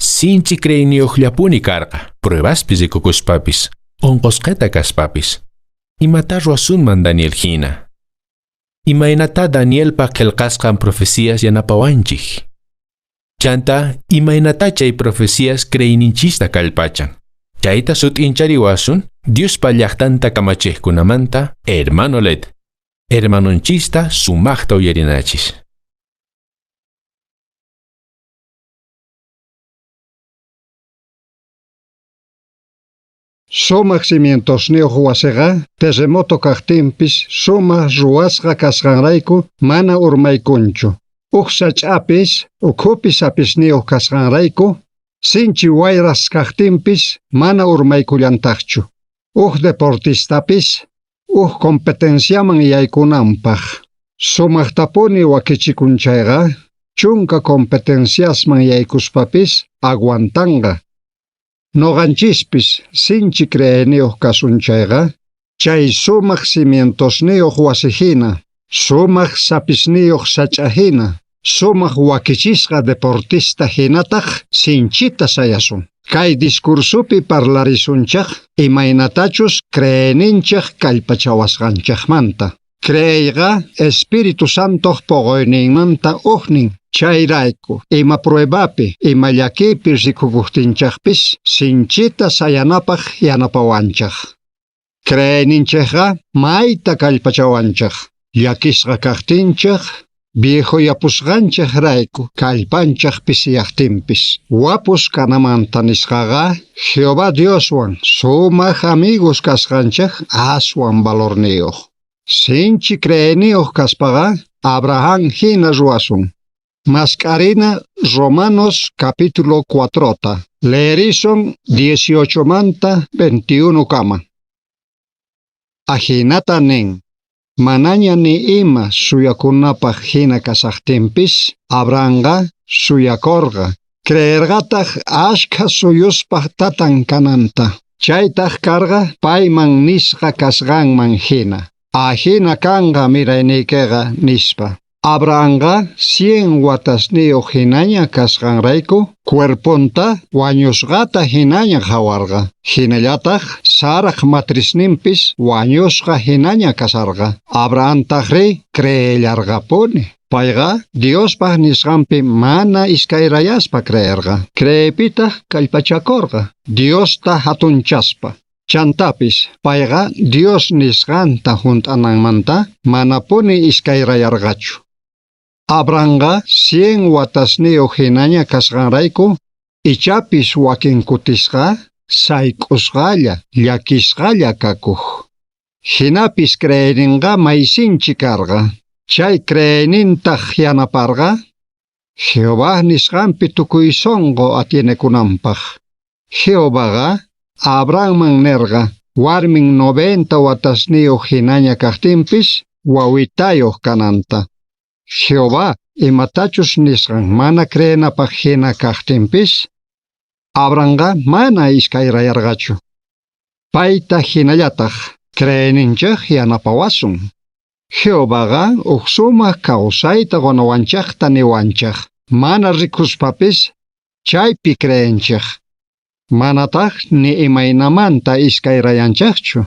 sinchi creeyniyojllapuni karqa, pruebaspi rikukuspapis, onqosqeta kaspapis. Imatá ruwasunman Daniel jina? Imaynatá Danielpa qhelqasqan profecías yanapawanchik? Chanta, imaynatá chay profecías creeyninchista kallpachan? Chayta sut'inchariwasun Diospa llajtanta kamachejkunamanta hermano Led. Hermanonchista sumajta uyarinachis. Sumaq cimientosniyuq wasiqa terremoto kaqtinpis sumaq ruwasqa kasqanrayku mana urmaykunchu. Uj sach'apis ukhupi sapisniyuq kasqanrayku sinchi wayras kaqtinpis mana urmaykullantaqchu. Uj deportistapis uj competenciaman yaykunanpaq. Sumaqtapuni wakichikun chayqa chunka competenciasman yaykuspapis aguantanqa. Noqanchispis sinchi creeyniyuq kasun chayqa, chay sumaq cimientosniyuq wasihina, sumaq sapisniyuq sach'ahina, sumaq wakichisqa deportista hinataq sinchita sayasun. Kay discursopi parlarisunchej imaynatachus creeyninchej kallpachawasqanchejmanta. Creeyqa Espíritu Santoq poqoyninmanta ujnin. Chayrayku ima pruebapi, ima llakiypi rikukuqtinchejpis sinchita sayanapaq yanapawanchej. Creeyninchejqa mayta kallpachawanchej. Llakisqa kaqtinchej, viejoyapusqanchejrayku kallpanchej pisiyaqtinpis. Wapus kanamanta nisqaqa Jehová Dioswan sumaq amigos kasqanchej aswan valorniyuq. Sinchi creeyniyuq kaspaqa Abraham hina ruwasun. Mask'arina Romanos capítulo 4ta. Leerison 18 manta 21 kama. Ajinata nin. Manaña ni ima suyakunapaj hina kasaqtinpis, Abrahamqa suyakorqa. Creerqataq ashkha suyuspaj tatan kananta. Chaytaj karqa payman nisqa kasqanman hina. Ajina kanqa mirayniykiqa nispa. Abrahamqa 100 watasniyuq hinaña kasqanrayku cuerponta wañusqata hinaña qhawarqa. Hinallataq Saraj matrisninpis wañusqa hinaña kasarqa. Abrahamtajri creellarqapuni. Payqa Diospaj nisqanpi mana iskayrayaspa creerqa. Creeypitaq kallpachakorqa Diosta hatunchaspa. Chantapis payqa Dios nisqanta hunt'ananmanta manapuni iskayrayarqachu. Abrahamqa 100 watasniyuq hinaña kasqanrayku ichapis wakin kutisqa sayk'usqalla llakisqalla kakuq. Hinapis creeyninqa may sinchi karqa. Chay creeynintaq yanaparqa Jehová nisqanpi tukuy sunqu atienekunanpaq. Jehovaqa Abrahamman nerqa warmin 90 watasniyuq hinaña kaqtinpis wawitayuq kananta. Jehová imatachus nisqan mana creenapaq hina kaqtinpis Abrahamqa mana iskayrayarqachu. Payta hinallataq creeyninchej yanapawasun. Jehovaqa uj sumaq kawsayta qunawanchejta niwanchej. Mana rikuspapis chaypi creenchej. Manataq ni imaynamanta iskayrayanchejchu.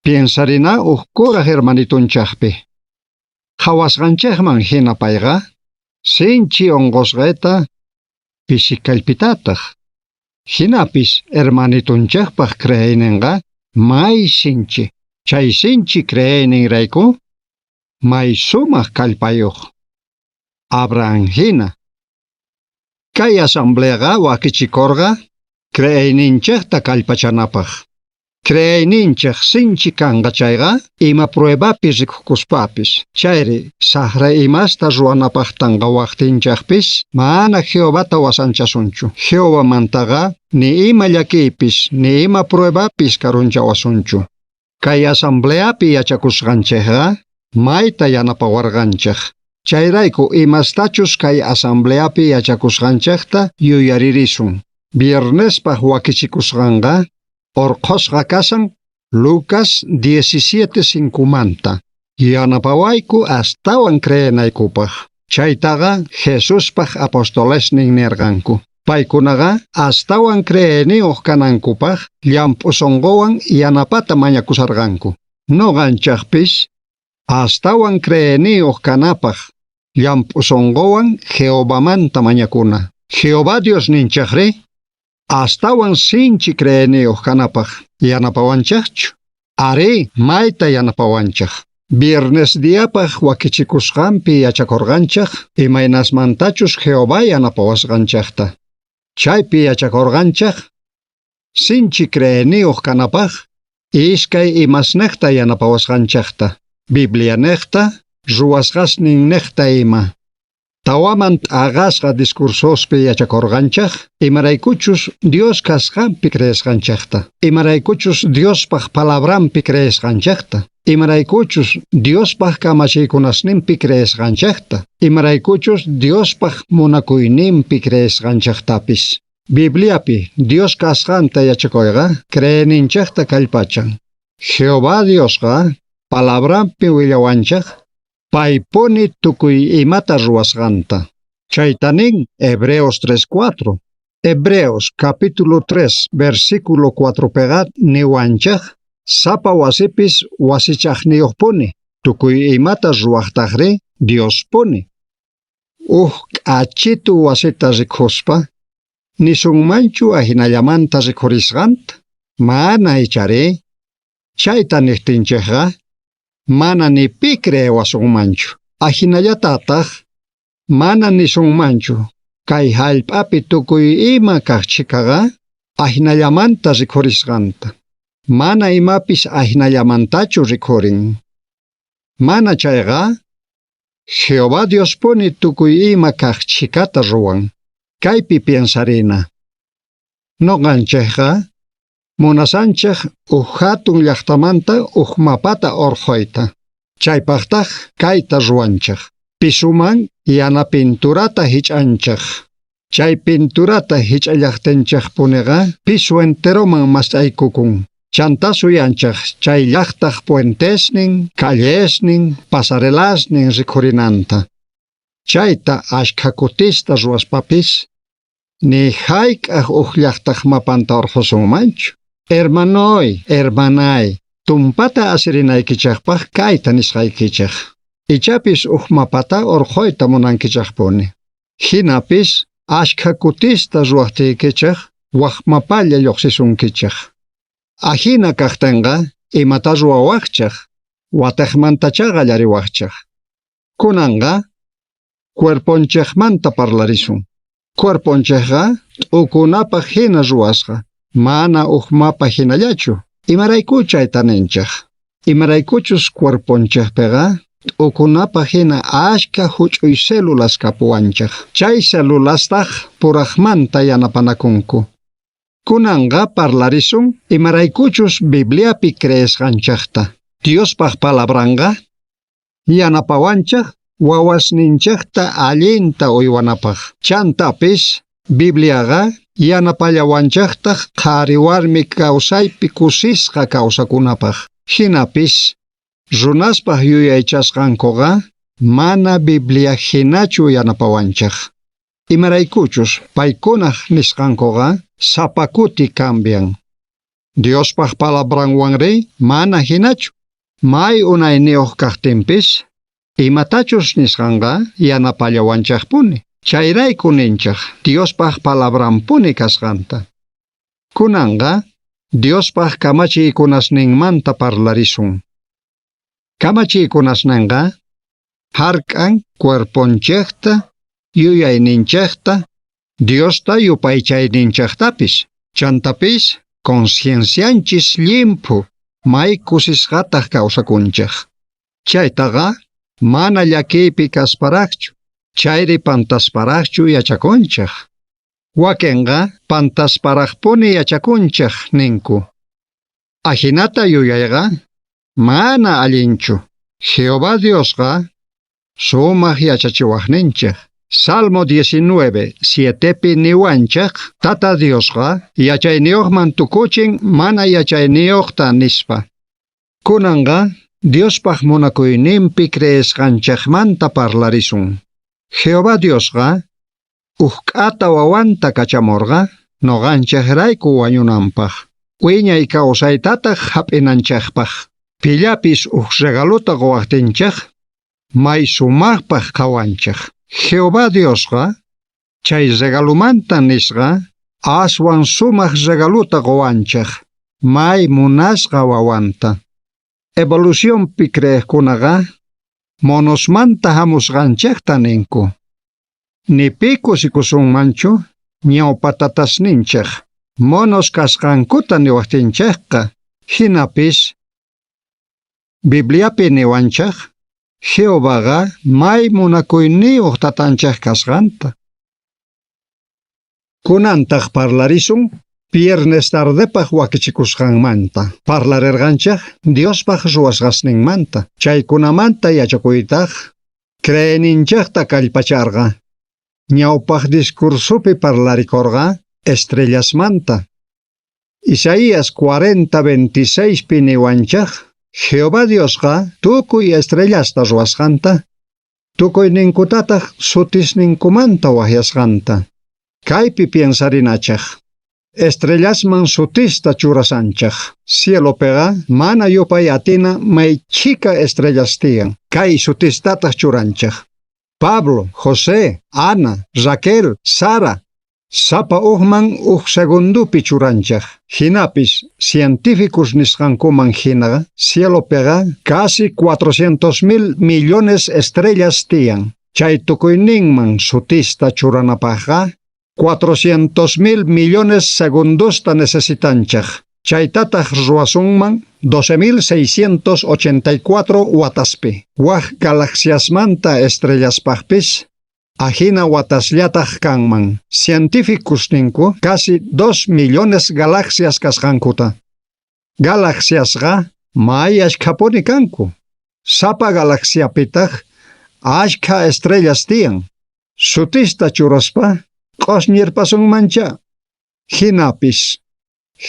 Piensarina uj kuraj hermanitunchejpi. Qhawasqanchejman hina payqa sinchi onqosqeta pisi kallpitataq. Hinapis hermanitunchejpaj creeyninqa may sinchi. Chay sinchi creeyninrayku may sumaq kallpayuq. Abraham hina. Kay asambleaqa wakichikorqa creeyninchejta kallpachanapaj. Creeyninchej sinchi kanqa chayqa, ima pruebapi rikukuspapis, chayri sajra imasta ruwanapaj tanqawajtinchejpis, mana Jehovata wasanchasunchu. Jehovamantaqa ni ima llakiypis, ni ima pruebapis karunchawasunchu. Kay asambleapi yachakusqanchejqa mayta yanapawarqanchej. Chayrayku imastachus kay asambleapi yachakusqanchejta yuyaririsun. Viernespaj wakichikusqanqa orqhosqa kashan Lucas 17:5manta. Yanapawayku astawan creenaykupaj. Chaytaqa Jesuspaj apostolesnin nerqanku. Paykunaqa astawan creeyniyoj kanankupaj llamp'u sonqowan yanapata mañakusharqanku. Noqanchejpis astawan creeyniyoj kanapaj llamp'u sonqowan Jehovamanta mañakuna. Jehová Diosninchejrí astawan sinchi creeyniyoj kanapaj yanapawanchejchu? Arí, mayta yanapawanchej. Viernes diapaj wakichikusqanpi yachakorqanchej imaynasmantachus Jehová yanapawasqanchejta. Chaypi yachakorqanchej sinchi creeyniyoj kanapaj iskay imasnejta yanapawasqanchejta, Biblianejta, ruwasqasninnejta ima. Tawaman t'aqasqa discursospi yachakorqanchej imaraykuchus Dios kasqanpi creesqanchejta, imaraykuchus Diospaj palabranpi creesqanchejta, imaraykuchus Diospaj kamachiykunasninpi creesqanchejta, imaraykuchus Diospaj munakuyninpi creesqanchejtapis. Bibliapi Dios kasqanta yachakoyqa creeyninchejta kallpachan. Jehová Diosqa palabranpi willawanchej paypuni tukuy imata ruwasqanta. Chayta nin Hebreos 3:4. Hebreos capítulo 3 versículo 4 peqa niwanchej sapa wasipis wasichajniyojpuni, tukuy imata ruwajtajrí Diospuni. Uj k'achitu wasita rikuspa, nisunmanchu ajinallamanta rikhurisqanta? Mana icharí. Chayta nejtinchejqa mana ni pi creewasunmanchu. Ajinallatataj mana nisunmanchu kay jallp'api tukuy ima kaj chhikaqa ajinallamanta rikhurisqanta. Mana imapis ajinallamantachu rikhurin. Mana chayqa Jehová Diospuni tukuy ima kaj chhikata ruwan. Kaypi piensarina. Noqanchejqa munasanchej uj jatun llajtamanta uj mapata orqhoyta. Chaypajtaj kayta ruwanchej. Pisuman yana pinturata jich'anchej. Chay pinturata jich'allajtinchejpuniqa piso enteroman mast'aykukun. Chantá suyanchej chay llajtaj puentesnin, callesnin, pasarelasnin rikhurinanta. Chayta ashkha kutista ruwaspapis, ni jayk'aj uj llajtaj mapanta orqhosunmanchu. Hermanoy, hermanay, tumpata asirinaykichejpaj kayta nisqaykichej. Ichapis uj mapata orqhoyta munankichejpuni. Jinapis ashkha kutista ruwajtiykichej waj mapalla llojsisunkichej. Ajina kajtenqa imatá ruwawajchej, watejmantachá qallariwajchej. Kunanqa cuerponchejmanta parlarisun. Cuerponchejqa t'ukunapaj jina ruwasqa, mana uj mapa jinallachu. Imarayku chayta ninchej? Imaraykuchus cuerponchejpeqa t'ukunapaj jina ashkha juch'uy células kapuwanchej. Chay celulastaj purajmanta yanapanakunku. Kunanqa parlarisun imaraykuchus Bibliapi creesqanchejta. Diospaj palabranqa yanapawanchej wawasninchejta allinta uywanapaj. Chantapis Bibliaqa yanapallawanchejtaj qhari warmi kawsaypi kusisqa kawsakunapaj. Jinapis runaspaj yuyaychasqankoqa mana Biblia jinachu yanapawanchej. Imaraykuchus paykunaj nisqankoqa sapa kuti cambian. Diospaj palabranwanrí mana jinachu. May unayniyoj kajtinpis, imatachus nisqanqa yanapallawanchejpuni. Chayrayku ninchej Diospaj palabranpuni kasqanta. Kunanqa Diospaj kamachiykunasninmanta parlarisun. Kamachiykunasnenqa jark'an cuerponchejta, yuyayninchejta, Diosta yupaychayninchejtapis. Chantapis. Conciencianchis llimphu, may kusisqataj kawsakunchej. Chaytaqa mana llakiypi kasparajchu, chayri pantasparajchu yachakunchej. Wakenqa pantasparajpuni yachakunchej ninku. Ajinata yuyayqa mana allinchu. Jehová Diosqa sumaj yachachiwajninchej. Salmo 19, 7pi niwanchej, Tata Diosqa yachayniyojman tukuchin mana yachayniyojta nispa. Kunanqa Diospaj munakuyninpi creesqanchejmanta parlarisun. Jehová Diosqa uj k'ata wawanta kachamorqa noqanchejrayku wañunanpaj, wiñay kawsaytataj jap'inanchejpaj. Pillapis uj regalota quwajtinchej may sumajpaj qhawanchej. Jehová Diosqa chay regalomanta nisqa aswan sumaj regalota quwanchej, may munasqa wawanta. Evolucionpi creejkunaqa monosmanta hamusqanchejta ninku. Ni pi kusikusunmanchu ñawpa tatasninchej monos kasqankuta niwajtinchejqa, jinapis Bibliapi niwanchej Jehovaqa may munakuyniyoj tatanchej kasqanta. Kunantaj parlarisun viernes tardepaj wakichikusqanmanta. Parlarerqanchej Diospaj ruwasqasninmanta. Chaykunamanta yachakuytaj creeyninchejta kallpacharqa. Ñawpaj discursopi parlarikorqa estrellasmanta. Isaías 40, 26pi niwanchej Jehová Diosqa tukuy estrellasta ruwasqanta, tukuyninkutataj sutisninkumanta wajyasqanta. Kaypi piensarinachej. Estrellasman sutista churasanchej. Cielopeqa mana yupay atina may chhika estrellas tiyan. Kay sutistataj churanchej. Pablo, José, Ana, Raquel, Sara, sapa ujman uj segundopi churanchej. Jinapis científicos nisqankuman jinaqa cielopeqa casi 400 mil millones estrellas tiyan. Chay tukuyninman sutista churanapajqa 400 mil millones segundosta necesitanchej. Chaytataj ruwasunman 12.684 wataspi. Waj galaxiasmanta estrellaspajpis ajina watasllataj kanman. Científicos ninku casi 2 millones galaxias kasqankuta. Galaxiasqa may ashkhapuni kanku. Sapa galaxiapitaj ashkha estrellas tiyan. Sutista churaspa q'osñirpasunmanchá. Jinapis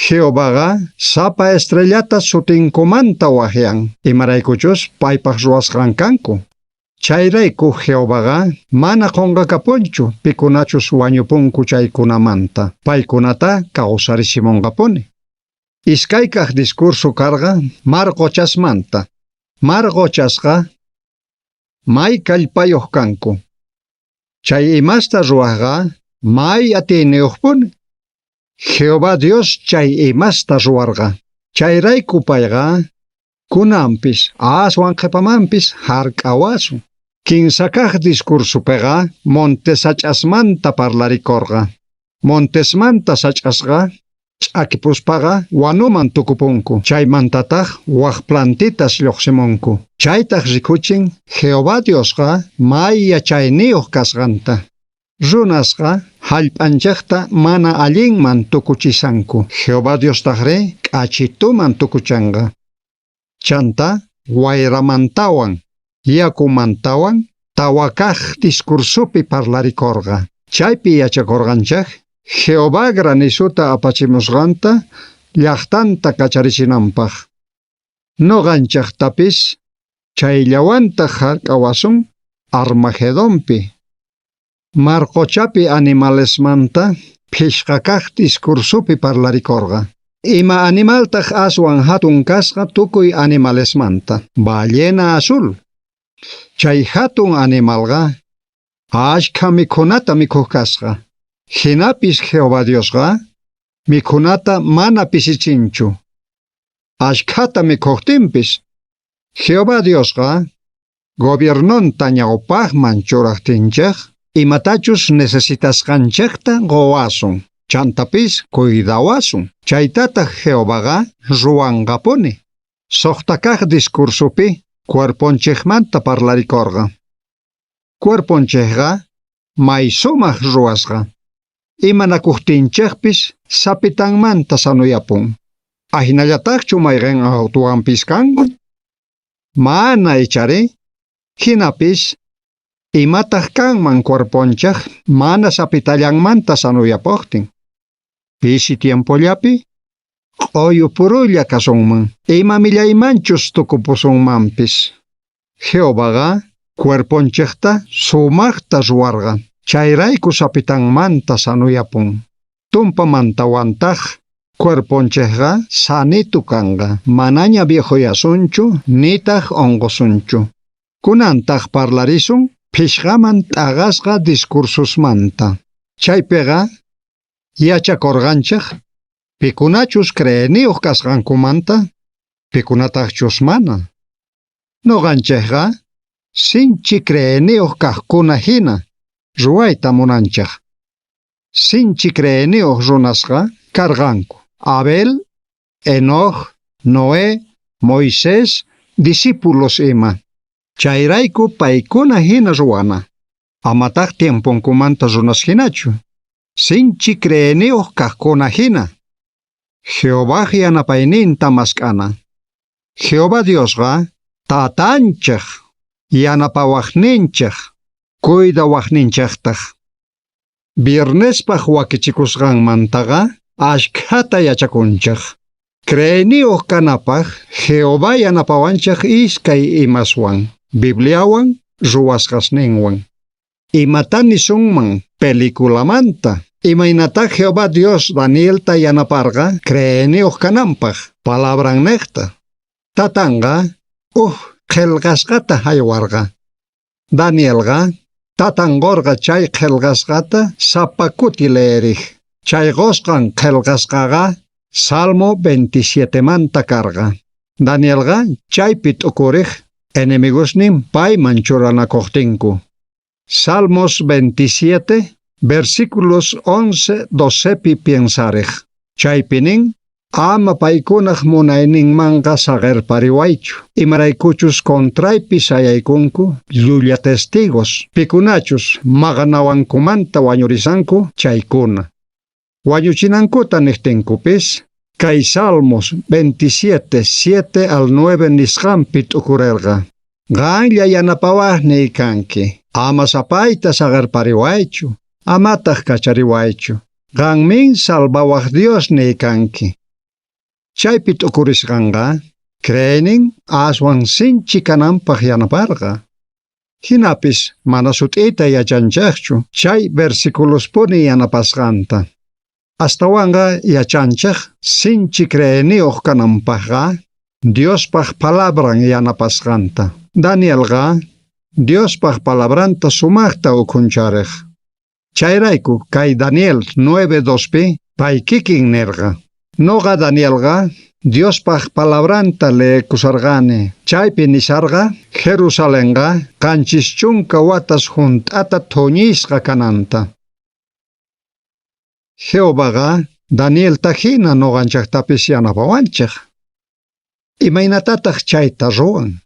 Jehovaqa sapa estrellata sutinkumanta wajyan, imaraykuchus paypaj ruwasqan kanku. Chayrayku Jehovaqa mana qonqakapunchu pikunachus wañupunku chaykunamanta, paykunata kawsarichimonqapuni. Iskaykaj discurso karqa mar qochasmanta. Mar qochasqa may kallpayoj kanku. Chay imasta ruwajqa may atiyniyojpuni. Jehová Dios chay imasta ruwarqa. Chayrayku payqa kunanpis aswan qhepamanpis jark'awasun. Kinsakaj discursopeqa monte sach'asmanta parlarikorqa. Montesmanta sach'asqa ch'akipuspaqa wanuman tukupunku, chaymantataj waj plantitas llojsimunku. Chaytaj rikuchin Jehová Diosqa may yachayniyoj kasqanta. Runasqa jallp'anchejta mana allinman tukuchishanku, Jehová Diostajrí k'achituman tukuchanqa. Chantá wayramantawan yakumantawan tawa kaj discursopi parlarikorqa. Chaypi yachakorqanchej Jehová granizota apachimusqanta llajtanta kacharichinanpaj. Noqanchejtapis chayllawantaj jark'awasun Armagedonpi. Mar qochapi animalesmanta phishqa kaj discursopi parlarikorqa. Ima animaltaj aswan jatun kasqa tukuy animalesmanta? Ballena azul. Chay jatun animalqa ashkha mikhunata mikhoj kasqa. Jinapis Jehová Diosqa mikhunata mana pisichinchu. Ashkhata mikhojtinpis, Jehová Diosqa gobiernonta ñawpajman churajtinchej, imatachus necesitasqanchejta qowasun. Chantapis cuidawasun. Chaytataq Jehovaqa ruwanqapuni. Suqta kaq discursopi cuerponchikmanta parlarikorqa. Cuerponchikqa may sumaq ruwasqa. Imanakuqtinchikpis sapitanmanta sanuyapun. Ahinallataqchu mayqin autuwanpis kan? Mana ichari? Hinapis imataq kanman cuerponchik mana sapitallanmanta sanuyapuqtin? Pisi tiempollapi q'uyupurulla kasunman, ima millaymanchus tukupusunmanpis. Jehovaqa cuerponchikta sumaqta ruwarqa, chayrayku sapitanmanta sanuyapun. Tumpamantawantaq cuerponchikqa sanitu kanqa, manaña viejoyasunchu nitaq unqusunchu. Kunantaq parlarisun phishqaman t'aqasqa discursusmanta. Chaypiqa yachakurqanchik pikunachus creeyniyuq kasqankumanta, pikunataqchus mana. Nuqanchikqa sinchi creeyniyuq kaqkuna hina ruwayta munanchik. Sinchi creeyniyuq runasqa karqanku Abel, Enoch, Noé, Moisés, discípulos ima. Chayrayku paykuna hina ruwana. Amataq tiemponkumanta runas hinachu. Sinchi creeyniyuq kaqkuna hina. Jehovaj yanapayninta mask'ana. Jehová Diosqa tatanchik, yanapawaqninchik, cuidawaqninchiktaq. Viernespaq wakichikusqanmantaqa ashkhata yachakunchik. Creeyniyuq kanapaq Jehová yanapawanchik iskay imaswan, Bibliawan, ruwasqasninwan. Imata nisunman peliculamanta? Imaynatá Jehová Dios Danielta yanaparqa creeyniyuq kananpaq palabranniqta. Tatanqa uj qillqasqata haywarqa. Danielqa tatan qurqa chay qillqasqata sapa kuti leeriq. Chay qusqan qillqasqaqa Salmo 27manta karqa. Danielqa chaypi t'ukuriq enemigosnin payman churanakuqtinku. Salmos 27, versículos 11, 12pi piensariq. Chaypi nin, ama paykunaq munayninmanqa saqerpariwaychu. Imaraykuchus contraypi sayaykunku llulla testigos, pikunachus maqanawankumanta wañurisanku chaykuna. Wañuchinankuta niqtinkupis, kay Salmos 27, 7 al 9 nisqanpi t'ukurerqa. Qanlla yanapawaqniy kanki, ama sapayta saqerpariwaychu, amataq kachariwaychu. Qanmin salvawaq Diosniy kanki. Chaypi t'ukurisqanqa, creeynin aswan sinchi kananpaq yanaparqa. Hinapis mana sut'ita yachanchikchu chay versiculospuni yanapasqanta. Astawanqa yachanchik sinchi creeyniyuq kananpaqqa Diospaq palabran yanapasqanta. Danielqa Diospaq palabranta sumaqta ukhunchariq. Chayrayku kay Daniel 9:2pi pay kikin nirqa. Noqa Danielqa Diospaq palabranta leekusarqani. Chaypi nisharqa Jerusalenqa 70 watas junt'ata thuñisqa kananta. Jehovaqa Danielta hina nuqanchiktapis yanapawanchik. Imaynatataq chayta ruwan?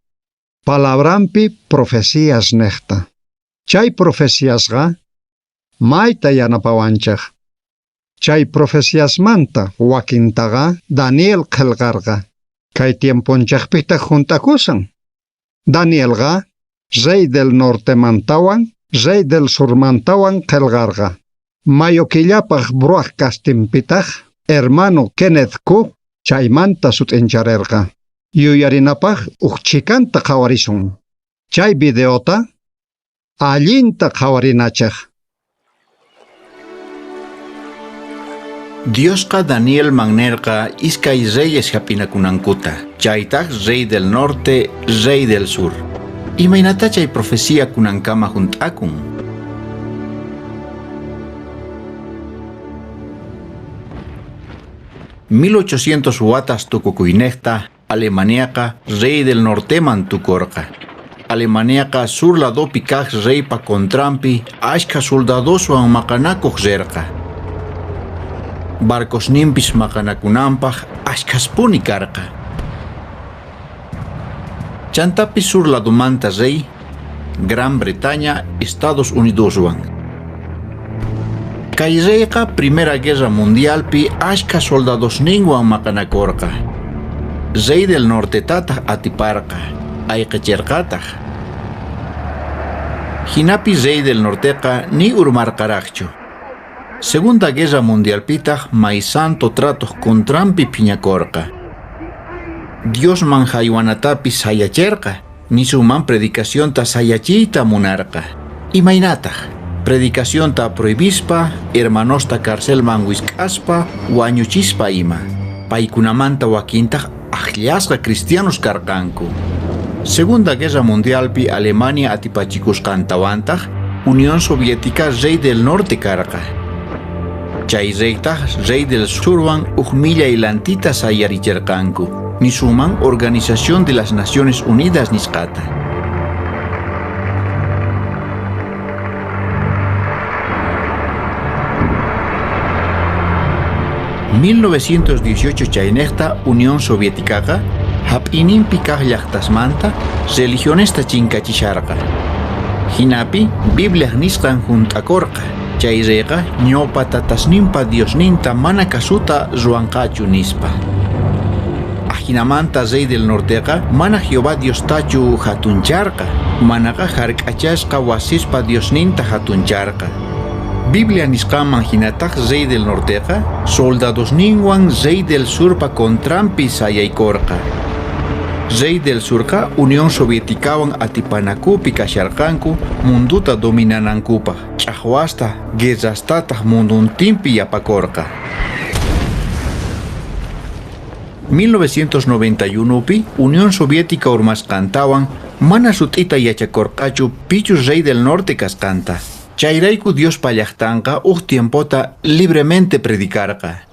Palabranpi profecías niqta. Chay profeciasqa mayta yanapawanchik. Chay profeciasmanta wakintaqa Daniel qillqarqa. Kay tiemponchikpitaq junt'akusan. Danielqa rey del nortemantawan rey del surmantawan qillqarqa. Mayo killapaq broadcastinpitaq hermano Kenneth Cook chaymanta sut'incharerqa. Yuyarinapaq uj chhikanta qhawarisun. Chay videota allinta qhawarinachej. Diosqa Danielman nerqa iskay reyes hap'inakunankuta, chaytaj rey del norte, rey del sur. Imaynatá chay profecía kunankama junt'akun? 1800 watas tukukuynejta Alemaniaqa rey del norteman tukorqa. Alemaniaqa sur ladopi kaj reypa contranpi ashkha soldadoswan maqanakoj rerqa. Barcosninpis maqanakunanpaj ashkhaspuni karqa. Chantapis sur ladomanta rey, Gran Bretaña, Estados Unidoswan. Kay reyqa Primera Guerra Mundialpi ashkha soldadosninwan maqanakorqa. Rey del nortetataj atiparqa, ayqecherqataj. Jinapi rey del norteqa ni urmarqarajchu. Segunda Guerra Mundialpitaj may santo tratoj contranpi phiñakorqa. Diosman jaywanatapis sayacherqa, nisuman predicacionta sayachiyta munarqa. Imaynataj, predicacionta prohibispa, hermanosta carcelman wisk'aspa, wañuchispa ima. Paykunamanta wakintaj ajllasqa cristianos karqanku. Segunda Guerra Mundialpi Alemania atipachikusqantawantaj, Unión Soviética rey del norte karqa. Chay reytaj rey del surwan uj millay lantita sayaricherqanku, nisuman Organización de las Naciones Unidas nisqata. ...1918 chaynejta Unión Sovieticaqa hap'ininpi kaj llajtasmanta religionesta chinkachisharqa. Jinapi Bibliaj nisqan junt'akorqa, chay reyqa ñawpa tatasninpa Diosninta mana kasuta ruwanqachu nispa. Ajinamanta rey del norteqa mana Jehová Diostachu jatuncharqa, manaqa jark'achasqa wasispa Diosninta jatuncharqa. Biblia nisqanman jinataj rey del norteqa soldadosninwan rey del surpa contranpi sayaykorqa. Rey del surqa Unión Sovieticawan atipanakupi kasharqanku munduta dominanankupaj, ch'ajwasta, guerrastataj munduntinpi yapakorqa. 1991pi Unión Soviética urmasqantawan mana sut'ita yachakorqachu pichus rey del norte kasqanta. Chayrayku Diospa llajtanqa uj tiempota libremente predicarqa.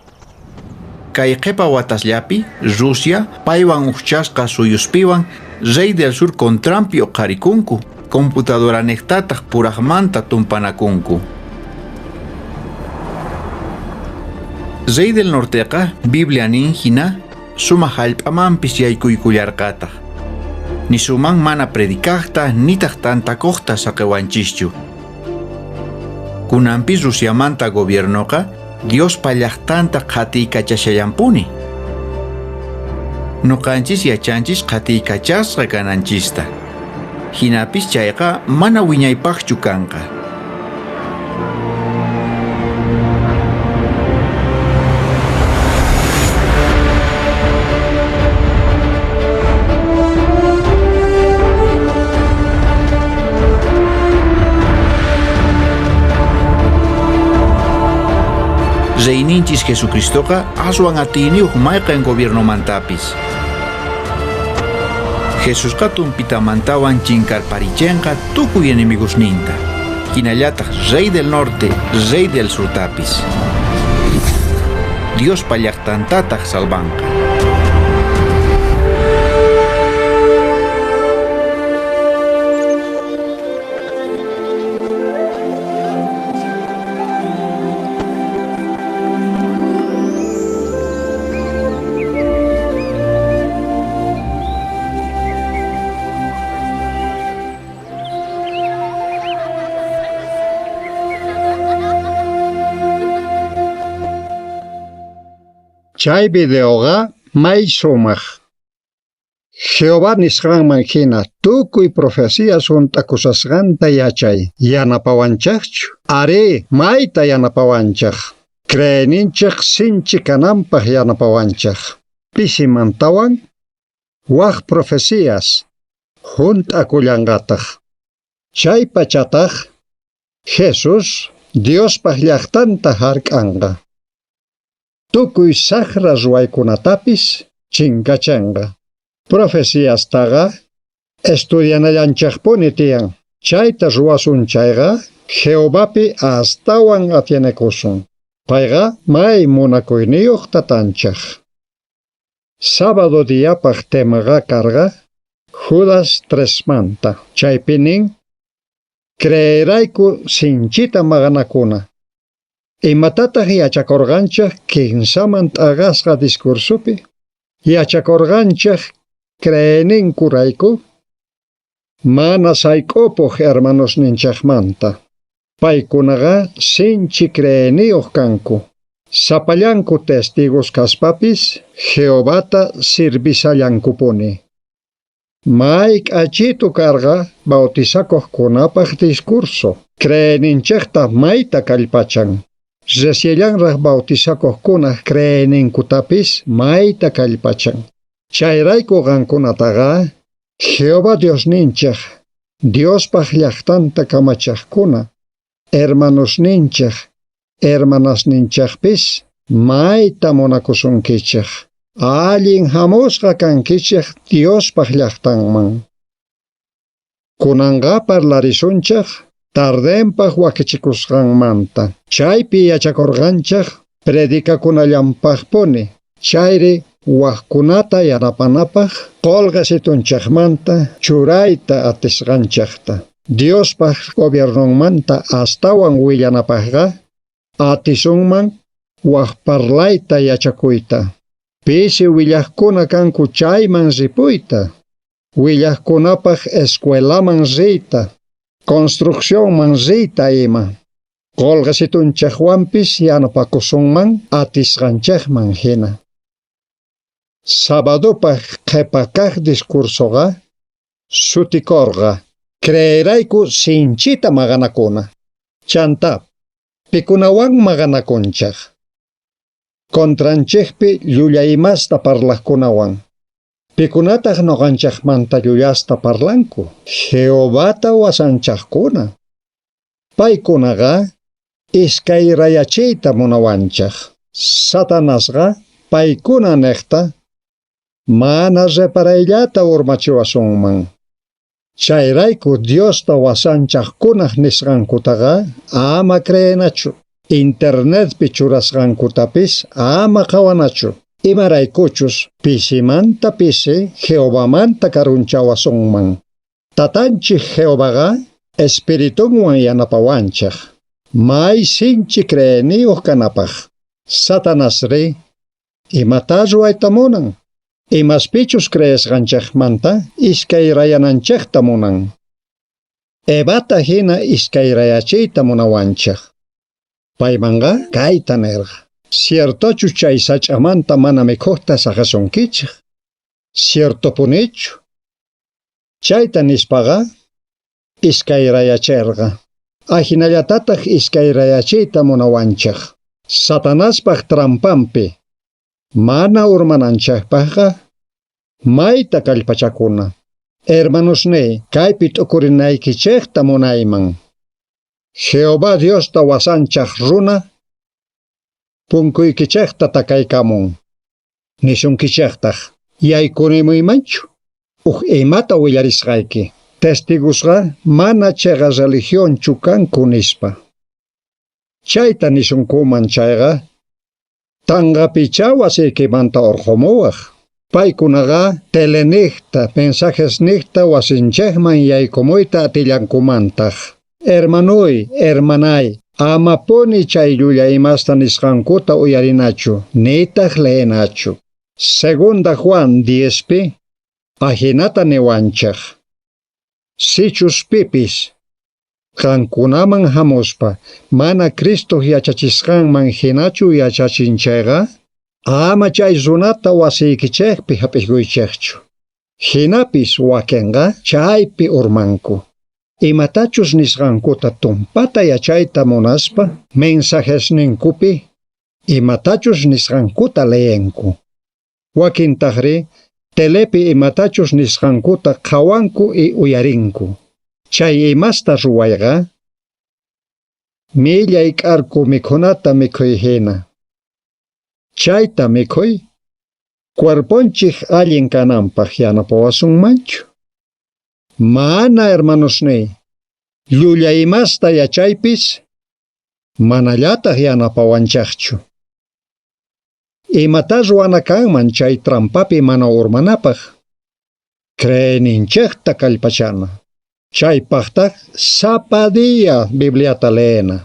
Kay qhipa watasllapi Rusia paywan ujchasqa suyuspiwan rey del sur contranpi uqharikunku, computadoranejtataj purajmanta tumpanakunku. Rey del norteqa Biblia nin jina sumaj jallp'amanpis yaykuykullarqataj. Nisuman mana predicajta nitaj tantakojta saqewanchischu. Kunanpis Rusiamanta gobiernoqa Diospa llajtanta qhatiykachashallampuni. Noqanchis yachanchis qhatiykachasqa kananchista. Jinapis chayqa mana wiñaypajchu kanqa. Reyninchis Jesucristoqa aswan atiyniyuq mayqan gobiernomantapis. Jesusqa tumpitamantawan chinkarparichenqa tukuy enemigosninta. Jinallataj rey del norte, rey del surtapis. Diospa llajtantataj salvanqa. Chay videoqa may sumaj. Jehová nisqanman hina tukuy profecías hunt'akusasqanta yachay yanapawanchaqchu. Arí, mayta yanapawanchaq. Creeyninchik sinchi kananpaq yanapawanchaq. Pisimantawan waj profecías hunt'akullanqataq. Chay pachataq Jesús Diospaq llaqtanta hark'anqa. Tukuy saqra ruwaykunatapis chinkachanqa. Profeciastaqa estudianallanchaqpuni tiyan. Chayta ruwasun chayqa Jehovapi astawan atienekusun. Payqa may munakuyniyuq tatanchaq. Sábado diyapaq temaqa karqa Judas tresmanta. Chaypi nin creeyrayku sinchita maqanakuna. Imatataj yachakorqanchej kinsaman t'aqasqa discursopi? Yachakorqanchej creeyninkurayku mana sayk'upoj hermanosninchejmanta. Paykunaqa sinchi creeyniyoj kanku. Sapallanku testigos kaspapis Jehovata sirvishallankupuni. May k'achitu karqa bautizakojkunapaj discurso. Creeyninchejta mayta kallpachan. Reciellanraj bautizakojkunaj creeyninkutapis mayta kallpachan. Chayrayku qankunataqa Jehová Diosninchej, Diospaj llajtanta kamachejkuna, hermanosninchej, hermanasninchejpis mayta munakusunkichej. Allin jamusqa kankichej Diospaj llajtanman. Kunanqa parlarisunchej tardenpaj wakichikusqanmanta. Chaypi yachakorqanchej predicakunallanpajpuni, chayri wajkunata yanapanapaj qolqesitunchejmanta churayta atisqanchejta. Diospaj gobiernonmanta astawan willanapajqa atisunman waj parlayta yachakuyta. Pisi willajkuna kanku chayman ripuyta. Willajkunapaj escuelaman riyta, construccionman riyta ima. Qolqesitunchejwanpis yanapakusunman atisqanchejman jina. Sabadopaj qhepa kaj discursoqa sutikorqa creeyrayku sinchita maqanakuna. Chantá, pikunawan maqanakunchej? Contranchejpi llulla imasta parlajkunawan. Pikunataj noqanchejmanta llullasta parlanku? Jehovata wasanchajkuna. Paykunaqa iskayrayachiyta munawanchej. Satanasqa paykuna nejta mana reparayllata urmachiwasunman. Chayrayku Diosta wasanchajkunaj nisqankutaqa ama creenachu. Internetpi churasqankutapis ama qhawanachu. Imaraykuchus pisimanta pisi Jehovamanta karunchawasunman. Tatanchej Jehovaqa espiritunwan yanapawanchej. May sinchi creeyniyoj kanapaj. Satanasri imatá ruwayta munan? Imaspichus creesqanchejmanta iskayrayananchejta munan. Evata jina iskayrayachiyta munawanchej. Paymanqa kayta nerqa: Ciertochu chay sach'amanta mana mikhojta saqesunkichej? Ciertopunichu? Chayta nispaqa iskayrayacherqa. Ajinallatataj iskayrayachiyta munawanchej. Satanaspaj trampanpi mana urmananchejpajqa mayta kallpachakuna. Hermanosniy, kaypi t'ukurinaykichejta munayman. Jehová Diosta wasanchaj runa punkuykichejta takaykamun. Nisunkichejtaj, yaykurimuymanchu? Uj imata willarisqayki. Testigosqa mana cheqa religionchu kanku nispa. Chayta nisunkuman chayqa, tanqapichá wasiykimanta orqhomuwaj. Paykunaqa telenejta, mensajesnejta wasinchejman yaykumuyta atillankumantaj. Hermanoy, hermanay, amapuni chay llulla imasta nisqankuta uyarinachu, nitaj leenachu. Segunda Juan 10pi ajinata niwanchej. Sichus pipis qankunaman jamuspa mana Cristoj yachachisqanman jinachu yachachin chayqa, ama chay runata wasiykichejpi jap'ikuychejchu. Jinapis wakenqa chaypi urmanku. Imatachus nisqankuta tumpata yachayta munaspa mensajesninkupi imatachus nisqankuta leenku. Wakintajrí telepi imatachus nisqankuta qhawanku y uyarinku. Chay imasta ruwayqa millay k'arku mikhunata mikhuy jina. Chayta mikhuy cuerponchej allin kananpaj yanapawasunmanchu? Mana, hermanosniy, llulla imasta yachaypis manallataj yanapawanchejchu. Imatá ruwana kanman chay trampapi mana urmanapaj? Creeyninchejta kallpachana. Chaypajtaj sapa día Bibliata leena.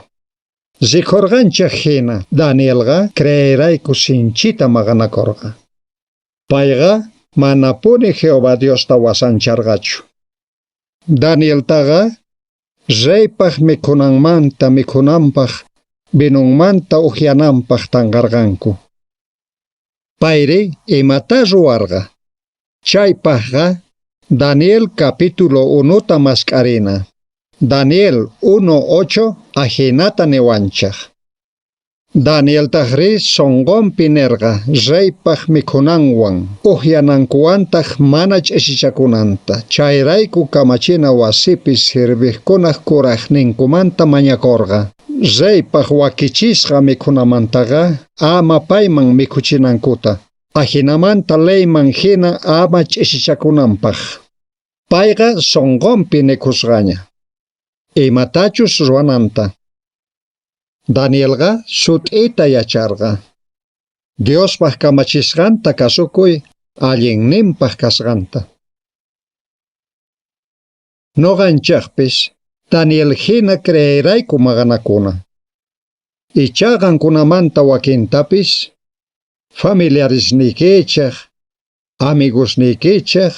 Rikorqanchej jina Danielqa creeyrayku sinchita maqanakorqa. Payqa manapuni Jehová Diosta wasancharqachu. Danieltaqa reypaj mikhunanmanta mikhunanpaj vinonmanta ujyananpaj tanqarqanku. Payri imatá ruwarqa? Chaypajqa Daniel capítulo 1 mask'arina. Daniel 1:8 ajinata niwanchej. Danieltajrí sonqonpi nerqa reypaj mikhunanwan ujyanankuwantaj mana ch'isichakunanta. Chayrayku kamachina wasipi sirvejkunaj kurajninkumanta mañakorqa. Reypaj wakichisqa mikhunamantaqa ama payman mikhuchinankuta. Ajinamanta leyman jina ama ch'isichakunanpaj. Payqa sonqonpi nikusqaña. Imatachus ruwananta. Danielqa sut'ita yacharqa. Diospaj kamachisqanta kasukuy allinninpaj kasqanta. Noqanchejpis Daniel jina creeyrayku maqanakuna. Ichá qankunamanta wakintapis familiaresniykichej, amigosniykichej,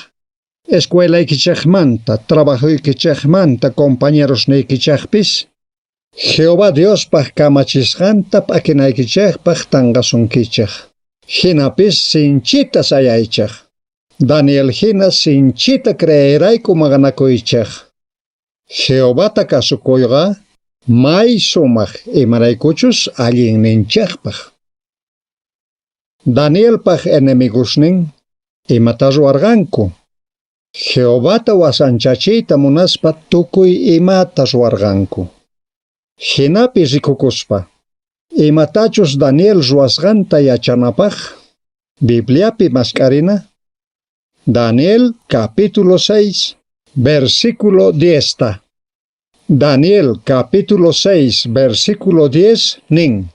escuelaykichejmanta, trabajoykichejmanta compañerosniykichejpis Jehová Diospaj kamachisqanta p'akinaykichejpaj tanqasunkichej. Jinapis sinchita sayaychej. Daniel jina sinchita creeyrayku maqanakuychej. Jehovata kasukuyqa may sumaj imaraykuchus allinninchejpaj. Danielpaj enemigosnin imata ruwarqanku. Jehovata wasanchachiyta munaspa tukuy imata ruwarqanku. Jinapi rikukuspa, imatachus Daniel ruwasqanta yachanapaj, Bibliapi mask'arina. Daniel capítulo 6, versículo 10. Daniel capítulo 6, versículo 10 nin.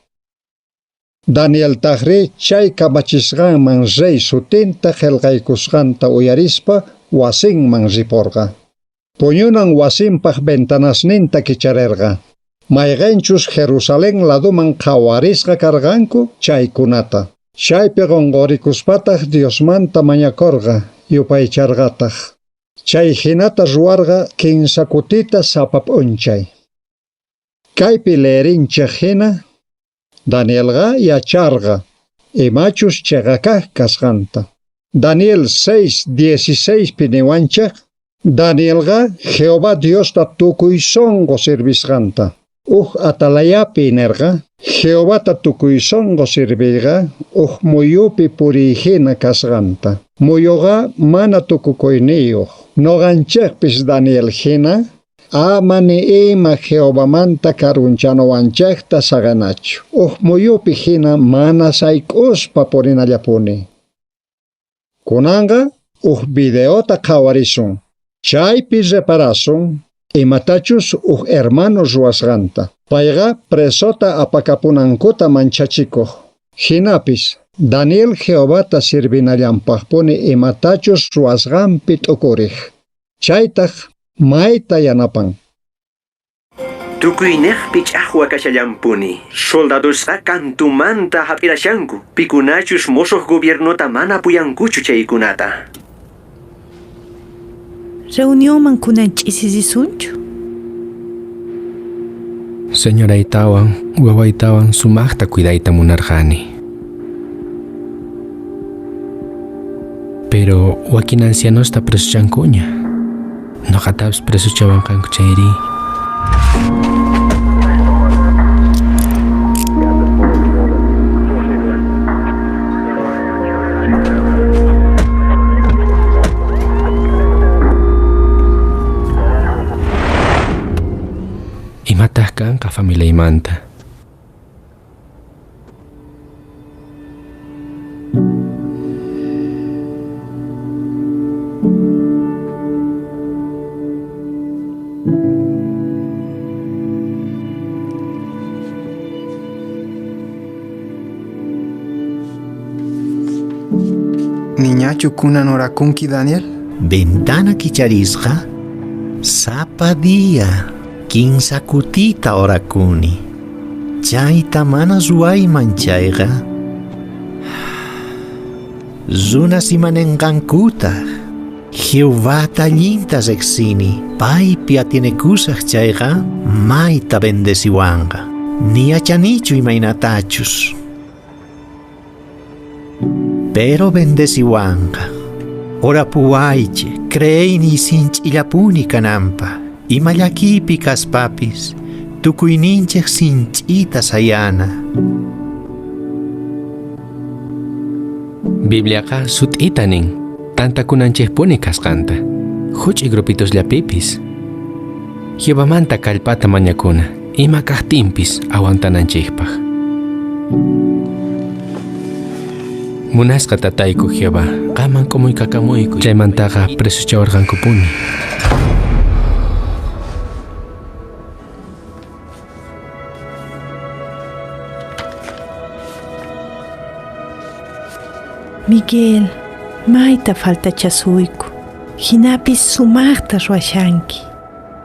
Danieltajrí chay kamachisqanman rey sutinta qhelqaykusqanta uyarispa wasinman riporqa. Puñunan wasinpaj ventanasninta kicharerqa. Mayqenchus Jerusalén ladoman qhawarisqa karqanku chaykunata. Chaypi qonqorikuspataj Diosmanta mañakorqa yupaycharqataj. Chay jinata ruwarqa kinsa kutita sapa p'unchay. Kaypi leerinchej jina Danielqa yacharqa imachus cheqa kaj kasqanta. Daniel 6:16 pi niwanchej Danielqa Jehová Diosta tukuy sonqo sirvisqanta. Uj atalayapi nerqa Jehovata tukuy sonqo sirviyqa uj muyupi puriy jina kasqanta. Muyuqa mana tukukuyniyuq. Noqanchejpis Daniel jina ama ni ima Jehovamanta karunchanawanchejta saqenachu. Uj muyupi jina mana sayk'uspa purinallapuni. Kunanqa uj videota qhawarisun. Chaypi reparasun imatachus uj hermano ruwasqanta. Payqa presota apakapunankuta manchachikoj. Jinapis Daniel Jehovata sirvinallanpajpuni imatachus ruwasqanpi t'ukurej. Chaytaj mayta yanapan. Tukuynejpi ch'ajwa kashallanpuni. Soldadosqa kantumanta hap'irashanku, pikunachus mosoj gobiernota mana apoyankuchu chaykunata. Reunionman kunan ch'isi risunchu? Señoraytawan wawaytawan sumaqta cuidayta munarqani. Pero wakin ancianosta presuchankuña. Noqatapis presuchawanqanku chayri. Imataq kanqa familiaymanta? Niñachu kunan orakunki, Daniel? Ventana kicharisqa sapa día kinsa kutita orakuni. Chayta mana ruwayman chayqa, runas imanenqankutaj. Jehovata allinta rejsini, paypi atienekusaj chayqa mayta bendeciwanqa. Ni yachanichu imaynatachus. Pero bendeciwanqa. Orapuwaychej, creeyniy sinch'illapuni kananpaj. Ima llakiypi kaspapis, tukuyninchej sinch'ita sayana. Bibliaqa sut'ita nin tantakunanchejpuni kasqanta, juch'uy grupitosllapipis. Jehovamanta kallpata mañakuna, ima kajtinpis aguantananchejpaj. Munasqa tatayku Jehová, qanman k'umuykakamuyku. Chaymantaqa presochawarqankupuni. Miguel, mayta faltachasuyku. Jinapis sumajta ruwashanki.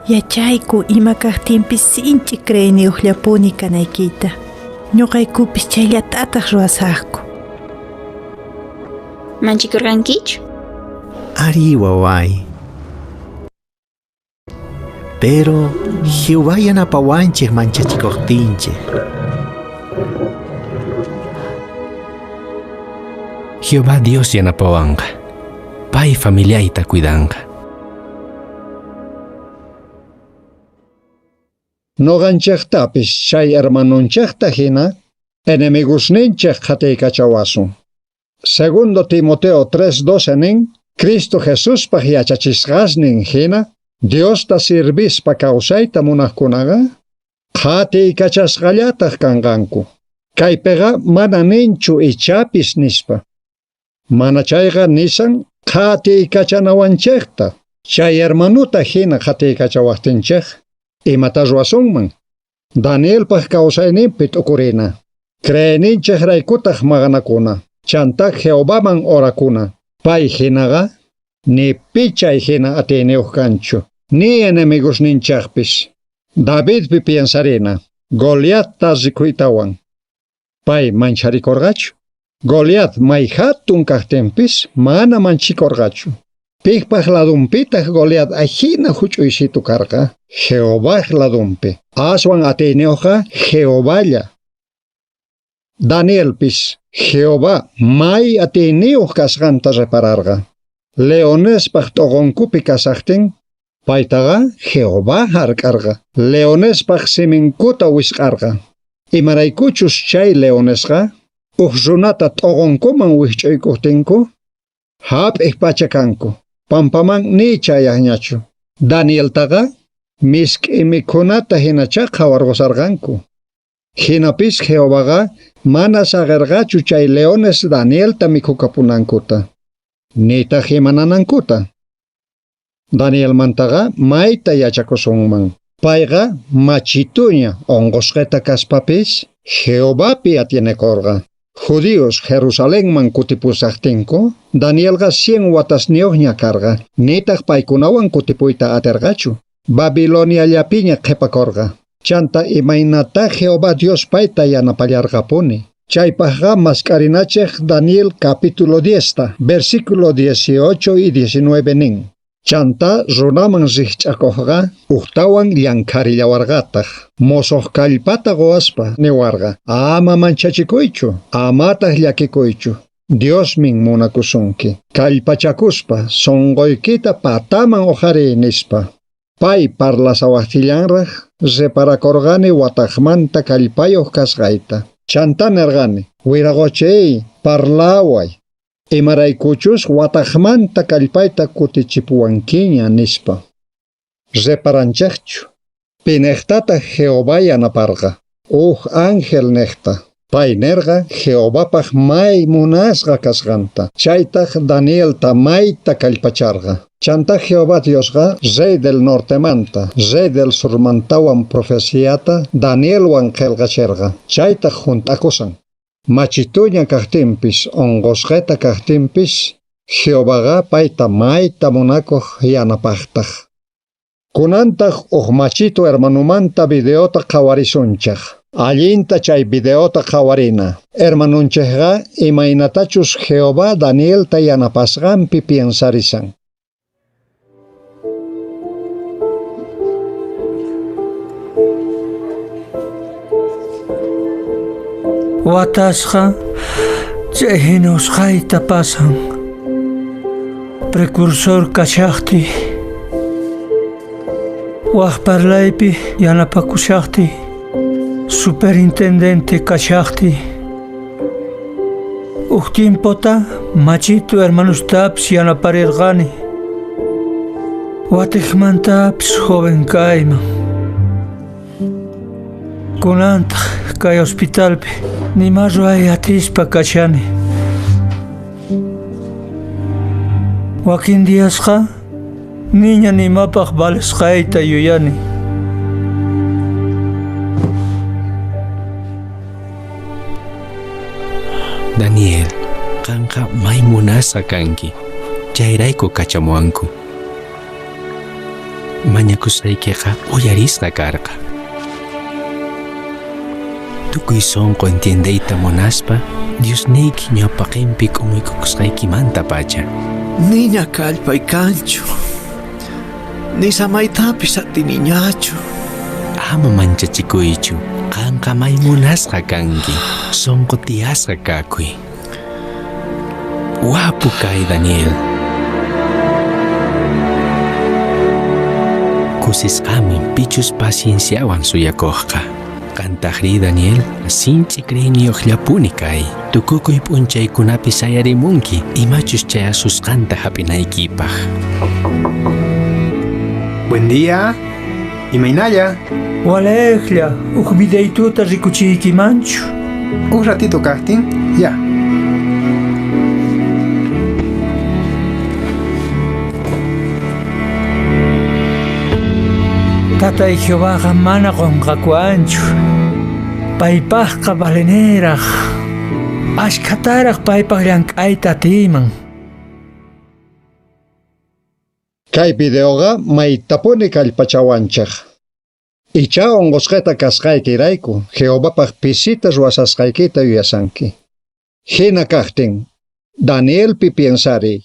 Yachayku ima kajtinpis sinch'i creeyniyojllapuni kanaykita. Ñuqaykupis chayllatataj ruwasajku. Manchikurqankichu? Arí, waway. Pero Jehová yanapawanchej manchachikojtinchej. Jehová Dios yanapawanqa. Pay familiayta cuidanqa. Noqanchejtapis chay hermanonchejta jina enemigosninchej qhatiykachawasun. Segundo Timoteo 3:12 nin, Cristo Jesuspaj yachachisqasnin jina, Diosta sirvispa kawsayta munajkunaqa qhatiykachasqallataj kanqanku. Kaypiqa mana ninchu ichapis nispa. Mana chayqa nisan qhatiykachanawanchejta. Chay hermanuta jina qhatiykachawajtinchej, imata ruwasunman? Danielpaj kawsayninpi t'ukurina. Creeyninchejraykutaj maqanakuna. Chantá Jehovaman orakuna. Pay jinaqa ni pi chay jina atiyniyoj kanchu, ni enemigosninchejpis. Davidpi piensarina, Goliatta rikuytawan. Pay mancharikorqachu? Goliat may jatun kajtinpis mana manchikorqachu. Pejpaj ladunpitaj Goliat ajina juch'uysitu karqa? Jehovaj ladunpi. Aswan atiyniyojqa Jehovalla. Danielpis Jehová may atiyniyoj kasqanta repararqa. Leonespaj t'oqonkupi kashajtin, paytaqa Jehová jark'arqa. Leonespaj siminkuta wisq'arqa. Imaraykuchus chay leonesqa uj runata t'oqonkuman wijch'uykojtinku, jap'ej pacha kanku. Pampaman ni chayajñachu. Danieltaqa misk'i mikhunata jinachá qhawarqusarqanku. Jinapis Jehovaqa mana saqerqachu chay leones Danielta mikhukapunankuta, nitaj imananankuta. Danielmantaqa mayta yachakusunman. Payqa machituña onqosqeta kaspapis Jehovapi atienekorqa. Judíos Jerusalenman kutipusajtinku, Danielqa 100 watasniyojña karqa, nitaj paykunawan kutipuyta aterqachu. Babiloniallapiña qhepakorqa. Chanta imaynata Jehová Dios payta yanapallarqapuni. Chaypajqa mask'arinachej Daniel capítulo 10, versículo 18 y 19 nin. Chanta runaman rijch'akojqa ujtawan llank'arillawarqataj. Mosoj kallpata quwaspa niwarqa, ama manchachikuychu, amataj llakikuychu. Diosmin munakusunki. Kallpachakuspa sonqoykita pataman uqhariy nispa. Pay parlasawajtillanraj reparakorqani watajmanta kallpayoj kasqayta. Chantá nerqani, wiraqochey, parlaway. Imaraykuchus watajmanta kallpayta kutichipuwankiña nispa. Reparanchejchu. Pinejtataj Jehová yanaparqa. Uj ángel nejta. Pay nerqa Jehovapaj may munasqa kasqanta. Chaytaj Danielta mayta kallpacharqa. Chantá Jehová Diosqa rey del nortemanta, rey del surmantawan profeciata Danielwan qhelqacherqa. Chaytaj junt'akusan. Machituña kajtinpis, onqosqeta kajtinpis, Jehovaqa payta mayta munakoj yanapajtaj. Kunantaj uj machitu hermanomanta videota qhawarisunchej. Allinta chay videota qhawarina. Hermanunchejqa imaynatachus Jehová Danielta yanapasqanpi piensarishan. Watasqa chay hina usqhayta pasan. Precursor kashajtiy, waj parlaypi yanapakushajtiy, superintendente kashajtiy. Uj tiempota machitu hermanostapis yanaparirqani. Watejmantapis joven kayman. Kunantaj kay hospitalpi nima ruway atispa kashani. Wakin diasqa niña nimapaj valesqayta yuyani. Daniel, qanqa may munasqa kanki. Chayrayku kachamuwanku. Mañakusqaykeqa uyarisqa karqa. Tukuy sonqo entiendeyta munaspa, Diosniyki ñawpaqenpi k'umuykukusqaykimantapacha. Niña kallpay kanchu. Ni samaytapis atiniñachu. Ama manchachikuychu. Qanqa may munasqa kanki. Sonqo tiyasqa kakuy. Wapu kay, Daniel. Kusisqamin pichus pacienciawan suyakojqa. Qantajrí, Daniel, sinch'i creeyniyojllapuni kay. Tukukuy p'unchaykunapi sayarimunki imachus chayasusqanta jap'inaykipaj. Buen día. Imaynalla. Walejlla, uj videituta rikuchiykimanchu. Un ratito kajtin, ya. Tatay Jehovaqa mana qonqakuwanchu. Paypajqa valeniraj. Ashkhataraj paypaj llank'ayta atiyman. Kay videoqa maytapuni kallpachawanchej. Ichá onqosqeta kasqaykirayku Jehovapaj pisita ruwasasqaykita yuyashanki. Hina kajtin, Danielpi piensariy.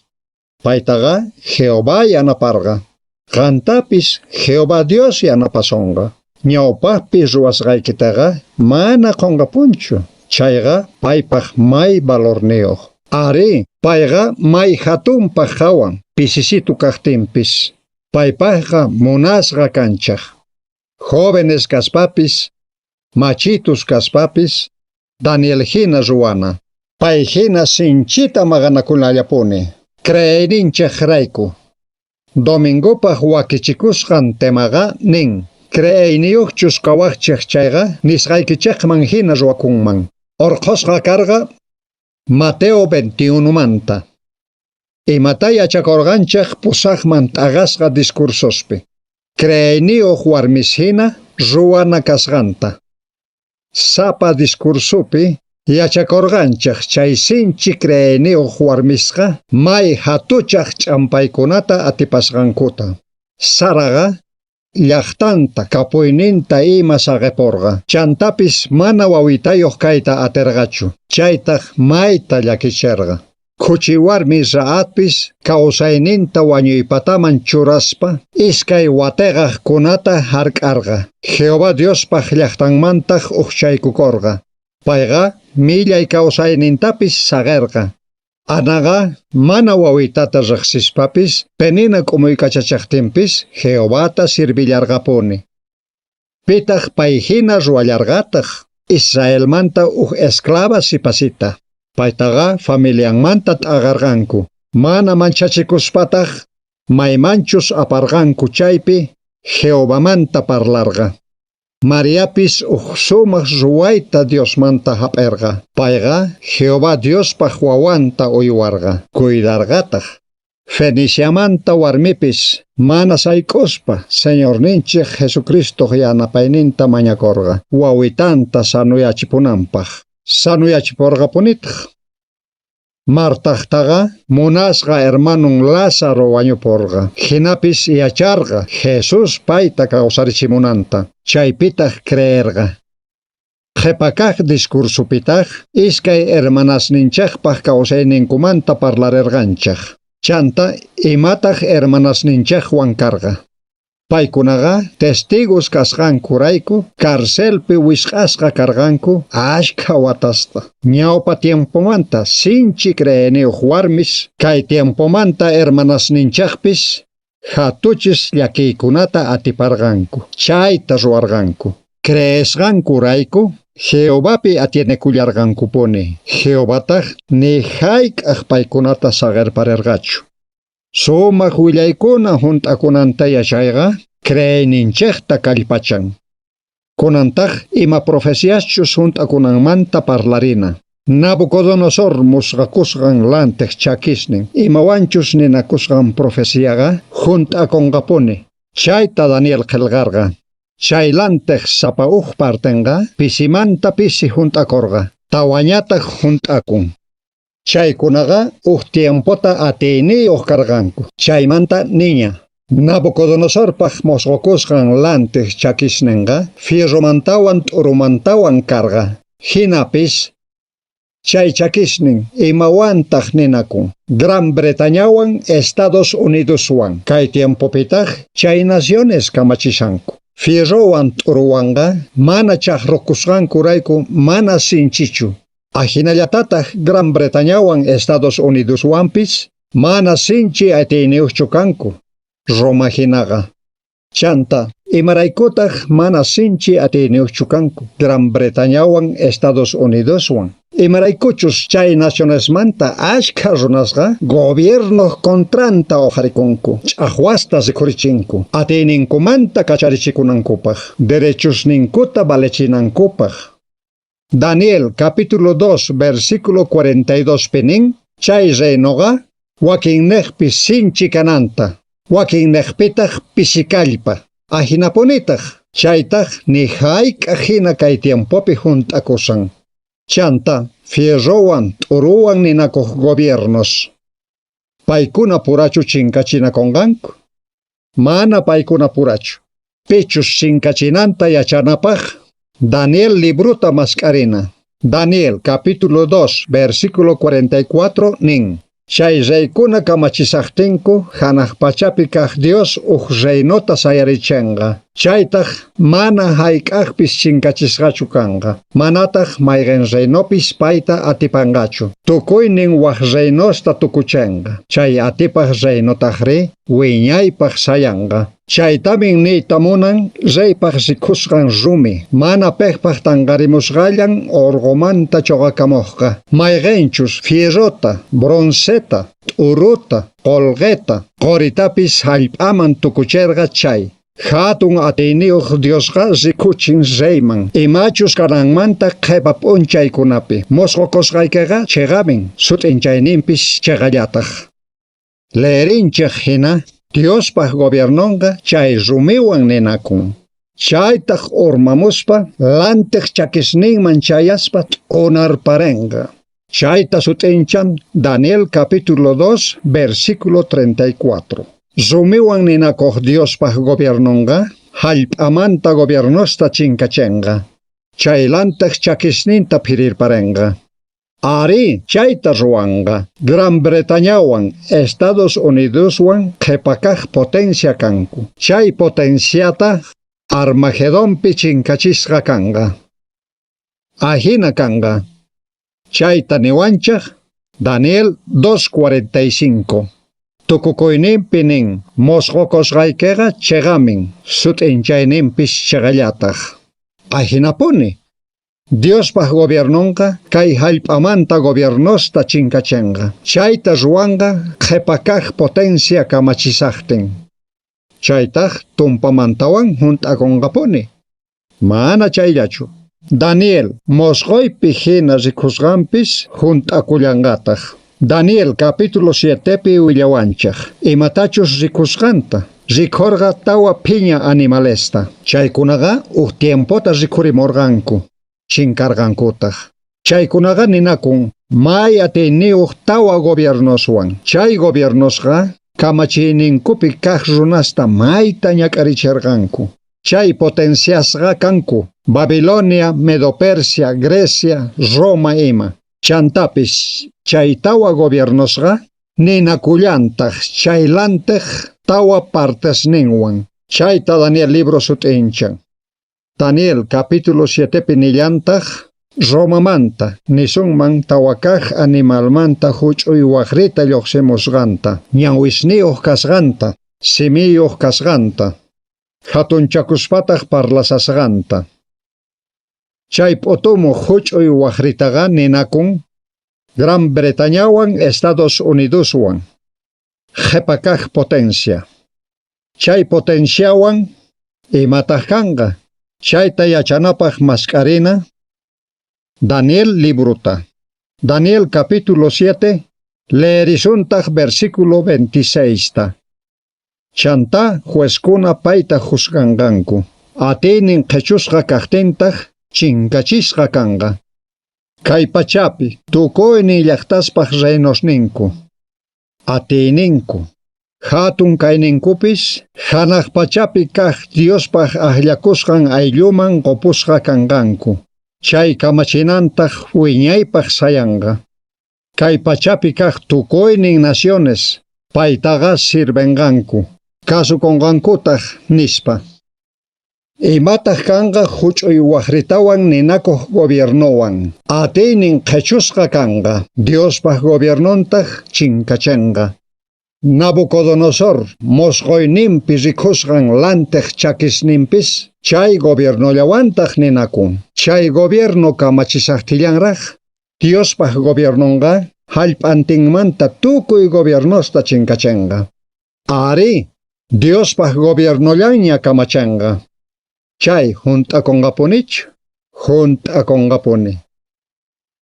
Paytaqa Jehová yanaparqa. Qantapis Jehová Dios yanapasonqa. Ñawpajpi ruwasqaykitaqa mana qonqapunchu. Chayqa paypaj may valorniyoj. Arí, payqa may hatunpaj qhawan, pisisitu kajtinpis. Paypajqa munasqa kanchej. Jóvenes kaspapis, machitus kaspapis, Daniel hina ruwana. Pay hina sinchita maqanakunallapuni. Creeyninchejrayku. Domingopaj wakichikusqan temaqa nin. Creeyniyojchus kawajchej chayqa nisqaykichejman hina ruwakunman. Orqhosqa karqa Mateo 21 manta. Imata yachakorqanchej pusajman t'aqasqa discursospi. Creeyniyoj warmis hina ruwana kasqanta. Sapa discursopi yachakorqanchej chay sinchi creeyniyoj warmisqa may hatuchaj ch'ampaykunata atipasqankuta. Saraqa llaqtanta kapuyninta ima saqeporqa. Chantapis mana wawitayoj kayta aterqachu. Chaytaj mayta llakicherqa. Khuchi warmi Rahabpis kawsayninta wañuypataman churaspa iskay wateqajkunata hark'arqa. Jehová Diospaj llaqtanmantaj ujchaykukorqa. Payqa millay kawsaynintapis saqerqa. Anaqa mana wawitata riqsispapis Penina k'umuykachachajtinpis Jehovata sirvillarqapuni. Pitaj payhina ruwallarqataj Israelmanta uj esclava sipasita. Paytaqa familianmanta t'aqarqanku. Mana manchachikuspataj maymanchus aparqanku chaypi Jehovamanta parlarqa. Mariapis uj sumaj ruwayta Diosmanta hap'erqa. Payqa Jehová Diospaj wawanta uywarqa, kuydarqataj. Feniciamanta warmipis mana sayk'uspa Señorninchej Jesucristoj yanapayninta mañakorqa, wawitanta sanuyachipunanpaj. Sanuyachiporqapunitaj. Martajtaqa munasqa hermanun Lázaro wañuporqa. Jinapis yacharqa Jesús payta kawsarichimunanta. Chaypitaj creerqa. Qhepa kaj discursopitaj iskay hermanasninchejpaj kawsayninkumanta parlarerqanchej. Chanta imataj hermanasninchejwan karqa. Paykunaqa testigos kasqankurayku carcelpi wisq'asqa karqanku ashkha watasta. Ñawpa tiempomanta sinchi creeyniyoj warmis kay tiempomanta hermanasninchejpis jatuchis llakiykunata atiparqanku. Chayta ruwarqanku. Creesqankurayku Jehovapi atienekullarqankupuni. Jehovataj ni jayk'aj paykunata saqerparerqachu. Sumaj willaykuna junt'akunanta yachayqa creeyninchejta kallpachan. Kunantaj ima profeciaschus junt'akunanmanta parlarina. Nabucodonosor musqakusqan lantej chakisnin imawanchus ninakusqan profeciaqa junt'akonqapuni. Chayta Daniel qhelqarqa. Chay lantej sapa uj partenqa pisimanta pisi junt'akorqa. Tawañataj junt'akun. Chaykunaqa uj tiempota atiyniyoj karqanku. Chaymanta niña. Nabucodonosorpaj mosqokusqan lantej chakisnenqa fierromantawan t'urumantawan karqa. Jinapis chay chakisnin imawantaj ninakun. Gran Bretañawan Estados Unidoswan kay tiempopitaj chay naciones kamachishanku. Fierrowan t'uruwanqa mana chajrukusqankurayku mana sinchichu. Ajinallatataj Gran Bretañawan Estados Unidoswanpis mana sinchi atiyniyojchu kanku Roma jinaqa. Chanta, imaraykutaj mana sinchi atiyniyojchu kanku Gran Bretañawan Estados Unidoswan. Imaraykuchus chay nacionesmanta ashkha runasqa gobiernoj contranta oqharikunku, ch'ajwasta rikhurichinku, atiyninkumanta kacharichikunankupaj, derechosninkuta valechinankupaj. Daniel capítulo 2 versículo 42 pi nin, chay reinoqa wakinnejpi sinchi kananta, wakinnejpitaj pisikallpa. Ajinapunitaj, chaytaj ni jayk'aj jina kay tiempopi junt'akusan. Chanta, fierrowan t'uruwan ninakoj gobiernos. Paykuna purachu chinkachinakonqanku? Mana paykuna purachu. Pichus chinkachinanta yachanapaj, Daniel librota mask'arina. Daniel capítulo 2 versículo 44 nin. Chay reykuna kamachisajtinku janaj pachapi kaj Dios uj reinota sayarichenqa. Chaytaj mana jayk'ajpis chinkachisqachu kanqa. Manataj mayqen reinopis payta atipanqachu. Tukuynin waj reinosta tukuchenqa. Chay atipaj reinotajri wiñaypaj sayanqa. Chaytamin niyta munan reypaj rikusqan rumi, mana pejpaj tanqarimusqallan orqomanta choqakamojqa. Mayqenchus fierrota, bronceta, t'uruta, qolqeta, qoritapis jallp'aman tukucherqa chay. Hatun atiyniyuq Diosqa rikuchin reyman. Imachus kananmanta qhepa p'unchaykunapi. Mosqokusqaykiqa chiqamin, sut'inchayninpis chiqallataj. Leerinchej hina Diospaj gobiernonqa chay rumiwan ninakun. Chaytaj urmamuspa lantej chakisninman chayaspa t'unarparenqa. Chayta sut'inchan Daniel capítulo 2 versículo 34. Rumiwan ninakoj Diospaj gobiernonqa jallp'amanta gobiernosta chinkachenqa. Chay lantej chakisninta phirirparenqa. Arí, chayta ruwanqa. Gran Bretañawan, Estados Unidoswan qhepakaj potencia kanku. Chay potenciata Armagedonpi chinkachisqa kanqa. Ajina kanqa. Chayta niwanchej Daniel 2.45. Tukukuyninpi nin, mosqokusqaykiqa chiqamin, sut'inchayninpis chiqallataj. Ajinapuni. Diospaj gobiernonqa kay jallp'amanta gobiernosta chinkachenqa. Chayta ruwanqa qhepakaj potencia kamachisajtin. Chaytaj tumpamantawan junt'akonqapuni. Mana chayllachu. Daniel mosqoypi hina rikusqanpis junt'akullanqataj. Daniel capítulo 7pi willawanchej. Imatachus rikusqanta. Rikhorqa tawa phiña animalesta. Chaykunaqa uj tiempota rikhurimorqanku. Chinkarqankutaj. Chaykunaqa ninakun may atiyniyuq tawa gobiernoswan. Chay gobiernosqa kamachiyninkupi kaj runasta mayta ñak'aricherqanku. Chay potenciasqa kanku Babilonia, Medopersia, Grecia, Roma ima. Chantapis chay tawa gobiernosqa ninakullantaj chay lantej tawa partesninwan. Chayta Daniel libro sut'inchan. Daniel capítulo 7 nillantaj Romamanta nisunman tawakaj animalmanta huch'uy wajrita lluqsimusqanta, ñawisniyuq kasqanta, simiyuq kasqanta, hatunchakuspataq parlasasqanta. Chay p'utumuq huch'uy wajritaqa ninakun Gran Bretañawan Estados Unidoswan, qhipa kaq potencia. Chay potenciawan imataq kanqa, chayta yachanapaq mask'arina Daniel librota. Daniel capítulo 7, leerisuntaq versículo 26 ta. Chantá juezkuna payta juzganqanku. Atiynin qhichusqa kaqtintaq chinkachisqa kanqa. Kay pachapi tukuynin llaqtaspaq reinosninku, atiyninku, hatun kayninkupis hanaq pachapi kaq Diospaq akllakusqan aylluman qupusqa kanqanku. Chay kamachinantaq wiñaypaq sayanqa. Kay pachapi kaq tukuynin naciones paytaqa sirvenqanku, kasukunqankutaq nispa. Imataq kanqa huch'uy waqritawan ninakuq gobiernowan. Atiynin qhichusqa kanqa, Diospaq gobiernontaq chinkachenqa. Nabucodonosor mosqoyninpi rikusqan lantej chakisninpis chay gobiernollawantaq ninakun. Chay gobierno kamachisaqtillanraq Diospaq gobiernonqa hallp'antinmanta tukuy gobiernosta chinkachenqa. Ari, Diospaq gobiernollanña kamachenqa. Chay hunt'akunqapunichu, hunt'akunqapuni.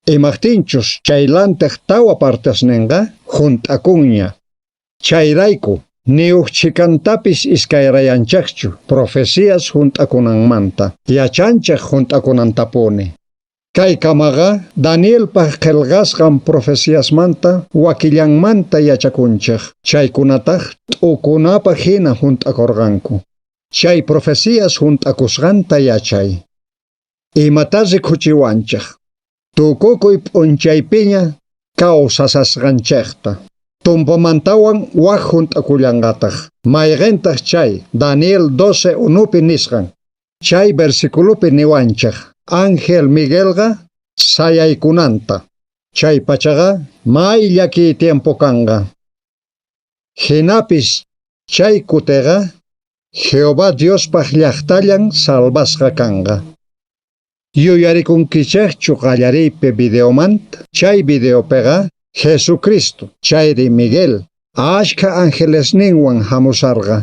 Imaqtinchus chay lantej tawa partesninqa hunt'akunña. Chayrayku, ni uj chhikantapis iskayrayanchejchu profecías hunt'akunanmanta, yachanchej hunt'akunantapuni. Kaykamaqa Danielpaq qillqasqan profeciasmanta wakillanmanta yachakunchej, chaykunataq t'ukunapaq hina hunt'akurqanku. Chay profecías hunt'akusqanta yachay. Imatá rikuchiwanchej? Tukukuy p'unchaypiña kawsasasqanchejta. Tumpamantawan waj hunt'akullanqataq. Mayqintaq chay Daniel 12 unupi nisqan. Chay versiculopi niwanchej Ángel Miguelqa sayaykunanta. Chay pachaqa may llakiy tiempo kanqa. Jinapis chay kuteqa Jehová Diospaq llaqtallan salvasqa kanqa. Yuyarikunkichejchu qallariypi videomanta? Chay videopiqa Jesucristo, chayri Miguel, ashkha angelesninwan hamusarqa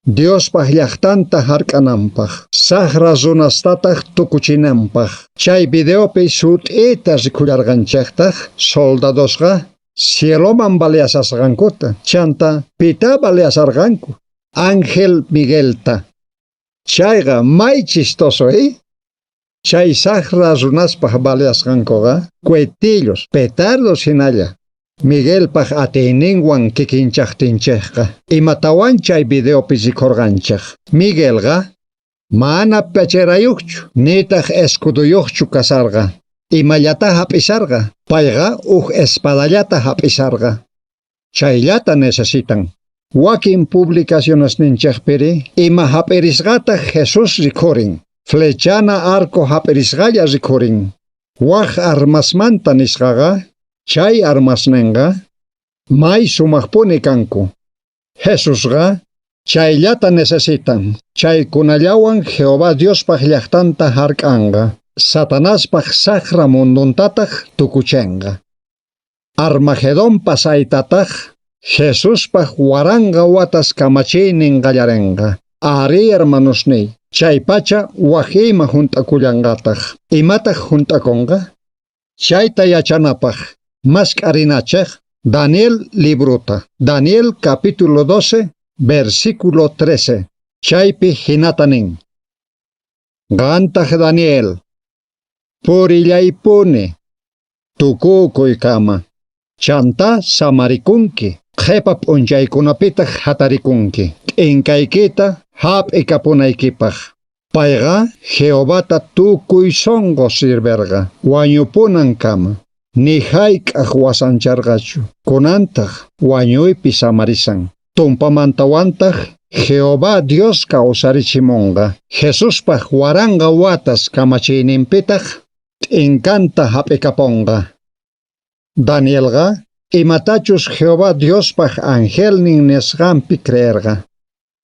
Diospaq llaqtanta hark'ananpaq, saqra runastataq tukuchinanpaq. Chay videopi sut'ita rikullarqanchejtaq soldadosqa cieloman baleasasqankuta, chanta pitá baleasarqanku? Ángel Miguelta. Chayqa may chistoso, eh? Chay saqra runaspaq baleasqankuqa cuetillos, petardos hinalla. Miguelpaq atiyninwan kikinchaqtinchejqa. Imatawan chay videopi rikurqanchej. Miguelqa mana pecherayuqchu, nitaq escuduyuqchu kasarqa. Imallata hap'isarqa, payqa uj espadallata hap'isarqa. Chayllata necesitan. Wakin publicacionesninchejpiri ima hap'irisqataq Jesús rikhurin. Flechana arco hap'irisqalla rikhurin. Waj armasmanta nisqaqa, chay armasnenqa may sumaqpuni kanku. Jesusqa chayllata necesitan. Chaykunallawan Jehová Diospaq llaqtanta hark'anqa. Satanaspaq saqra munduntataq tukuchenqa. Armagedón pasaytataq Jesuspaq waranqa watas kamachiynin qallarenqa. Ari hermanosniy, chaypacha waj ima hunt'akullanqataq. Imataq hunt'akunqa? Chayta yachanapaq mask'arinachej Daniel librota. Daniel capítulo 12, versículo 13. Chaypi hinata nin. Qantaq Daniel, purillaypuni tukukuykama. Chantá samarikunki, qhipa p'unchaykunapitaq hatarikunki, t'inkaykita hap'ikapunaykipaq. Payqa Jehovata tukuy sonqo sirverqa, wañupunankama. Ni hayk'aq wasancharqachu. Kunantaq wañuypi samarisan. Tumpamantawantaq Jehová Dios kawsarichimunqa. Jesuspaq waranqa watas kamachiyninpitaq t'inkanta hap'ikaponqa. Danielqa imatachus Jehová Diospaq angelnin nisqanpi creerqa.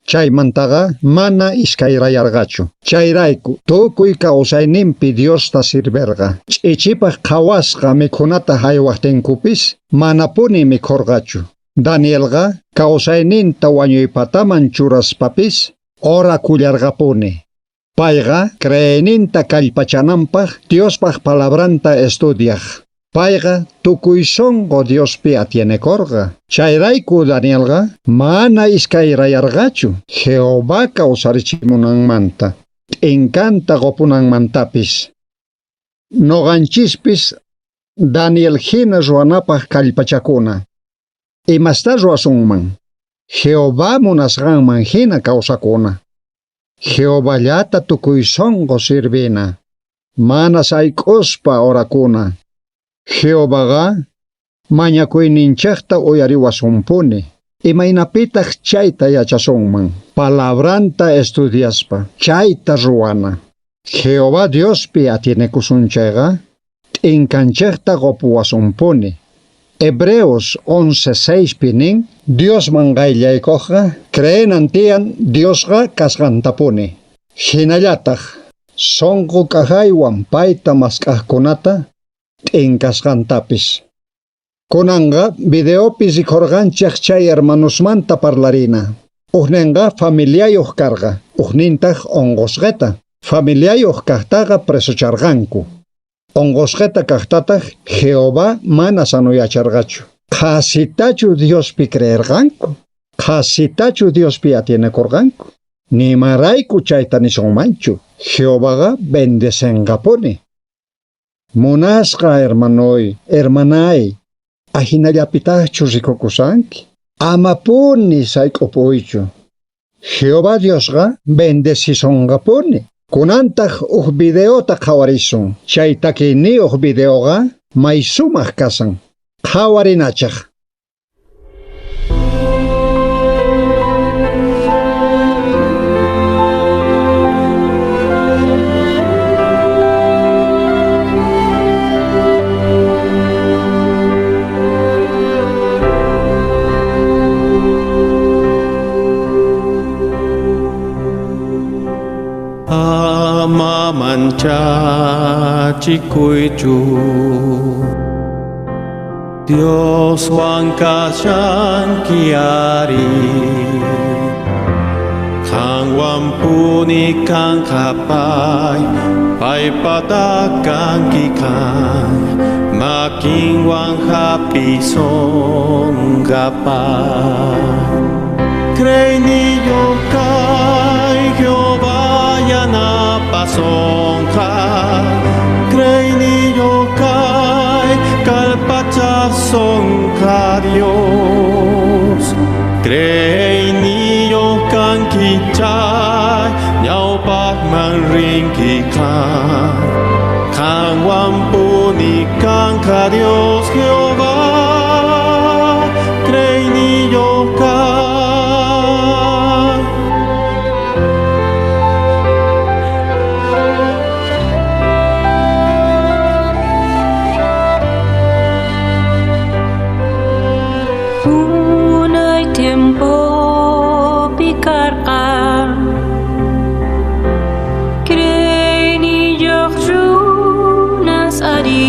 Chaymantaqa mana iskayrayarqachu. Chayrayku tukuy kawsayninpi Diosta sirverqa. Ch'ichipaq qhawasqa mikhunata haywaqtinkupis manapuni mikhurqachu. Danielqa kawsayninta wañuypataman churaspapis orakullarqapuni. Payqa creeyninta kallpachananpaq Diospaq palabranta estudiaq. Payqa tukuy sonqo Diospi atienekorqa. Chayrayku Danielqa mana iskayrayarqachu Jehová kawsarichimunanmanta, t'inkanta qopunanmantapis. Noqanchispis Daniel hina ruwanapaq kallpachakuna. Imasta ruwasunman? Jehová munasqanman hina kawsakuna. Jehovallata tukuy sonqo sirvina. Mana sayk'uspa orakuna. Jehovaqa mañakuyninchikta uyariwasunpuni. Imaynapitaq chayta yachasunman? Palabranta estudiaspa, chayta ruwana. Jehová Diospi atienekusun chayqa, t'inkanchikta qopuwasunpuni. Hebreos 11:6 pi nin, Diosman qayllaykuqqa creenan tiyan Diosqa kasqantapuni. Hinallataq sonqo k'ajaywan payta mask'aqkunata t'inkasqantapis. Kunanqa videopi rikhurqanchik chay hermanosmanta parlarina. Ujninqa familiayuq karqa, ujnintaq unqusqata. Familiayuq kaqtaqa presocharqanku. Unqusqata kaqtataq Jehová mana sanuyacharqachu. Qhasitachu Diospi creerqanku? Qhasitachu Diospi atienekurqanku? Nimarayku chayta nisunmanchu. Jehovaqa bendecenqapuni. Munasqa hermanoy, hermanay, ahinallapitaqchu rikukusanki? Amapuni sayk'upuychu. Jehová Diosqa bendecisunqapuni. Kunantaq uj videota qhawarisun. Chay takiyniyuq videoqa may sumaq kasan. Qhawarinachaq. Ama manchachikuychu Dioswan kashanki ari Qanwanpuni kanqa pay paypata kanki kan makinwan hapisonqa pay Creyniyuq kay Jehová yanapasonqa Creyniyuq kay kallpachasonqa Dios Creyniyuq kanki chay ñawpaqman rinki qan Qanwanpuni kanqa Dios Jehová Creyniyuq kay. Unay tiempopi karqa creyniyuq runas ari.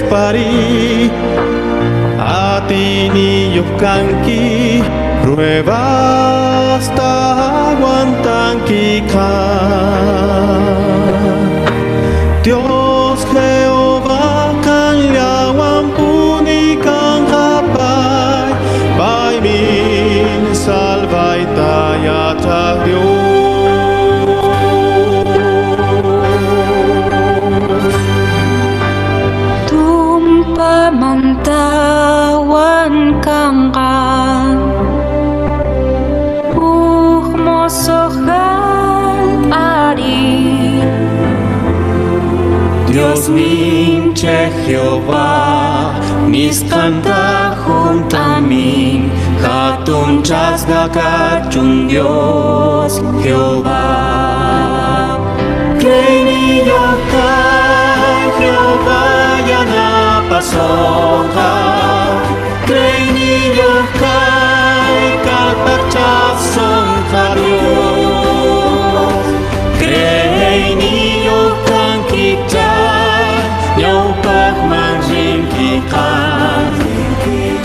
qhepariy Atiyniyuq kanki pruebasta aguantanki qan Dios Jehová qanllawanpuni kanqa pay paymin salvayta yachaj Dios. Tumpamantawan kanqa uj mosoj jallp'ari. Diosninchej Jehová nisqanta junt'amin jatunchasqa kachun Dios Jehová. Creyniyoj kay Jehová yanapasonqa Creyniyoj kay kallpachasonqa Dios. Creyniyoj kanki chay ñawpajman rinki qan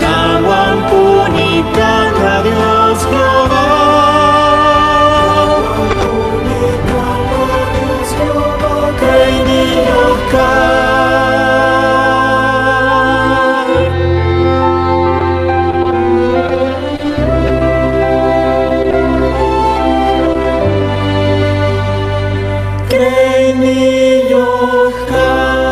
Qanwanpuni kanqa Dios Jehová. Creyniyoj kay. Creyniyoj kay.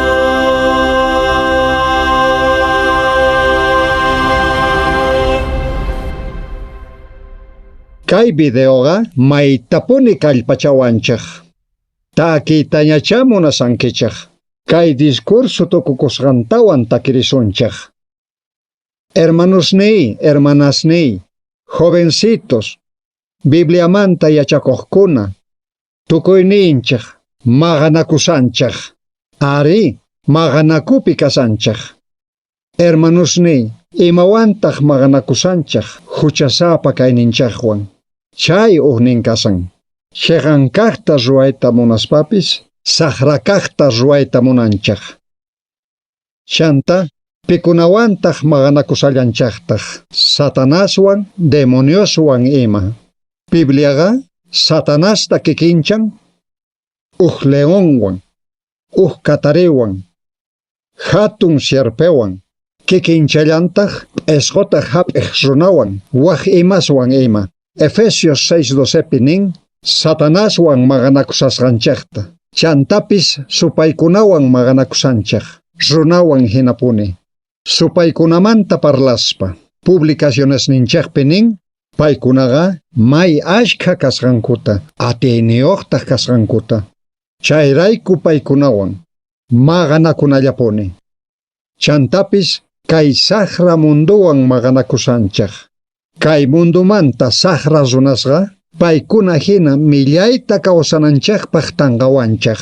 Kay videoqa maytapuni kallpachawanchej. Takiytañachá munasankichej. Kay discurso tukukusqantawan takirisunchej. Hermanosniy, hermanasniy, jovencitos, Bibliamanta yachakojkuna, tukuyninchej maqanakusanchej. Arí, maqanakupi kasanchej. Hermanosniy, imawantaq maqanakusanchej huchasapa kayninchejwan. Chay ujnin kasan. Cheqan kajta ruwayta munaspapis, saqra kajta ruwayta munanchej. Chanta, pikunawantaq maqanakusallanchejtaj, Satanaswan, demonioswan ima. Bibliaqa Satanasta kikinchan uj leonwan, uj katariwan, jatun sierpewan, kikinchallantaq p'isqota jap'ej runawan, waj imaswan ima. Efesios 6:12 nin, Satanaswan maqanakusasqanchejta. Chantapis supaykunawan maqanakusanchej, runawan hinapuni. Supaykunamanta parlaspa, publicacionesninchejpi nin, paykunaqa may ashkha kasqankuta, atiyniyuqtaq kasqankuta. Chayrayku paykunawan maqanakunallapuni. Chantapis kay saqra munduwan maqanakusanchej. Kay mundumanta saqra runasqa paykuna hina millayta kawsananchejpaq tanqawanchej.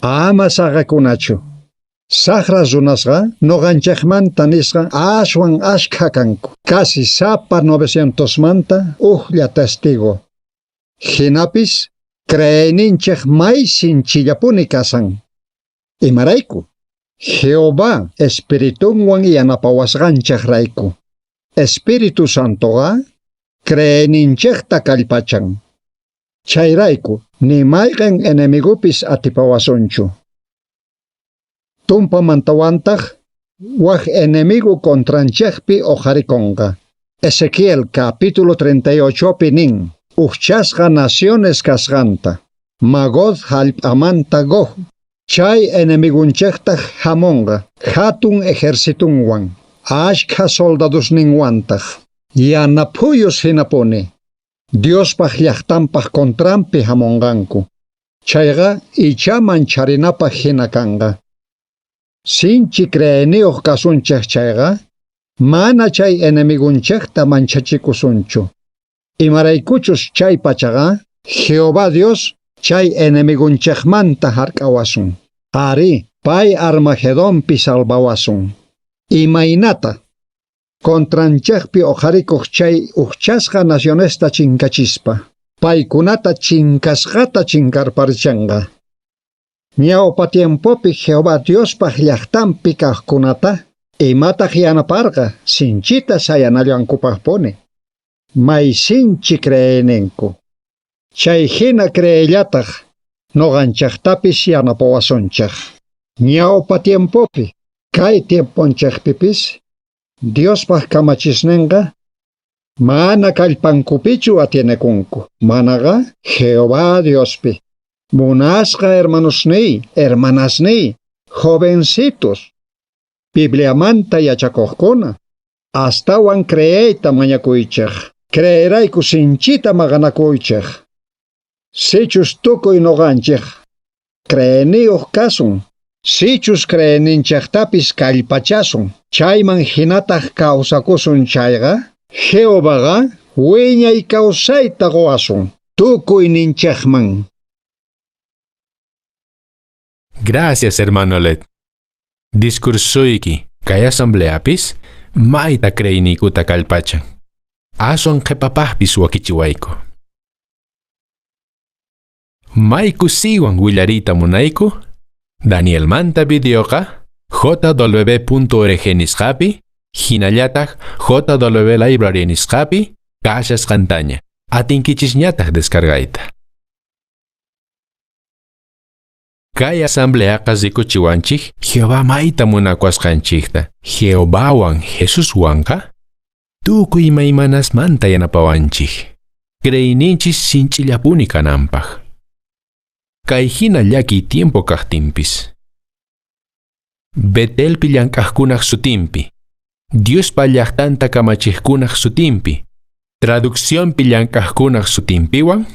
Ama saqakunachu. Saqra runasqa noqanchejmanta nisqa aswan ashkha kanku. Casi sapa 900manta ujlla testigo. Jinapis creeyninchej may sinchillapuni kasan. Imarayku? Jehová espiritunwan yanapawasqanchejrayku. Espíritu Santoqa creeyninchejta kallpachan. Chayrayku ni mayqen enemigopis atipawasunchu. Tumpamantawantaq waj enemigo contranchejpi oqharikonqa. Ezequiel capítulo 38 nin, ujchasqa naciones kasqanta. Magog jallp'amanta Gog. Chay enemigunchejtaj hamonqa, hatun ejercitunwan, ashkha soldadosninwantaq. Yanaphuyus hinapuni. Diospaj llaqtanpaj contranpi hamonqanku. Chayqa ichá mancharinapaj hina kanqa. Sinchi creeyniyuq kasunchej chayqa, mana chay enemigunchejta manchachikusunchu. Imaraykuchus chay pachaqa, Jehová Dios chay enemigunchejmanta hark'awasun. Arí, pay Armagedonpi salvawasun. Imaynata contranchejpi oqharikuq chay ujchasqa nacionesta chinkachispa. Paykunata chinkasqata chinkarparichanqa. Ñawpa tiempopi Jehová Diospaj llaqtanpi kaqkunata imataq yanaparqa sinchita sayanallankupaqpuni. May sinchi creeyninku. Chay hina creellataq noqanchaqtapis yanapawasunchaq. Ñawpa tiempopi kay tiemponchaqpipis Diospaj kamachisninqa mana kallpankupichu atienekunku, manaqa Jehová Diospi. Munasqa hermanosniy, hermanasniy, jovencitos, Bibliamanta yachakuqkuna, astawan creeyta mañakuychej, creerayku sinchita maqanakuychej. Sichus tukuy noqanchej, creeyniyuq kasun, sichus creeyninchejtapis kallpachasun, chayman hinataq kawsakusun chayqa, Jehovaqa wiñay kawsayta quwasun, tukuyninchejman. Gracias, hermano Led. Discursuyki kay asambleapis mayta creyniykuta kallpachan. Aswan qhipapaqpis wakichiwayku. May kusiywan willariyta munayku Danielmanta videoqa jw.org nisqapi hinallataq JW Library nisqapi kashasqantaña. Atinkichisñataq descargayta. Kay asambleaqa rikuchiwanchik Jehová mayta munakuwasqanchikta. Jehovawan Jesuswanqa tukuy imaymanasmanta yanapawanchik. Creeyninchis sinch'illapuni kananpaq. Kay hina llakiy tiempo kaqtinpis. Betelpi llank'aqkunaq sutinpi, Diospa llaqtanta kamachiqkunaq sutinpi, traduccionpi llank'aqkunaq sutinpiwan,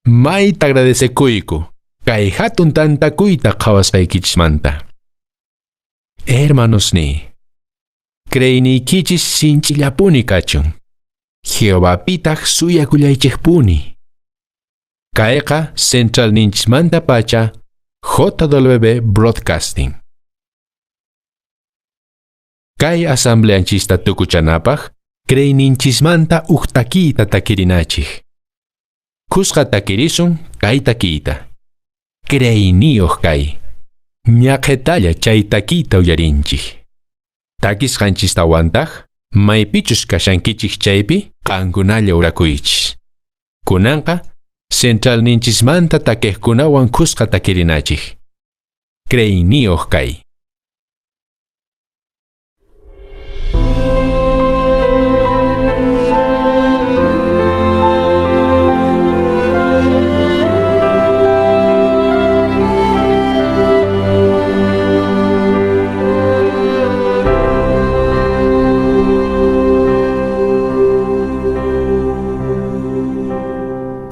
mayta agradecekuyku kay hatun tantakuyta qhawasqaykichismanta. Hermanosniy, creeyniykichis sinch'illapuni kachun. Jehovapitaq suyakullaychikpuni. Kayqa Central ninchismanta pacha JW Broadcasting. Kay asambleanchista tukuchanapaq creeyninchismanta uj takiyta takirinachik. Kusqa takirisun kay takiyta. Creeyniyuq kay. Ñaqhetalla chay takiyta uyarinchik. Takisqanchistawantaq maypichus kashankichik chaypi qankunalla urakuychis. Kunanqa Central ninchismanta takiqkunawan kusqa takirinachik. Creeyniyuq kay.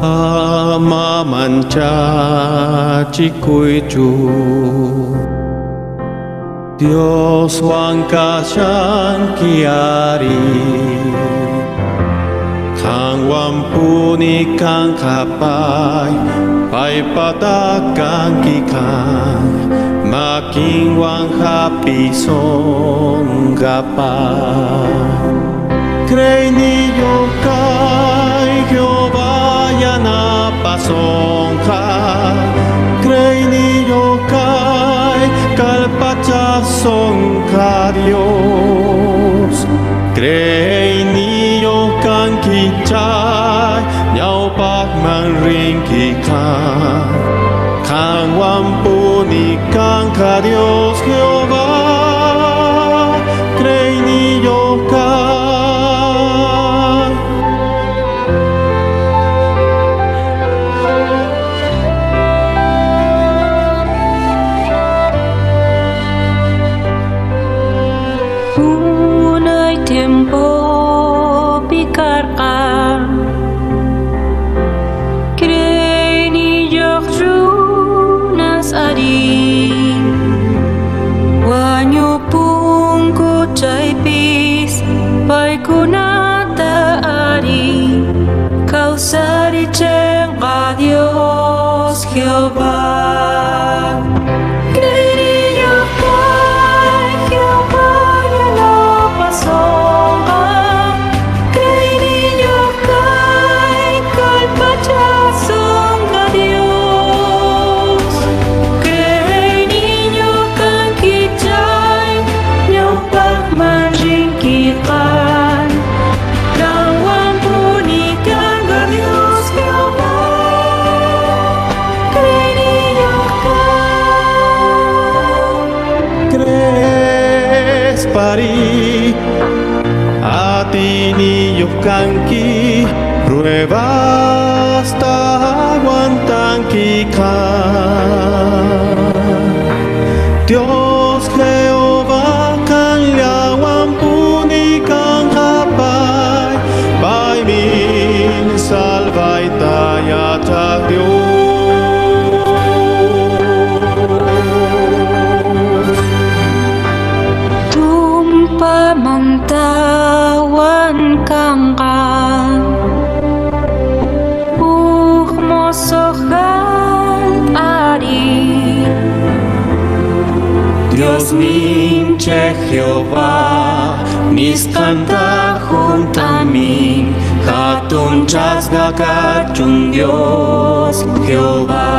Ama manchachikuychu Dioswan kashanki ari Qanwanpuni kanqa pay paypata kanki kan makinwan hapisonqa pay Creyniyuq kay Jehová yanapasonqa Creyniyuq kay kallpachasonqa Dios Creyniyuq kanki chay ñawpaqman rinki qan Qanwanpuni kanqa Dios Jehová Creyniyuq kay. Unay tiempopi karqa creeyniyuq runas ari wañupunku chaypis paykunata ari kawsarichenqa Dios Jehová. Creeyniyuq kay Jehová yanapasonqa Creeyniyuq kay kallpachasonqa Dios. Ari Atiniyoq kanki Pruebasta aguantanki kan Dios Jehová kanllawan puni kanqapay Paymin salvayta yachaq Dios. Tumpamantawan kanqa Uj mosoq ari Dios ninchej Jehová nisqanta juntamin Hatunchasqa kachun Dios Jehová.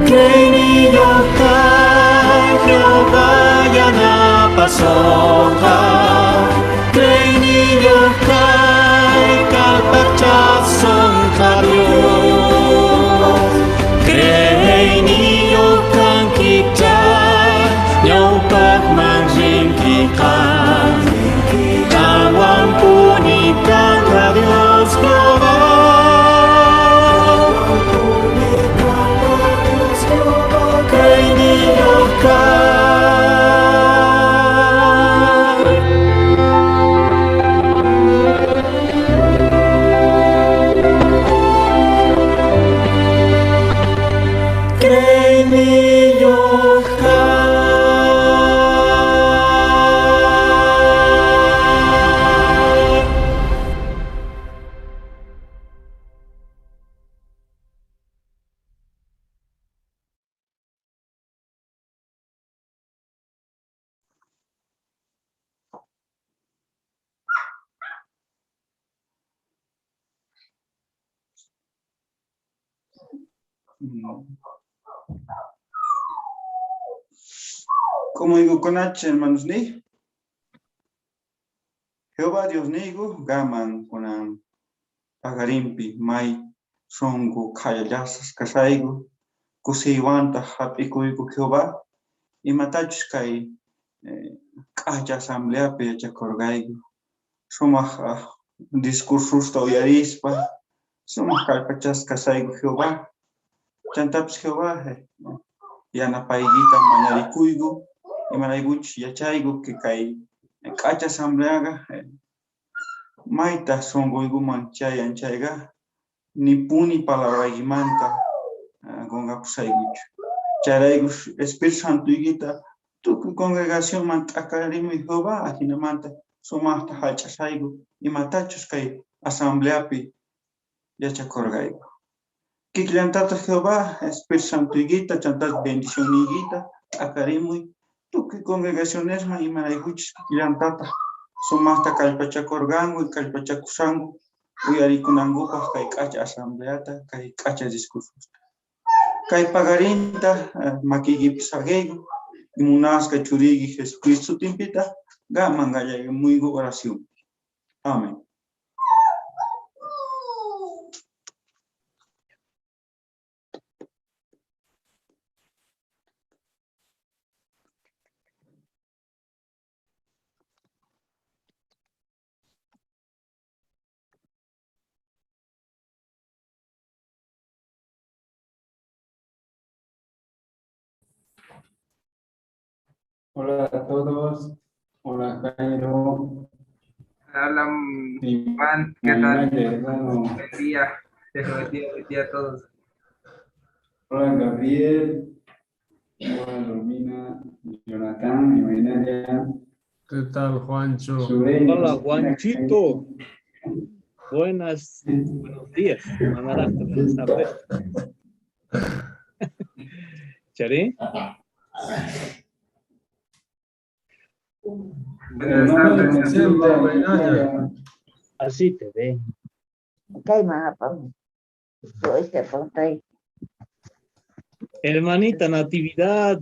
Creyniyoj kay Jehová yanapasonqa Creyniyoj kay kallpachasonqa Dios. Creyniyoj kanki chay ñawpaqman rinki qan Qanwan puni kanqa Dios Jehová. Creyniyoj kay. Creyniyoj kay. Como digo con H, hermanos ni. Jehová Dios nigo, gaman kunan pagarimpi, may songo khayallasas kasaygu, kusiywanta hap'ikuyku Jehová, imatachus kay k'acha asambleapi yachakurqayku, sumaq discursusta uyarispa, sumaq kallpachasqa kasayku Jehová, chantapis Jehová yanapaykita mañarikuyku, imaraykuchus yachayku que kay k'acha asambleaqa mayta sunquykuman chayan chayqa nipuni palabraykimanta qunqapusaykuchu. Chayrayku Espíritu Santoykita tukuy congregacionman t'akarimuy Jehová ajinamanta sumaqta hallch'asayku imatachus kay asambleapi yachakurqayku. Kikillantataq Jehová Espíritu Santoykita chantapis bendicionniykita t'akarimuy tukuy congregacionesman imaraykuchus kikillantataq sumaqta kallpachakurqanku y kallpachakushanku uyarikunankupaq kay k'acha asambleata kay k'acha discursosta. Kay paqarinta makiykipi saqiyku munasqa churiyki Jesucristo sutinpita qaman qallaymuyku oración. Amén. Hola a todos. Hola Jairo. Hola Juan, ¿qué tal? Buen día, buen día a todos. Hola Gabriel. Hola Romina, Jonathan, Imainaria. ¿Qué tal, Juancho? Sureño. Hola, Juanchito. Buenos días. Buenas tardes. ¿Chari? Buenas tardes. Así te ven. Hermanita Natividad.